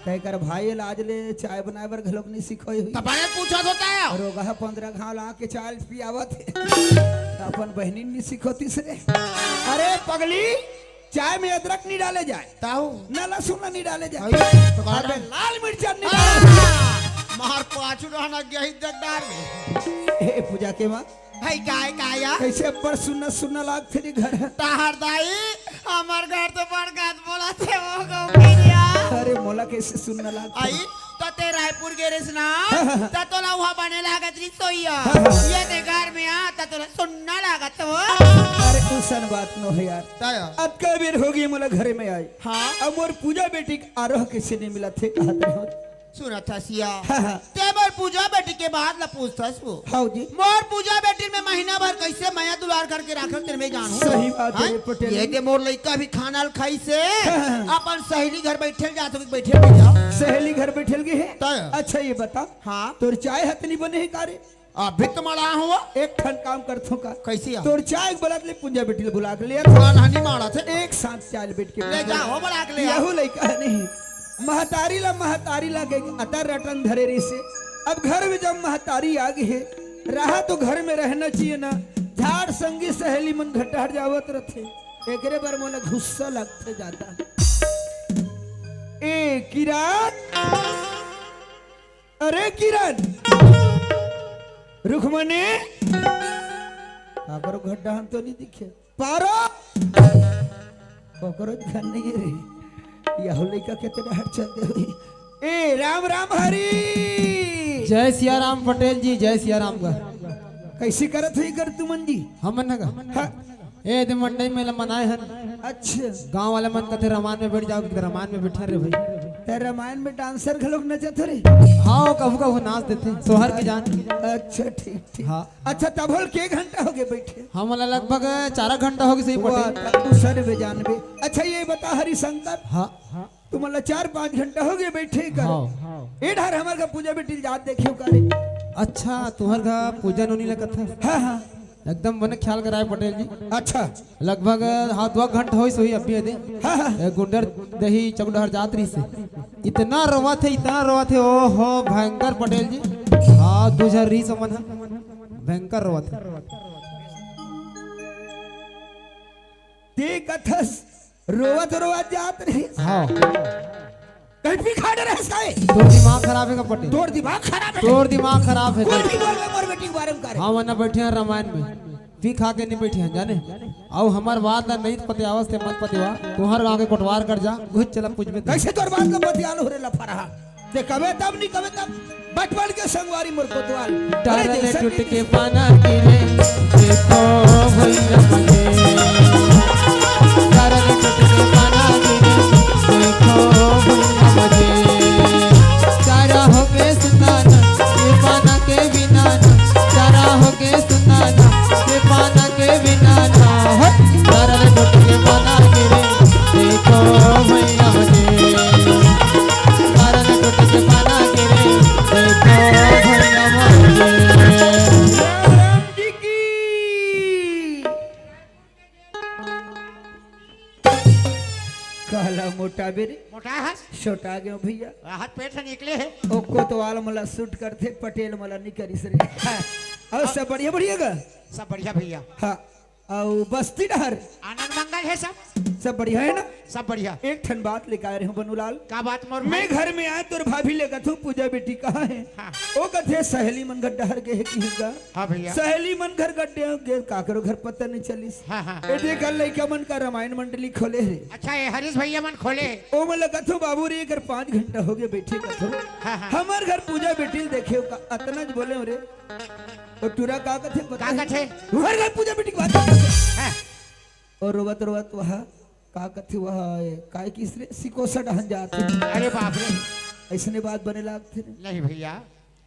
तय कर भाई, आज ले चाय बनाए बर घलोक नहीं सिखोई हुई। तब बने पूछत होता है। और वो कहा पंद्रह घाव ला के चाय पियावत है। तो अपन बहनी नहीं सिखोती से। अरे पगली, चाय में अदरक नहीं डाले जाए। ताऊ। न लहसुन नहीं डाले जाए। अरे, तो काला। अबे लाल मिर्चा नहीं डाले जाए। हाँ, मार पाछू रहना गया ही जगदार में। ए पूजा के माँ। भाई काय काया? कैसे अब्बड़ सुन्ना सुन्ना लागथे रे घर? ताहर दाई, हमर घर तो बड़ गात बोला थे वो गौकिरिया। अरे मोला कैसे सुन्ना लागथे? आई, तो ते रायपुर गे रेस ना, हाँ, हाँ, हाँ। तो तोला वहाँ बने लागत रही सोइया। हाँ, हाँ। ये ते घर में आ, तो तोला सुन्ना लागत हो। अरे उसन बात नो है यार। ताया। अतका बेर होगे मोला घरे में आए। हाँ। अब मोर पूजा बेटी के आरोह कैसे नहीं मिला थे कहत रहो। सुनत हस या। हाँ, हाँ। ते मोर पूजा बेटी के बात ला पूछथस वो। हाँ जी। मोर पूजा बेटी में महीना भर कैसे मया दुलार करके राखल तेरे में जानू। सही बात है हाँ? पटेल ये जी। के मोर लइका भी खाना ल खाई से हाँ, हाँ। अपन सहेली घर बैठल जात हो कि बैठल नहीं जाओ। सहेली घर बैठल गए है? तय। अच्छा ये बता। हाँ। तोर चाय हतनी बने है का रे? अभी तो मड़ा हुआ। एक ठन काम करथो का? कैसे आ? तोर चाय के बलत ले पूजा बेटी ले बुला के ले आ। हाँ, नानी माड़ा थे। एक साथ चाय ले बैठ के ले जा, हो बुला के ले आ। यहू लइका नहीं। महतारी ला, महतारी ला के अतर रटन धरे रही से। अब घर में जब महतारी आ गई है, रहा तो घर में रहना चाहिए ना। झाड़ संगी सहेली मन घटार जावत रहते। एकरे बर मोला गुस्सा लगते जाता। ए किरण, अरे किरण, रुखमणी, काकरो घर डहन तो नहीं दिखे। पारो, कोकरो घर नहीं है रे। यहू लइका के तो डहर चल दे हुई। ए राम राम हरी। जय सिया राम पटेल जी, जय सिया राम का। कैसी करत हुई कर तुमन जी? हमन का? हाँ। ए दे मंडई में ल मनाए हन। अच्छा। गांव वाले मन कथे रमान में बैठ जाओ, कि रमान में बैठा रे भाई। ते रमान में डांसर घलोक नचत रे? हाँ, कभू कभू नाच देथे, सोहर के जान। अच्छा, ठीक, ठीक। हाँ। अच्छा, तभल के घंटा हो गए बैठे? हमला लगभग चार घंटा हो गए सही वाह, पटेल। तब तू सर बे जान बे। अच्छा, ये बता हरिशंकर। हाँ। तुमला चार पाँच घंटा हो गए बैठे कर। हाँ। ए ढार हमार का पूजा बेटी जात देखियो का रे। अच्छा, तुहर का पूजा नोनी लगत है? हाँ, हाँ। एकदम मन ख्याल कराए पटेल जी। अच्छा। लगभग, हाँ, दो घंटा होइस होही अभी अदे। हाँ, हाँ। ए, गुंडर दही चौक डहर जात रहिस हे। इतना रोवत हे, इतना रोवत हे, ओ हो, भयंकर पटेल जी। हाँ, दू झन रहिस मन ह। भयंकर रोवत हे। ते कथस, रोवत रोवत जात रहिस। हाँ। कहीं पी खा डरे हस काहे? तोर दिमाग खराब हे का पटेल? तोर दिमाग खराब हे। तोर दिमाग खराब हे कुछ तोर। भी बोल रहे मोर बेटी के बारे में करे। हाँ, वरना बैठे हैं रामायण में। पी खा के नहीं बैठे हैं, जाने? अउ हमर बात ला नहीं पतियावस ते मत पतियावा। तुहर गाँव के कोटवार कर जा, घुस चला पूछ में। कैसे तोर बात का पतियाल हो रे लफड़ा? ते कबे तब नहीं कबे तब। बचपन के संगवारी मोर कोतवाल। अरे डारन जैसन टूट के पाना गिरे, देखो भैया मुझे। डारन टूट के पाना गिरे, देखो भैया मुझे। चारा हो के सुनाना, ये पाना के बिनाना। चारा हो के सुनाना, ये पाना के बिनाना। हो, डारन टूट के पाना गिरे, देखो भैया मुझे। डारन टूट के पाना मोटा बेरी। मोटा हस? छोटा गयो भैया। राहत पेट से निकले हे। ओ कोतवाल मला सूट करथे, पटेल मला नी करिस रे। हाँ। अउ सब बढ़िया, बढ़िया गा? सब बढ़िया भैया। हाँ। अउ बस्ती डहर? आनंद मंगल हे सब। सब बढ़िया हे ना? सब बढ़िया। एक ठन बात लेके आए रहे हूँ बनूलाल। का बात मोर मैं भाई? घर में आए तोर भाभी ले कथूँ पूजा बेटी कहाँ हे? हाँ। ओ कथे सहेली मन घर डहर गे हे किही गा। हाँ भैया। सहेली मन घर गड्डे गे, काकरो घर पता नहीं चलिस। हाँ, हाँ। ए देख लइका मन का रामायण मंडली खोले हे। अच्छा, ये हरीश भैया मन खोले हे। ओ मन ल कथूँ बाबू रे, एकर पाँच घंटा हो गया बैठे कथूँ। हाँ, हाँ। हमर घर पूजा बेटी ल देखे का अतना ज बोले हूँ रे। ओ टूरा का कथे पता का हे? कथे? हर घर पूजा बेटी के बात करथे। हाँ। अउ रोवत रोवत वह का कथे, वह काय किस रे सिकोसा डहन जात हे। अरे बाप रे। अइसने बात बने लागथे रे। नहीं भैया,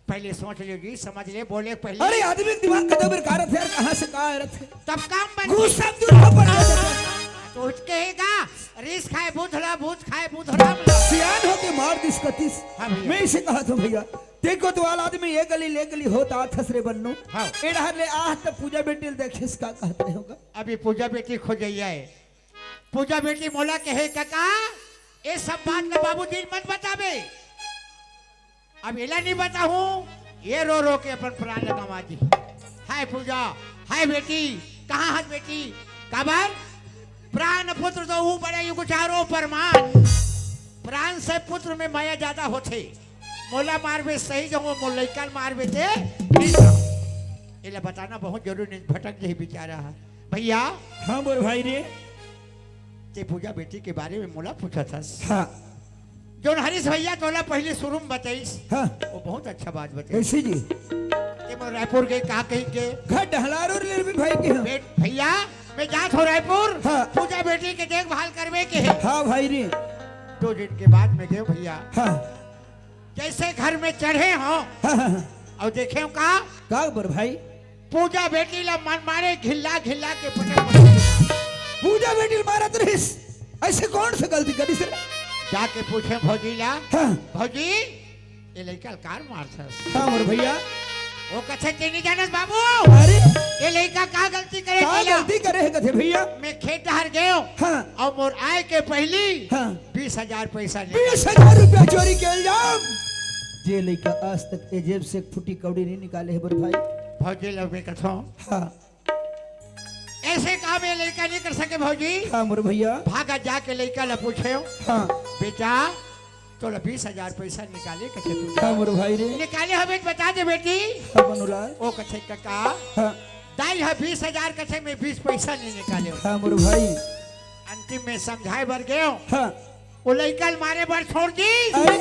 पहले सोच ले जी, समझ ले, बोले पहले। अरे आदमी के दिमाग कतौ बेर का रथे यार, कहाँ से का रथे? तब काम बन गुस्सा में दूर पड़ जाथे। तो उठ के ही का, रिस खाए बुधला, भूत खाए बुधला। सियान होके मार दिस कतिस। हाँ भैया। मैं इसे कहा था भैया, ते कोतवाल आदमी ये गली ले गली होत आथस रे बन्नू। हाँ। ए डहर ले आह त पूजा बेटी ल देखिस का कहत रहे होगा। अभी पूजा बेटी खोजइया हे। पूजा बेटी मोला कहे, "कका, ए सब बात ल बाबूजी ल मत बताबे।" अब एला नहीं बताहूँ, ये रो रो के अपन प्राण ल गंवा दी। हाय पूजा, हाय बेटी, कहाँ हस बेटी? काबर? प्राण पुत्र तो ऊ बड़े युग चारो परमान। प्राण से पुत्र में मया ज्यादा होथे। मोला मारबे सही जाहूँ, मोर लइका ल मारबे ते नहीं जाहूँ। एला बताना बहुत जरूरी नहीं, भटक जाही बेचारा ह। भैया। हाँ मोर भाई रे। ते पूजा बेटी के बारे में मोला पूछत हस। हाँ। जोन हरीश भैया तोला पहले शुरू में बताइस, हाँ। वो बहुत अच्छा बात बताइस। कैसे जी? ते मोर रायपुर गए, कहाँ कहीं के? घर डहलार और ले भी भाई के हैं। बेट-, भैया, मैं जात हूँ रायपुर, हाँ। पूजा बेटी के देखभाल करबे के हे। हाँ भाई रे। दो दिन के बाद में गए भैया। हाँ। जैसे घर में चढ़े हो हाँ, हाँ, हाँ। और देखे हो का? का बर भाई? पूजा बेटी ला मन मारे घिल्ला घिल्ला के पटक पटक। पूजा बेटी ल मारत रहिस, ऐसे कौन सा गलती करिस रे? जाके पूछे भौजी ला, हाँ। भौजी, ये लइका ल काबर मारथस? हाँ मोर भैया। वो कथे, "ते नहीं जानस बाबू, अरे। ये लइका का गलती करे का केला?" गलती करे हे कथे भैया? मैं खेत डहर गयो हाँ। और मोर आए के पहली हाँ। बीस हजार पैसा ले। बीस हजार रुपया चोरी के इल्जाम। जे लइका आज तक ए जेब से एक फुटी कौड़ी नहीं निकाले हे बर भाई। भौजी ल मैं कथों। हाँ। ऐसे काम ये लइका नहीं कर सके भौजी। हाँ मोर भैया। भागा जाके लइका ल पूछे हो। हाँ। बेटा, तोला बीस हजार पैसा निकाले कथे तू? हाँ मोर भाई रे। निकाले हवे त बता दे बेटी। हाँ बनूलाल। ओ कथे कका। हाँ। दाई ह बीस हजार कथे, मैं बीस पैसा नहीं निकाले। हाँ मोर भाई। अंतिम में समझाए बर गयो। हाँ। वो लइका ल मारे बर छोड़ दी। अरे।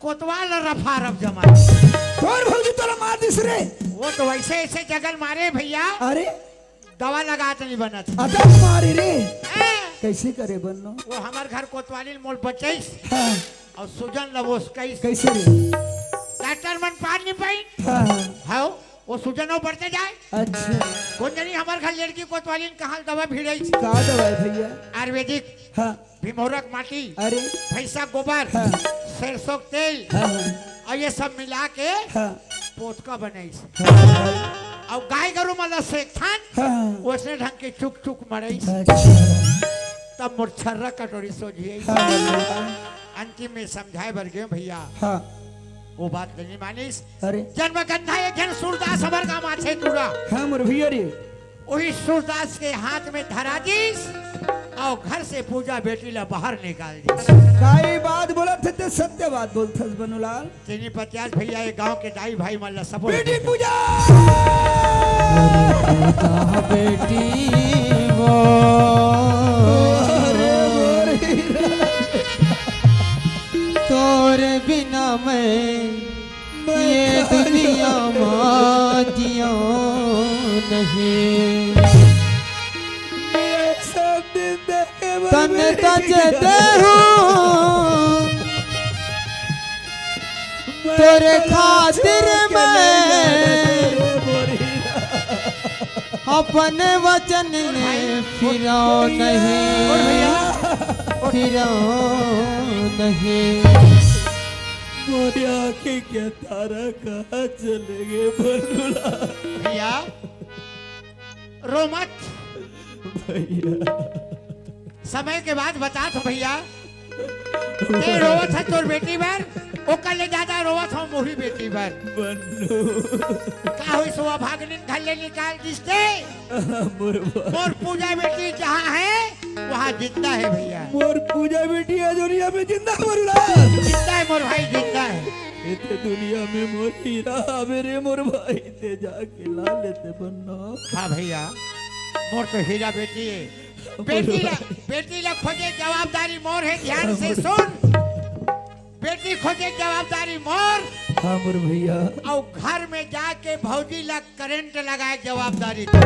कोतवाल ल रफा रफ जमा। तोर भौजी तोला मार दिस रे। वो तो वैसे ऐसे जगह ल मारे भैया। अरे। दवा लगात नहीं बनत। अदब मारे रे। हाँ। कैसे करे बन्नो? वो हमर घर कोतवाली ल मोल बचइस। हाँ। और सूजन ल वो कइस। कैसे रे? डॉक्टर मन पार नहीं पाई। हाँ, हाँ। हाँ, वो सूजन वो बढ़ते जाए। अच्छा। कोन जनी हमर घर लड़की कोतवाली ल कहाँ दवा भिड़इस। का दवा हे भैया? आयुर्वेदिक। हाँ। भिमोरक माटी, अरे। भैंसा गोबर, हाँ। सरसों के तेल, हाँ, हाँ। और ये सब मिला के हाँ। पोतका बनाइस। हाँ। और गाय गरु मन ल सेकथन, हाँ। वैसने ढंग के चुक चुक मड़ाइस। अच्छा। तब मोर छर्रा कटोरी सोझियाइस। हाँ। अंतिम में समझाए बर गयो भैया। हाँ। वो बात नहीं मानिस। अरे। जन्म गंधा एक जन सूरदास हमर गाँव आथे टूरा। हाँ मोर भैया रे। वही सूरदास के हाथ में धरा दीस और घर से पूजा बेटी ला बाहर निकाल दीस। काई बात बोलत हे ते सत्य बात बोलथस बनूलाल। तेनी पचास भैया ये गांव के दाई भाई मन ला सब बेटी पूजा। बेटी वो अरे, अरे। तोरे बिना मैं ये दुनिया मा जियो नहीं। तन तज देहूं तोरे खातिर मैं अपन वचन ने फिरो नहीं, फिरो नहीं। मोरे आँखें के तारा कहाँ चले गए बनूलाल? भैया, रो मत। भैया। समय के बाद बतात हों भइया, ते रोवत हे तोर बेटी बर, ओकर ले जादा रोवत हों मोरी बेटी बर। बन्नू। का होइस ओ अभागनिन घर ले निकाल दिस ते? मोर भाई। मोर पूजा बेटी जहाँ हे, वहाँ जिंदा हे भइया। मोर पूजा बेटी ए दुनिया में जिंदा हे मोर लाल। जिंदा हे मोर भाई, जिंदा हे। एते दुनिया में मोर हीरा हवे रे मोर भाई, ते जाके ला ले ते बन्नू। हाँ भइया, मोर तो हीरा बेटी हे। बेटी ला, बेटी ला खोजे जवाबदारी मोर हे, ध्यान से सुन। बेटी खोजे जवाबदारी मोर। हाँ मोर भइया। अउ घर में जाके भौजी ला करंट लगाए जवाबदारी तोर।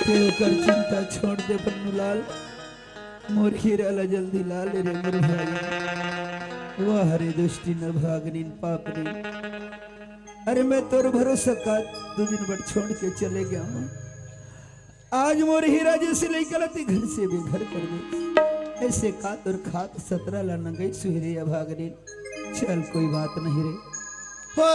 ते ओकर चिंता छोड़ दे बन्नू लाल, मोर हीरा ला जल्दी ला ले रे मोर भाई। वाह रे दुष्टिन अभागनिन पापनिन, अरे मैं तोर भरोसा का दू दिन बर छोड़ के चले गया हूँ। आज मोर हीरा जइसे लइका ला ते घर से बेघर कर दे। अइसे का तोर खात सतरा ला नंगई सुहरे अभागनिन। चल कोई बात नहीं रे। हो।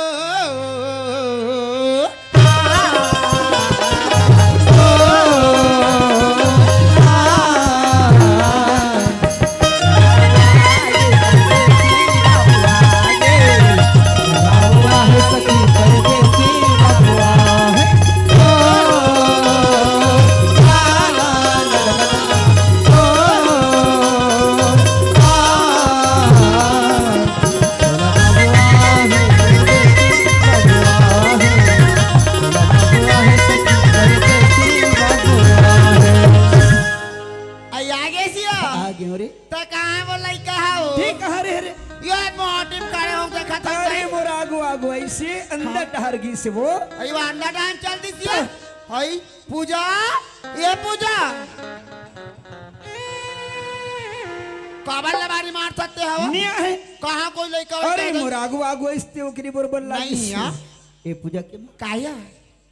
आई आ गे सिया। आ गे रे। त कहाँ वो लइका हे वो? ठीक कहाँ रे रे? ये मोटी में खड़े हो देखा था अरे नहीं? मोर आगू आगू अइसे अंदर हाँ। डहर गिस वो। अरे वो अंदर डहर चल दिस या। हाँ। हई पूजा, ए पूजा। काबर लबारी मारत हे वो? नइ हे। कहाँ कोई लइका अरे मोर आगू आगू अइसे ओकरी बरोबर लागिस। ए पूजा के माँ। काया?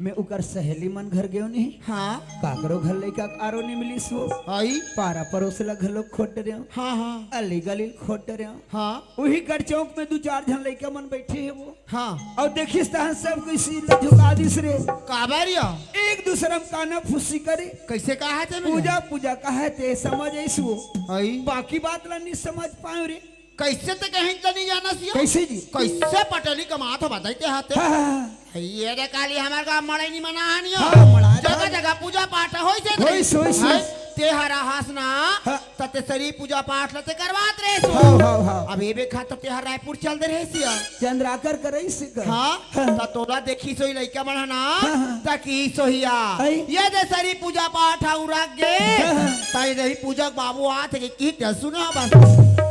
मैं ओकर सहेली मन घर गेंव नहीं। हाँ। काकरो घर लइका आरो नइ मिलिस वो। हई। पारा परोस ला घलो खोज डरेंव। हाँ, हाँ। अली गली खोज डरेंव। हाँ। उही गढ़ चौक में दू चार झन लइका मन बइठे हे वो। हाँ। अउ देखिस तहन सब कोई सिर ला झुका दिस रे। काबर या? एक दूसरा में काना फूसी करे। कइसे कहा थे भइया? पूजा, पूजा कहा थे, समझ अइस वो। हई। बाकी बात ला नइ समझ पाएंव रे। कइसे ते कहीं त नइ जानस या? कइसे जी? कइसे पटरी कमात हो बताई ते हा ते। हाँ, हाँ, हाँ। ये रे काली हमर गाँव मड़ई नइ मनाहन यो। हाँ, मड़ई जगह जगह पूजा पाठ होइस हे। होइस, होइस, हाँ, होइस। ते हर रहस ना। हाँ। त ते सरी पूजा पाठ ला ते करवात रहेस। हाँ, हाँ, हाँ। अब ए बेखा त ते हर रायपुर चल दे रहेस या। चंद्राकर करइस का? हाँ। हाँ। त तोला देखिस होही लइका मन ह ना। हाँ, हाँ। त किहिस होही या। हई। ये दे सरी पूजा पाठ ह उरक गे। हाँ, हाँ। त ये दे पूजा के बाबू आत हे कि, कि ते सुन बस।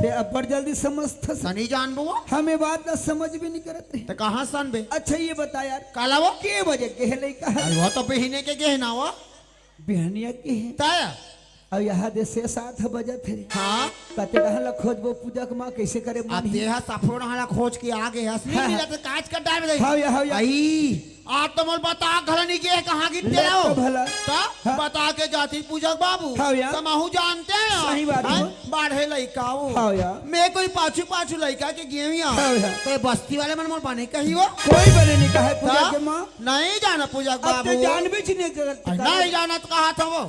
ते अब्बड़ जल्दी समझथस। त नइ जानबो। हम ए बात ला समझ भी नइ करत रहे। त कहाँ से जानबे? अच्छा ये बता यार। काला वो? के बजे गे हे लइका ह? अरे वो तो बिहने के गे हे ना वो। बिहनिया के हे। तय? अउ यहाँ दे से सात बजत हे रे। हाँ। कते डहर ला खोजबो पूजा के माँ कइसे करे अब मन ही? ते हा सफरो डहर ला खोज के आ गे हस। नइ हाँ, मिला हाँ। त काज कर डाल दे। हाँ या, हाँ या। आई, आज तो मोर बता घला नइ गे हे, कहाँ गिन ले तेरा तो हो? भला। त हाँ। बता के जातिस पूजा के बाबू। हाँ या। त महू जानते हैं। सही बात हाँ? है। बाढ़े लइका वो। हाँ या। मैं कोई पाछू पाछू लइका के गेंव या। हाँ या। त बस्ती वाले मन मोर बने कही वो। कोई बने नइ कहे पूजा त? के माँ। नइ जाना पूजा के अब ते बाबू। जानबे च नइ करत अरे, काला। नइ जानत कहा था वो।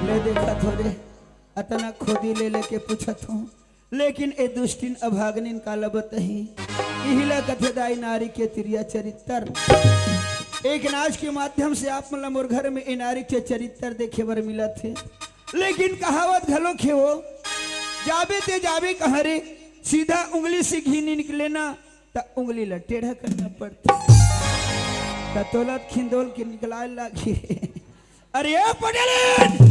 ले देखत हो रे, अतना खोदी ले लेके पूछत हो, लेकिन ए दुष्टिन अभागनिन काला बताही। इही ला कथे दाई नारी के तिरिया चरित्र। एक नाच के माध्यम से आप मन ला मोर घर में ए नारी के चरित्र देखे बर मिलत हे, लेकिन कहावत घलो खे हो, जाबे ते जाबे कहाँ रे, सीधा उंगली से घी नइ निकले ना, त उंगली ला टेढ़ा करना पड़थे। त तोला खिंदोल के निकलाए लागी। अरे ए पटेलिन!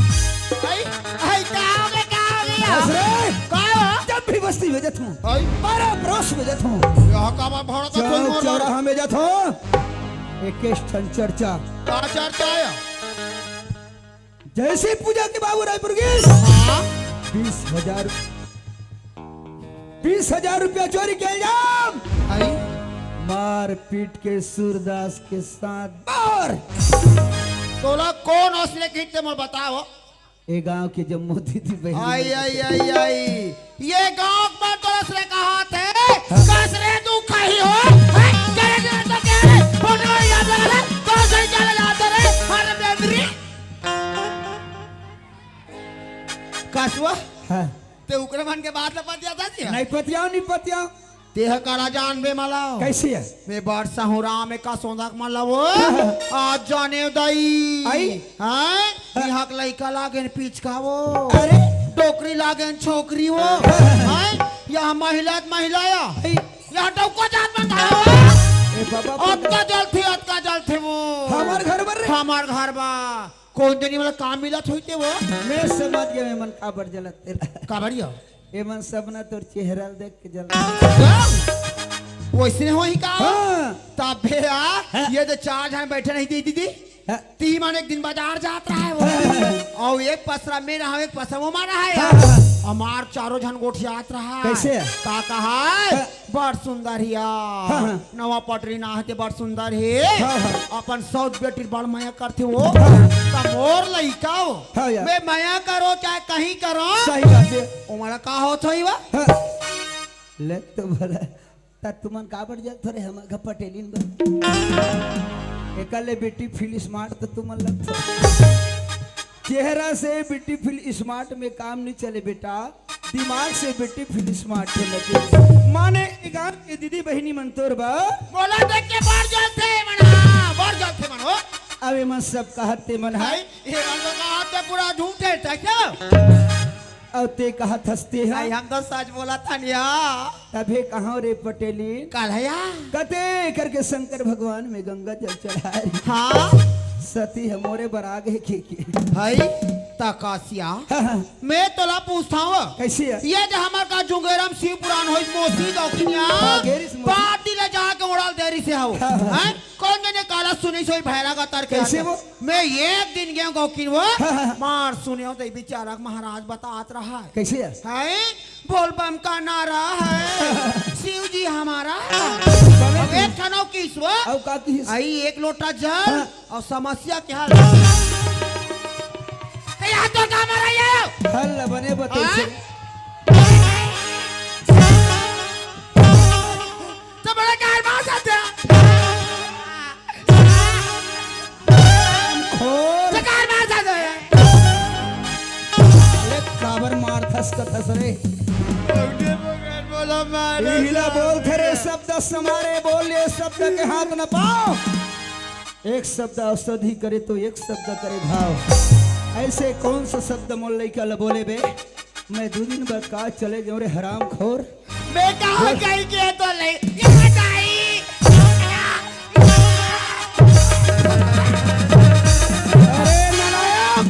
आई, आई, का हो गया, का हो गया? बस रे। का हो? जब भी बस्ती भेजत हूँ, आई। पारा परोस भेजत हूँ। यहाँ का बात भौड़ा का कोई चौक मोर चौराहा में जात हूँ, एक ठन चर्चा। का चर्चा है? जइसे पूजा के बाबू रायपुर गे, हाँ। बीस हजार, बीस हजार रुपया चोरी के इल्जाम। आई। मारपीट के सूरदास के साथ बार। तोला कोन असले कहिथे मोर बताओ? ए गांव के जम्मो दीदी बहन। आई, आई, आई, आई। ये गांव के मन तोला असले कहाथे। हाँ। कस रे तू कही हो? हैं? करे करे तो क्या रे? फोन में याद लगा रे। तो सही चले जाते रे। हर बेंदरी। असवा, हाँ। ते उकरे मन के बात ल पतियाथस या? नहीं पतियाव, नहीं पतियाव। ते ह करा जानबे मला। कैसे है? मैं बड़ सहुरा में का सोंधक मन ला वो। आज जाने दाई। आई? हाँ? हाँ। इहाँ के लइका लागेन पिचका वो। अरे? डोकरी लागेन छोकरी वो। हाँ। हाँ? यहाँ महिला त महिला या। आई। यहाँ डौका जात मन का वो। ए बाबा, अतका जलथे, अतका जलथे वो। हमार घर बर रे। हमार घर बा। कोन जनी वाला काम मिलत होई ते वो? मैं समझ गया, मैं मन काबर जलत तेला। काबर यो? ए मन सब ना तोर चेहरा ल देख के जलत। वैसने होही का? हाँ। तबे आ, हाँ। ये तो चार झन बैठे नहीं दी दीदी। हाँ। ती मन एक दिन बाजार जात रहा है वो। हाँ। अउ एक पसरा में रहा, एक पसरा वो मा रहा है। हाँ। हमार चारों झन गोठियात रहा है। कैसे? का कहा है? हाँ। बड़ सुंदर हिया। हाँ, हाँ। नवा पटरी ना हते, बड़ सुंदर हे। हाँ, हाँ। अपन सौत बेटी बड़ मया करथे वो। हाँ। त मोर लइका हो। हाँ यार। मैं मया करो चाहे कहीं करो। सही बात है। ओमला का होत होही वा? हाँ। ले तो बोला, त तुमन काबर जलथो रे, हम का पटेलिन बर। एकर ले beautiful smart त तुमन लगथो। चेहरा से beautiful smart में काम नहीं चले बेटा, दिमाग से beautiful smart होना चाहिए। माने ए गांव के दीदी बहिनी मन तोर बा। मोला देख के बड़ जलथे मन, हाँ, बड़ जलथे मन हो। अब एमन सब कहत ते मन है। भाई, ये मन तो कहत ते पूरा झूठे थे क्या? अउ ते कहत हस ते हा। भाई, हम तो सच बोलत हन या। तभे कहांव रे पटेली। काल है या। कते करके शंकर भगवान में गंगा जल चढ़ाए। हाँ। सती ह मोरे बर आ गे के, के। भाई, तकासिया। हाँ, हाँ। मैं तोला पूछथंव। कैसे है? ये जो हमर का जुंगेरम शिव पुराण होइस मोसी गौकिनिया। हाँ, गेरिस मोसी। पार्टी ले जाके उड़ाल देरी से हव। हाँ, हाँ। हैं? कोन जने काला सुनिस होही भैरा का तर के कैसे आगे? वो? मैं एक दिन गेंव गौकिन वो। हाँ, हाँ। मार सुनेंव त बेचारा के महाराज बतात रहा है। कैसे है? हैं? बोल बम का नारा है। शिव जी हमारा है। बने अब एक ठन अउ किहिस वो। अउ का किहिस? आई एक लोटा जल। हाँ। अउ समस्या के हल। ए, यहाँ तो का मरा ये? हल बने बतई हाँ? से। तो बड़ा कार मार सकते हैं। खोर। तो कार मार सकते हैं। अरे काबर मारथस कथस रे? उठे बगैर बोला मार इहिला बोल थे रे शब्द समारे बोल, ये शब्द के हाथ न पाओ। एक शब्द औषधि करे तो एक शब्द करे घाव। ऐसे कौन सा शब्द मोर लइका ल बोले बे? मैं दू दिन बाद का चले जाऊं रे हरामखोर। मैं कहा बोल। कहीं के तो ले, ये हटाई। अरे नालायक!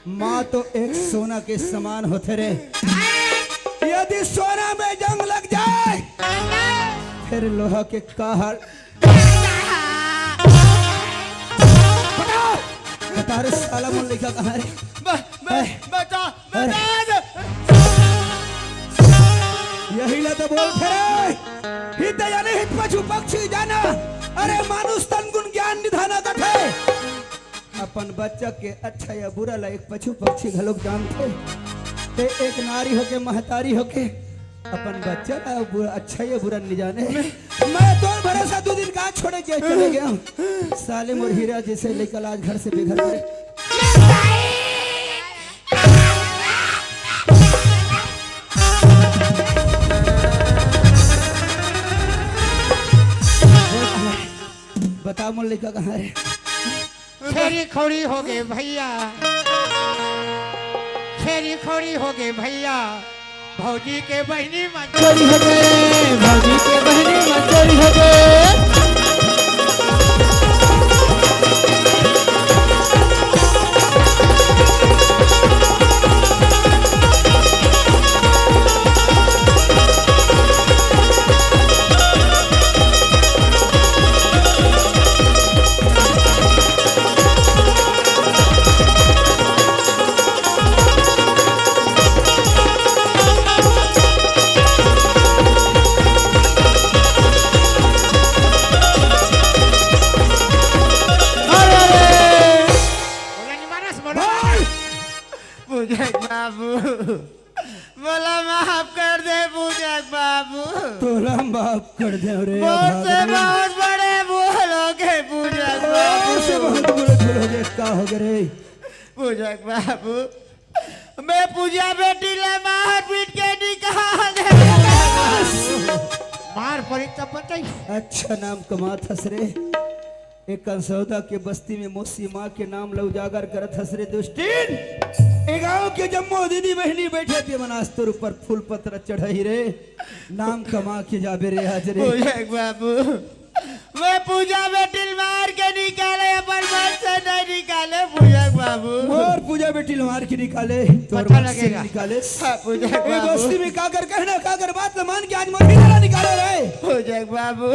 माँ तो एक सोना के समान होथे रे। यदि सोना में जंग लग जाए, फिर लोहा के का हाल? बता, बता रे साला, मोर लइका कहाँ रे? ब-, ब-, हैं? बता, अरे। बता दे। यही ला तो बोलथे रे, हित जाने हित पशु पक्षी जाना, अरे मानुष तन गुण ज्ञान निधाना कथे। अपन बच्चा के अच्छा या बुरा ला एक पशु पक्षी घलोक जानथे। ते एक नारी होके, महतारी होके अपन बच्चा ला बुरा, अच्छा या बुरा नहीं जाने। मैं तोर भरोसा दू दिन का छोड़े के चले गेंव। साले मोर हीरा जैसे लइका ला आज घर से बेघर करे। बता मोर लइका कहाँ रे? छेरी खौरी हो गे भैया, छेरी खौरी हो गे भैया, भौजी के बहिनी मन चोरी हो गे, भौजी के बहिनी मन चोरी हो गे। अरे, अरे। बोला नहीं मारस, बोला। भाई। बुझे बाबू। मोला माफ कर दे पूजक बाबू। तोला माफ कर दे रे मोर से भागनी। बहुत बड़े भूल हो गे पूजक बाबू। मोर से बहुत बड़े भूल हो गे, का हो गे रे? पूजक बाबू, मैं पूजा बेटी ला मार पीट के निकाल दे। मार पड़ी तब बताई। अच्छा नाम कमात हस रे। एक कंसौदा के बस्ती में मौसी माँ के नाम ला उजागर करत हस रे दुष्टिन। ए गांव के जम्मो दीदी बहिनी बैठे ते मन आज तोर ऊपर फूल पत्र चढ़ाही रे। नाम कमा के जाबे रे आज रे। पूजक बाबू, मैं पूजा बेटी ल मार के निकाले, अपन मन से नहीं निकाले पूजक बाबू। मोर पूजा बेटी ल मार के निकाले, तोर पता मन से लगेगा। निकाले। हाँ, पूजक ए बाबू। दोस्ती में काकर कहना, काकर बात ल मान के आज मोर हीरा निकाले रे। पूजक बाबू,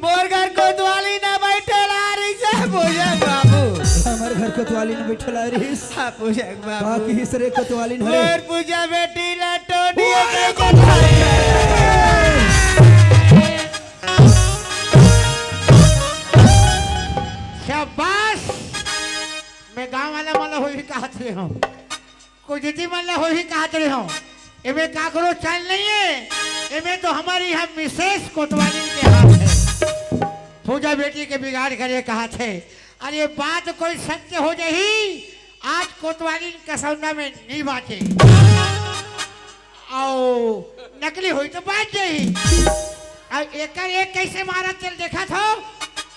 मोर घर कोतवाली ना बैठे ला रही से पूजक बाबू। हमर घर कोतवाली ना बैठे ला रही। हाँ, पूजक बाबू। बाकी हिसरे कोतवाली न रे। मोर पूजा बेटी ला टोनी वाह रे कोतवाली। शाबाश। मैं गांव वाला मन ला होही कहत रहे हूँ, कुछ दीदी मन ला होही कहत रहे हूँ। एमे काकरो चल नहीं है, एमे तो हमारी हम मिसेस कोतवाली के हाथ है। पूजा बेटी के बिगाड़ करे कहत है। अरे बात कोई सत्य हो जाही, आज कोतवाली कसौंदा में नहीं बाचे। आओ, नकली होई तो बाच जाही। अब एकर एक कैसे मारा चल देखा था,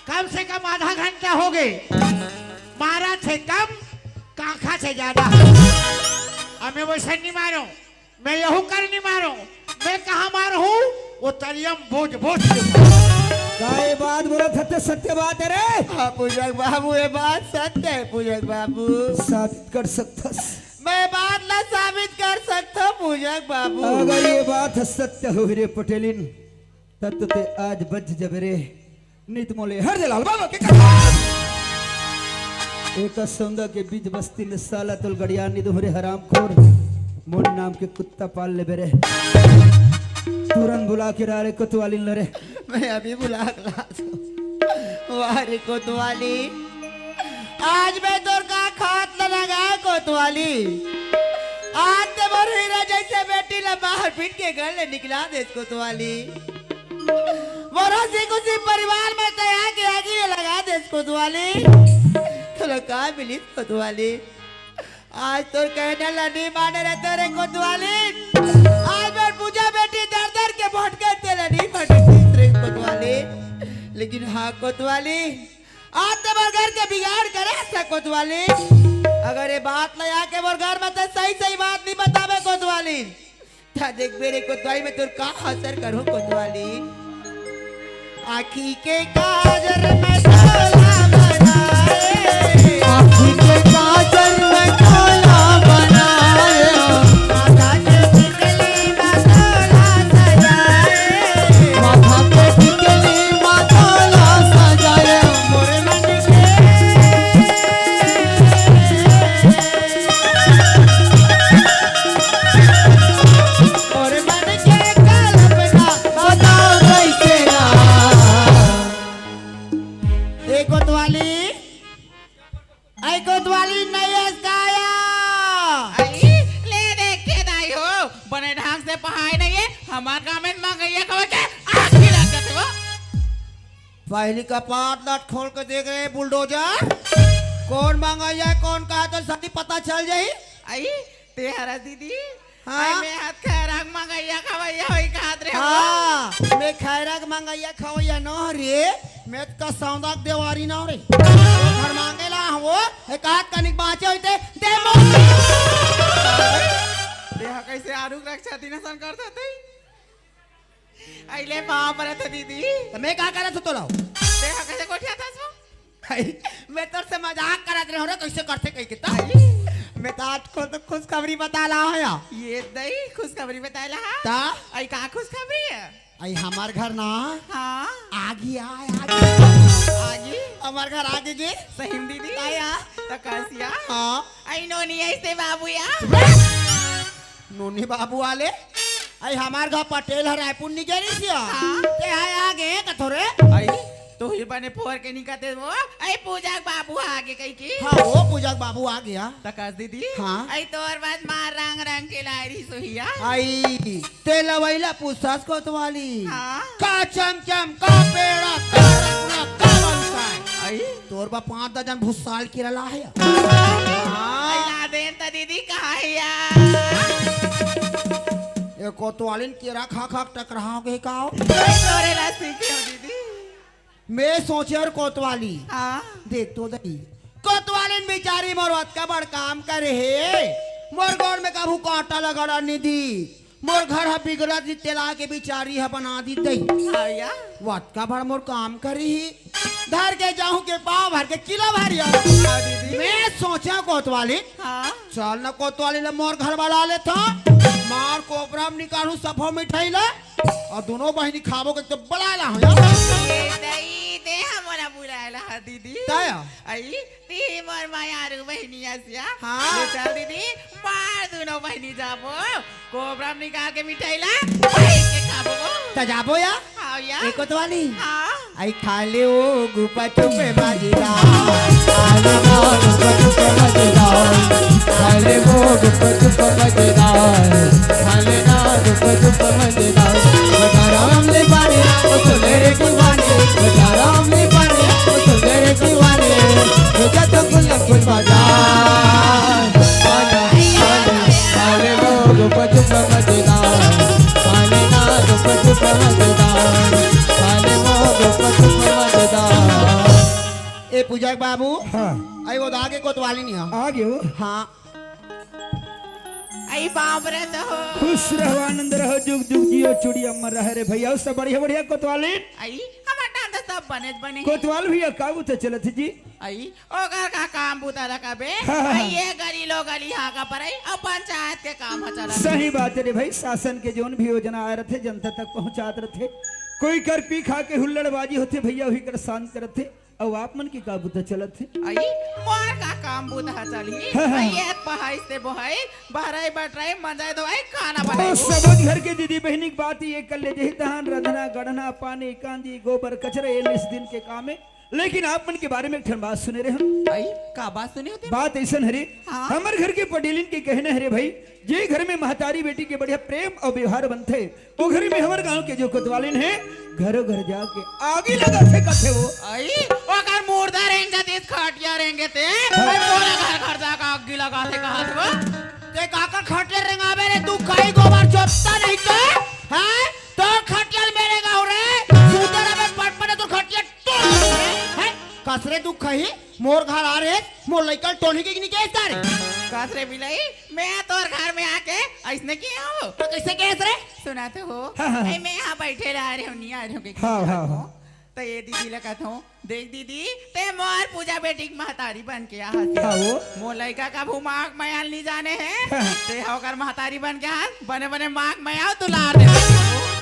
कम से कम आधा घंटा हो गए। मारा थे कम, काखा थे ज्यादा। अब मैं वैसे नहीं मारो, मैं यहू कर नहीं मारो, मैं कहाँ मार हूँ, वो तरियम बोझ बोझ के मारो। का ये बात बोला था, सत्य बात है रे? हाँ पूजक बाबू, ये बात सत्य है पूजक बाबू। साबित कर सकथस? मैं बात ला साबित कर सकथो पूजक बाबू। अगर ये बात सत्य हो रे पटेलिन, तब तो ते आज बच जबे रे। नित मोले हर दे लाल बाबा के कसम। एक सौंदा के बीच बस्ती में साला तोल गड़िया निद हो रे हरामखोर। मोन नाम के कुत्ता पाल लेबे रे। तुरंत बुला के ला रे कोतवालिन ल रे। मैं अभी बुला के लात हूँ। वाह रे कोतवाली, आज मैं तोर का खात ल लगा कोतवाली। आज ते मोर हीरा जैसे बेटी ला बाहर पीट के घर ले निकला दे कोतवाली। मोर हंसी खुशी परिवार में ते आके आगी ले लगा दे कोतवाली। तोला का मिली कोतवाली? आज तोर कहना ला नहीं माने रहते रे कोतवाली। आज मोर पूजा बेटी दर दर के भटके तेला नहीं भटकती रे कोतवाली। लेकिन हाँ कोतवाली, आज ते मोर घर के बिगाड़ करे से कोतवाली। अगर ये बात ले आके मोर घर में ते सही सही बात नहीं बतावे कोतवाली, ता देख मेरे कोतवाली में तोर का असर करूँ कोतवाली। आँखी के काजर में काला बनाए। आँखी के काजर में काला बनाए। माथा के टिकली में काला सजाए। माथा के टिकली में काला सजाए। मोर मन के, मोर मन के कल्पना बता कैसे ना। ए कोतवाली, ए कोतवाली नहीं है काया। आई, ले देख के दाई हो, बने ढंग से पहाय नहीं है, हमार गाँव में मंगैया खवा के आँखी लग जाते हो। पहली कपाट लट खोल के देख रे बुलडोजर, कौन मंगैया है, कौन का है, तो सही पता चल जाही। आई, ते हरा दीदी, हाँ। आई, मैं हाथ खैराक मंगैया खवैया होई कहत रहे हो। हाँ, मैं खैराक मंगैया खवैया न रे, मैं का सौंदा के देवारी न रे। वो घर मांगे ला हो, एक हाथ कनिक बाँचे होते, दे मोती। देहा कैसे आरुग रक्षा दिन सन करत हते? अइले पाँव परत हो दीदी। त मैं का करत हो तोला? देहा कैसे गोठिया था सो? भाई, मैं तोर से मजाक करत रहे हो रे, कैसे करथे कहि के त? भाई, मैं तो आज को तो खुशखबरी बता ला हया। ये दई खुशखबरी बताए ला हा? ता? आई का खुशखबरी है? आई हमार घर ना? हाँ। आगी आय, आगी। आगी? हमार घर आगी जी? सही में दीदी? आया। त कसिया? हाँ। आई नोनी ऐसे बाबू या? नोनी बाबू वाले? आई हमार घर पटेल ह रायपुर निकली सिया। हाँ। ते आय आगे कथोरे? आई, तू ही बने फोर के निकलते वो। आई पूजा के बाबू आगे कहि के। हाँ, वो पूजा के बाबू आ गया। त कस दीदी? हाँ। आई तोर बाद मार रंग रंग के लाई रही सोहिया। आई, ते लवैला पूछस कोतवाली। हाँ। का चमचम, का पेड़ा, का रसगुल्ला, का बंसाय? आई। तोर बा पाँच दर्जन भुसाल के रला है। हाँ। आई ला देन त दीदी कहाँ हे यार? ये कोतवालिन केरा खा खा के टकरा हो गे का? तोरे ला सीखे हो दीदी। मैं सोचे अउ कोतवाली। हाँ। देख तो दई, कोतवालिन बिचारी मोर अतका बड़ काम करे हे, मोर गोड़ में कभू कांटा लगड़ा नइ दी, मोर घर ह बिगड़त ही तेला के बिचारी ह बना दी दई। हाँ या। वो अतका बड़ मोर काम करी ही, धर के जाहूं के पाँव भर के किलो भर या। हाँ दीदी। मैं सोचे कोतवाली, हाँ। चल न कोतवाली ले मोर घर बला लेथों, मार कोपरा म निकालहूं सफो मिठाई ला। अउ दूनों बहिनी खाबो के तो बलाय ला हो यार। ए दई, दे हमला बुलाय ला ह दीदी। तय? अई, ती मोर मयारू बहिनी असिया। हाँ। ले चल दीदी, मार दूनों बहिनी जाबो। कोबरा म निकाल के मिठाई ला, वही के खाबो। त जाबो या? हाँ या। ए कोतवाली। हाँ। आई खा ले ओ गुपचुप मजेदार, खा ले ना गुपचुप मजेदार, खा ले वो गुपचुप मजेदार, खा ले ना गुपचुप मजेदार। बजाराम ले पानी, ओ सुने रे दीवानी, बजाराम ले पानी, ओ सुने रे दीवानी, तुझे तो गुल गुल बाजार। खा ले, खा ले, खा ले वो गुपचुप मजेदार, खा ले ना गुपचुप मजेदार, खा ले वो गुपचुप मजेदार। ए पूजा के बाबू, हाँ। आई वो आगे कोतवाली नहीं है। आ गयो। हाँ। आई बाप रे तो। खुश रहो, आनंद रहो, जुग जुग जियो, चुड़ी अमर रहे रे भैया। अउ सब बढ़िया बढ़िया कोतवाली। आई, हमर डांड सब बने बने। कोतवाल भैया का बुता चलत हे जी? आई, ओकर का काम बुता रखबे? हाँ, हाँ, आई, हाँ। ये गली लो गली हाँका परई, अउ पंचायत के काम ह चलत हे। सही बात हे रे भाई, शासन के जौन भी योजना आय रथे, जनता तक पहुँचात रथे। कोई कर पी खा के हुल्लड़बाजी होथे भैया, वही कर शांत करथे। अउ आप मन के का बुता चलत हे? आई, मोर का काम बुता ह चलही? हाँ, हाँ। आई, एक पहाई से बोहाई, बहराई बटराई, मंजाई धोवाई, खाना बनाई। सबो घर के दीदी बहिनी के बात ये कर ले, जही तहान रंधना, गढ़ना, पानी, कांदी, गोबर, कचरा, ये लिस दिन के काम हे। लेकिन आप मन के बारे में एक ठन बात सुने रहे हम। आई, का बात सुने होते? बात अइसन हरे, हाँ। हमर घर के पटेलिन के कहना हरे भाई, जे घर में महतारी बेटी के बढ़िया प्रेम अउ व्यवहार बनथे, ओ घर में हमर गांव के जो कोतवालिन हे, घरो घर जाके आगी लगाथे कथे वो। आई, ओकर मुर्दा रेंग जातिस, खटिया रेंगे ते, हाँ। आई, मोला घर घर जाके आगी लगाथे कहत वो। ते काकर खटिया रेंगाबे रे, तू काई गोबर जोतता नहीं तो, हैं? तो खटिया मेरे गाँव रे, सुंदर अबे पटपटे तो खटिया हैं? कसरे दुख खही, मोर घर आ रे, मोर लइका ल टोनही के निकेश का रे? कसरे बिलई, मैं तोर घर में आके अइसने किए हो? तो कइसे केस रे? सुना तो हो, हाँ, हाँ, हाँ। ए, मैं यहाँ बैठे रह रहे हो, नहीं आ रहे हो के हाँ, हाँ, हाँ। तो ये दीदी ला कहत हूँ, देख दीदी, ते मोर पूजा बेटी के महतारी बन के आ हस। हाँ, वो। मोर लइका कभू माँ के मया ल नहीं जाने हे, हाँ। ते हा ओकर महतारी बन के आ हस, बने बने माँ के मया अउ दुलार दे।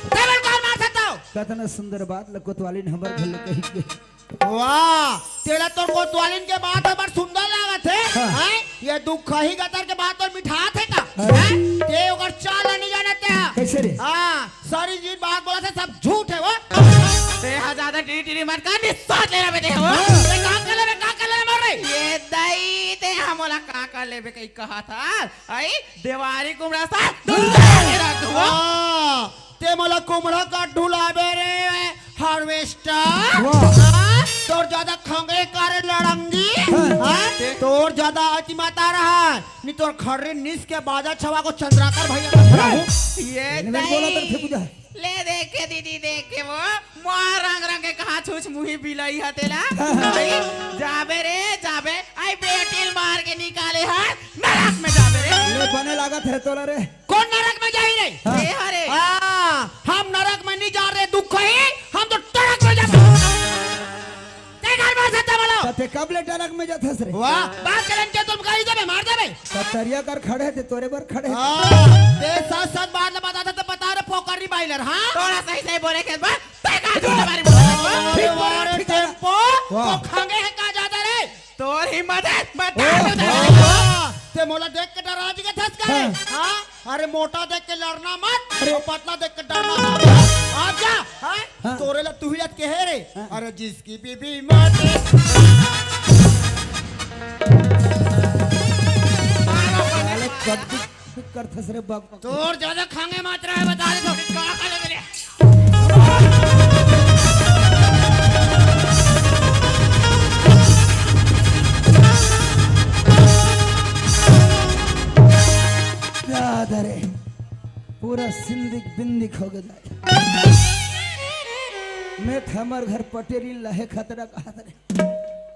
ते मन काल मार सकता हो? कतना सुंदर बात ल कोतवालिन हमर घर ले कही के। वाह, तेला तोर कोतवालिन के बात हमर सुंदर लागत हे, हाँ। हैं? ये दुखही गतर के बात तोर मिठात हे का? हाँ। हैं? ते ओकर चाल नहीं जानत हे। कैसे रे? हाँ, सारी जी बात बोलथे सब झूठ हे वो। ते हा ज्यादा टीटी मत कर, निस्वाद ले रहा बेटे वो। हाँ। ते का कर लेबे, का कर लेबे मर रे? ये दई, ते हा मोला का कर लेबे कही कहत हस? आई, देवारी कुमड़ा सा, दुल्ला के रख दो। हाँ। ते मोला कुमड़ा का ढुलाबे रे, harvester? वाह। हाँ? तोर ज्यादा खंगे का रे लड़ंगी? हाँ। हाँ? तोर ज्यादा अतिमाता रहा, नहीं तोर खर्री निस के बाजा छवा को चंद्राकर भैया का खड़ा हूँ। ये नहीं, नहीं, बोला दई। तो ठीक बुझा। ले देखे दीदी, देखे वो, मार रंग रंग के कहाँ छुछ मुही बिलई ह तेला। हाँ, हाँ। आई, जाबे रे, जाबे, आई बेटी ल मार के निकाले ह, नरक में जाबे रे। ले बने लागत हे तोला रे। कोन नरक में जाही रे? हाँ। ए हरे। हाँ, हम नरक में नहीं जा रहे, दुखही, हम तो टरक में जाबो। ते घर में सत्ता बोलो। त ते कब ले टरक में जाथस रे? वाह, बात करन के तुम कही देबे, मार देबे। त तरिया कर खड़े थे, तोरे बर खड़े थे। हाँ, ते सच सच बात ल बता दे त बता रे, पोकरी बाइलर, हाँ? तोला सही सही बोले के बा, ते का झूठ बारी बोले के बा? अरे ठीक बोले, वाह रे, ठीक बोले। टेम्पो, वाह। तो खंगे हे का ज्यादा रे? तोर हिम्मत हे, बता ओ, दे ओ, उधर। ओ, ते मोला देख के डरा जी के थस का रे? हाँ। हाँ? अरे मोटा देख के लड़ना मत, अरे। और पतला देख के डरना मत। आ जा, हाँ? हाँ। तोरे ला तू ही अत के हे रे। हाँ। अरे जिसकी बीबी मत। साले कब भी करथस रे बक बक। तोर ज्यादा खांगे मात्रा है, बता दे तो। का खा ले मेरे? सिंदिक बिंदिक हो गे दाई। मैं त हमर घर पटेरी लहे खतरा कहत रहे,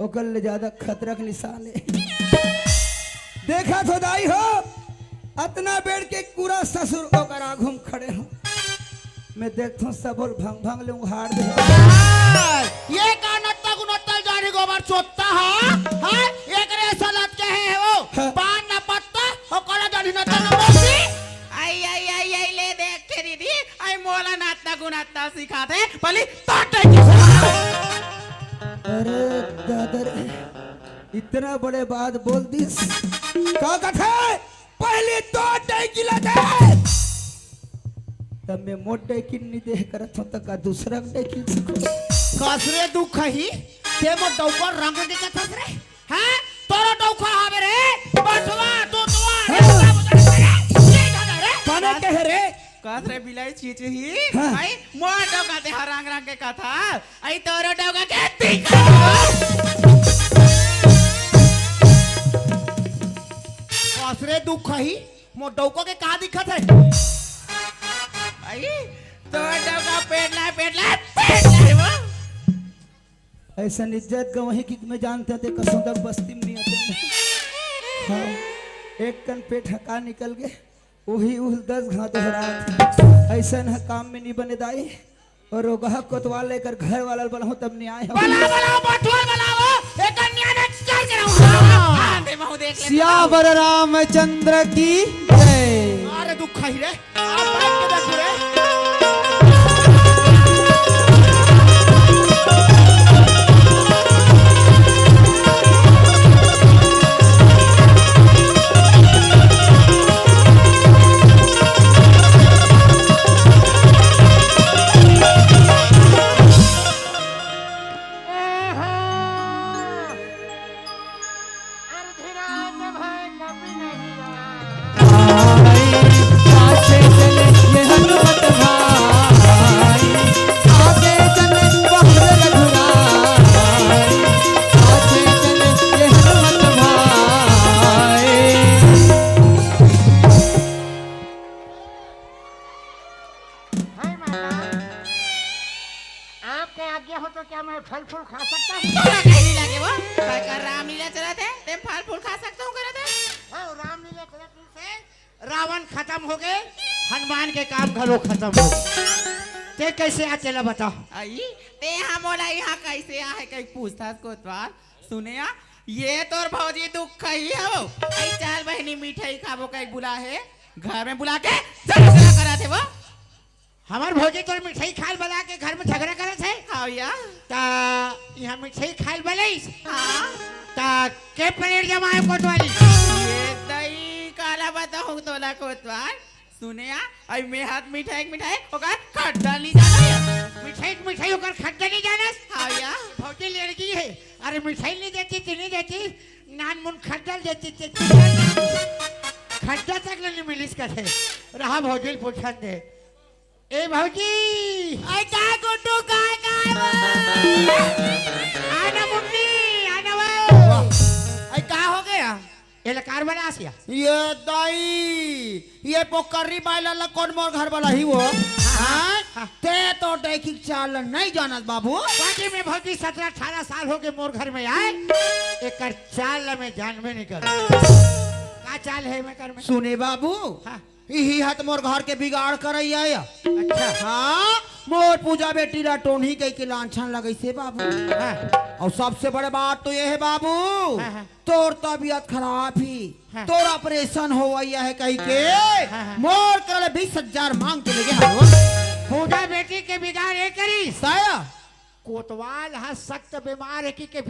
ओकर ले ज्यादा खतरा के निशान हे। देखत हो दाई हो, अतना बेर के पूरा ससुर ओकर आघू म खड़े हो, मैं देखथों सबो ल भंग भंग ले उहाड़ दे। ये का नत्ता गुनत्ता जानी गोबर चोत्ता हा? हाँ? एकरे सलाद के हे वो? हाँ। पान न पत्ता, ओकरा जानी नत्ता न मोती? आई, आई, आई, आई, ले देख के दीदी, आई मोला नत्ता गुनत्ता सिखाथे, पहली तोटे की। अरे दादा रे, इतना बड़े बात बोल दिस। का कथे? पहली तो डेकी ला दे। तब मैं मोर डेकी नी दे करत हों, त का दूसरा के डेकी? कस रे दुख ही, ते मोर डौका रंग के कथस रे? हैं? तोरो डौका हवे रे, बटवा, तोतवा, हाँ। रे, रे, रे, रे। बने कहे रे? कस रे बिलाई चीची ही? हाँ। भाई, मोर डौका ते हर रंग रंग के कथा। आई तोरो डौका के दिखा। असरे दुख ही, मोर डौका के का दिखत हे? आई तोर डौका पेट लाय, पेट लाय, पेट लाय वो। अइसन इज्जत गंवाही कि मैं जानत हों ते कसों तक बस्ती में नहीं आते। हाँ, एक कन पेट हका निकल गे, वही उल दस घात दोहरात। अइसन ह काम में नहीं बने दाई। अउ रोगहा कोतवाल ल एकर घर वाला ल बलाहूं तब न्याय हो। बलाओ, बलाओ, बटुआ बलाओ, एकर न्याय में कर के रहूं। हाँ। हाँ, दे महू देख ले। सियावर रामचंद्र की जय। अरे दुख ही रे, आप बैठ के बैठ रे। हे माता, आपके आज्ञा हो तो क्या मैं फल फूल खा सकता हूँ? तोला काहे नहीं लागे वो? काकर रामलीला चलत हे, तेम फल फूल खा सकता हूँ करत हे? हाँ, रामलीला चलत से रावण खतम हो गे, हनुमान के काम घलो खतम हो गे। ते कइसे आ चला बता? आई, ते हा मोला इहाँ कइसे आहे कहि पूछथस कोतवाल? सुने आ, ये तोर भौजी दुख ही हवो। आई चल बहिनी मिठाई खाबो कहि बुला हे, घर में बुला के चला चला करत हे वो। हमर भौजी तोर मिठाई खाल बला के घर में झगड़ा करत हे। हाँ भैया। ता यहाँ मिठाई खाल बलइस। हाँ। ता के प्लेट जमाए कोतवाली? ये दई काला बताहूँ तोला कोतवाल। सुने आ, अई मैं हाथ मिठाई के मिठाई ओकर खट्टा नहीं जाना। मिठाई के मिठाई ओकर खट्टा नहीं जानस? हाँ भैया। भौजी लड़की हे। अरे मिठाई नहीं देती, चीनी देती, नान मुन खट्टा देती, ते खट्टा तक नहीं मिलिस कथे। रहा भौजी ल पूछन दे। ए भौजी। आई का गुड्डू, काय, काय वो? आना मुन्नी, आना वो। आई का हो गया? ये लकार वाला आसिया। ये दाई, ये पोकरी बाइला ला कौन मोर घर वाला ही वो? हाँ? हाँ। ते तो डेकी चाल नहीं जानत बाबू। बाकी में भौजी सत्रह अठारह साल हो गए मोर घर में आए, एकर चाल मैं जान में नहीं कर। का चाल है मैं कर में? सुने बाबू। हाँ। इही ह त मोर घर के बिगाड़ करइया हे। अच्छा। हाँ, मोर पूजा बेटी ला टोनही कहिके लांछन लगइसे बाबू। हाँ। अउ सबसे बड़े बात तो ये हे बाबू, हाँ, हाँ। तोर तबीयत खराब ही, हाँ। तोर ऑपरेशन होवइया हे कहिके हाँ, हाँ। मोर करा ले बीस हजार मांग के लेगे हव। पूजा बेटी के बिगाड़ ए करिस। साया। कोतवाल ह सख्त बीमार हे कहिके